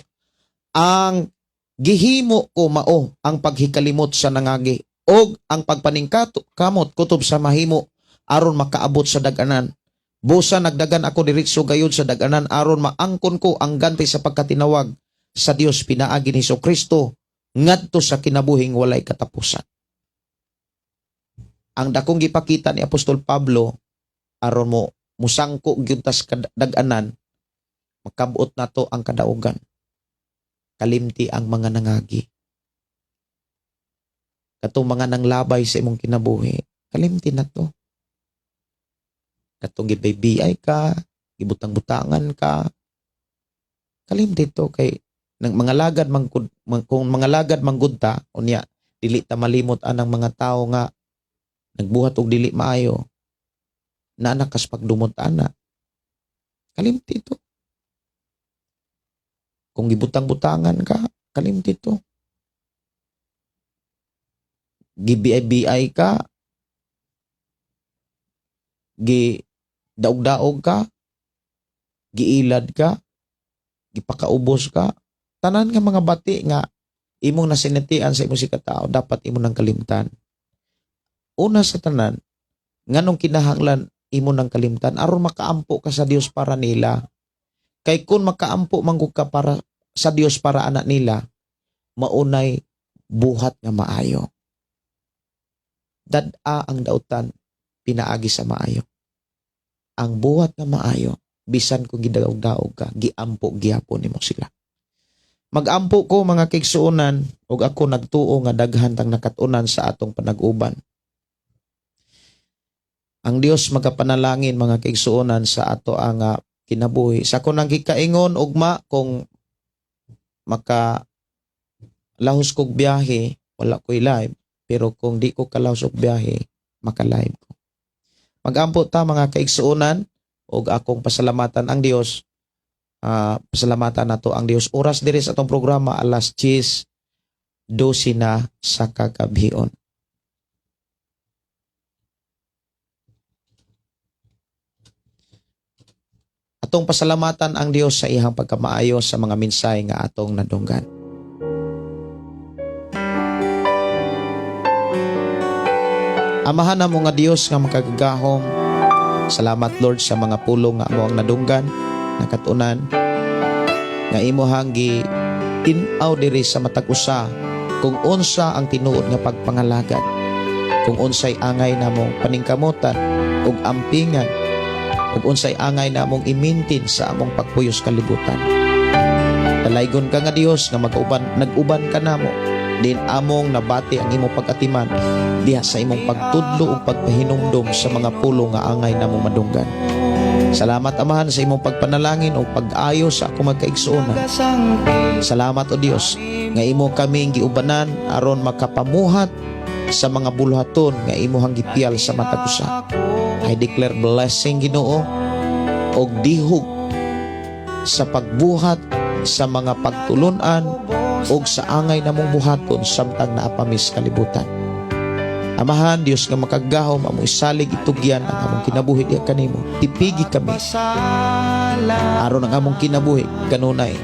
Ang gihimo ko mao ang paghikalimot sa nangagi og ang pagpaningkat kamot kutob sa mahimo aron makaabot sa daganan. Busa nagdagan ako diretso gayud sa daganan aron maangkon ko ang ganti sa pagkatinawag sa Dios pinaagi ni Kristo ngadto sa kinabuhing walay katapusan." Ang dakong gipakita ni Apostol Pablo aron mo musangko gyud tas kadaganan, makabot nato ang kadaugan. Kalimti ang mga nangagi. Katong mga nanglabay sa imong kinabuhi, kalimti na to. Katong gibaybay ka, gibutang-butangan ka, kalimti to kay nang mga lagad manggud, kung mga lagad manggud ta, unya dili ta malimot anang mga tawo nga nagbuhat og dili maayo, na nakas pagdumot ana, kalimti to. Kung gibutang-butangan ka, kalimti to. Gi-BI-BI ka, gi daog-daog ka, giilad ka, gipakaubos ka, tanan nga mga bati nga imong nasinatian sa imong sikatao, dapat imo nang kalimtan. Una sa tanan, nganong kinahanglan imo nang kalimtan? Aron makaampo ka sa Dios para nila. Kay kung makaampo manggug ka para sa Dios para anak nila, maunay buhat nga maayo. Dad-a ang dautan pinaagi sa maayo. Ang buhat nga maayo, bisan kung gidaog-daog ka, giampo gihapon nimo sila. Magampo ko, mga kaigsuonan, ug ako nagtuo nga daghan tang nakat-unan sa atong panag-uban. Ang Dios magapanalangin, mga kaigsuonan, sa ato ang kinabuhi. Sa ako nang gikaingon ugma, kung maka lahos kog biyahe, wala ko'y live, pero kung di ko kalahos og biyahe, maka-live ko. Magampo ta, mga kaigsuonan, ug akong pasalamatan ang Dios. Pasalamatan nato ang Dios. Oras diri sa atong programa alas 10:12 na sa kagabhion. Atong pasalamatan ang Dios sa iyang pagkamaayo sa mga mensahe nga atong nadunggan. Amahan namo nga Dios nga makagagahom, salamat, Lord, sa mga pulong nga amo ang nadunggan, nakatunan, nga imuhang gi tin-aw diri sa matag usa kung unsa ang tinuod nga pagpangalagad, kung unsay angay namong paningkamutan ug ampingan, ug unsay angay namong i-maintain sa among pagpuyos kalibutan. Dalaygon ka nga Dios nga magauban, nag-uban ka namo din among nabati ang imong pag-atiman diha sa imong pagtudlo ug pagpahinumdom sa mga pulong nga angay namong madunggan. Salamat, Amahan, sa imong pagpanalangin ug pag-ayo sa akong magkaigsuonan. Salamat, O Dios, nga imo kaming giubanan aron makapamuhat sa mga buluhaton nga imuhang gipiyal sa matag usa. I declare blessing, Ginoo, og dihog sa pagbuhat sa mga pagtulunan og sa angay namong buhaton samtang naa pa mi sa kalibutan. Amahan, Dios nga makagagahom, among isalig, itugyan ang among kinabuhi diha kanimo. Tipigi kami aron ang among kinabuhi kanunay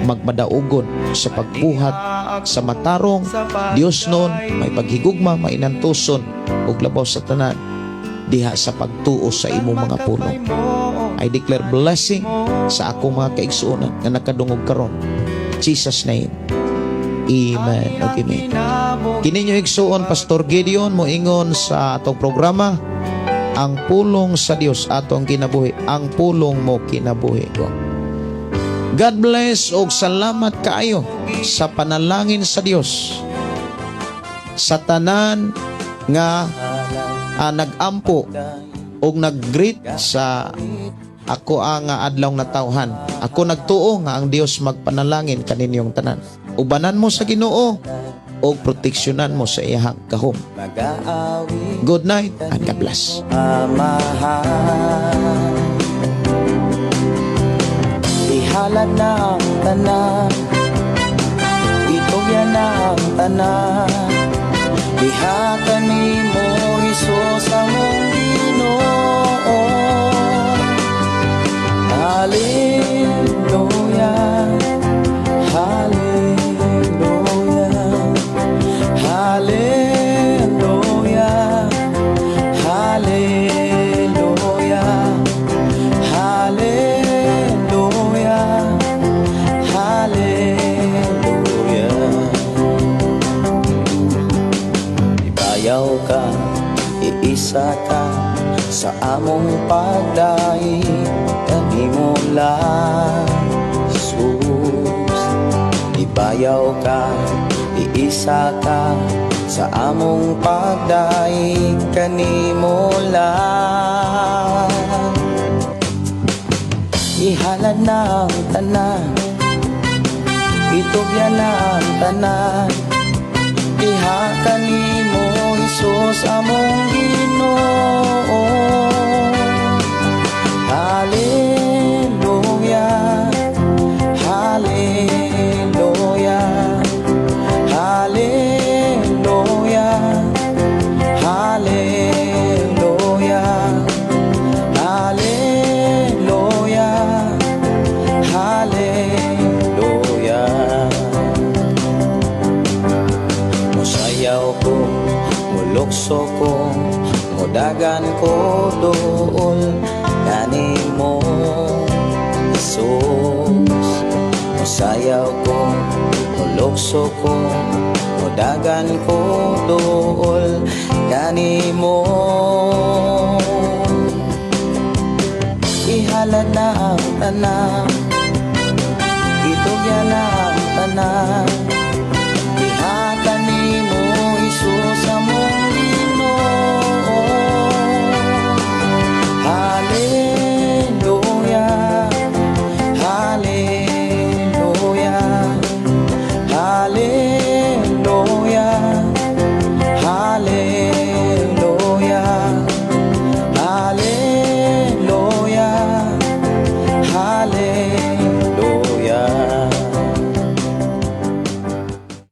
magmadaugon sa pagbuhat sa matarong, Dios nun, may paghigugma, mainantuson, ug labaw sa tanan diha sa pagtuo sa imong mga pulong. I declare blessing sa akong mga kaigsuonan nga nakadungog karon. Jesus' name. Amen. Ug amen. Kini inyong igsuon, Pastor Gideon, moingon sa atong programa, Ang Pulong sa Dios atong kinabuhi, ang pulong mo kinabuhi ko. God bless og salamat kaayo sa panalangin sa Dios. Sa tanan nga nagampo og nag-greet sa ako ang adlaw natawhan. Ako nagtuo nga ang Dios magpanalangin kaninyong tanan. Ubanan mo sa Ginoo og proteksyonan mo sa iyang gahom. Good night and God bless. Amahan. Ihalad na ang tanan, itugyan na ang tanan, diha kanimo, Hesus among Ginoo. Hallelujah, Hallelujah, Hallelujah, Hallelujah, Hallelujah, Hallelujah. Ibayaw ka, iisa ka sa among pagdaig kanimo lang, Jesus. Ibayaw ka, iisa ka sa among pagdaig kanimo lang. Ihalad na ang tanan, itugyan na ang tanan, diha kanimo, Hesus among Ginoo. Hallelujah, Hallelujah, Hallelujah, Hallelujah, Hallelujah, Hallelujah. Musayaw ko, mulukso ko, mudagan ko duol kanimo, Jesus. Musayaw ko, mulukso ko, mudagan ko duol kanimo. Ihalad na ang tanan, itugyan na ang tanan, diha kanimo, Hesus among Ginoo. Hallelujah, Hallelujah, Hallelujah, Hallelujah, Hallelujah, Hallelujah.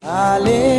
Hallelujah.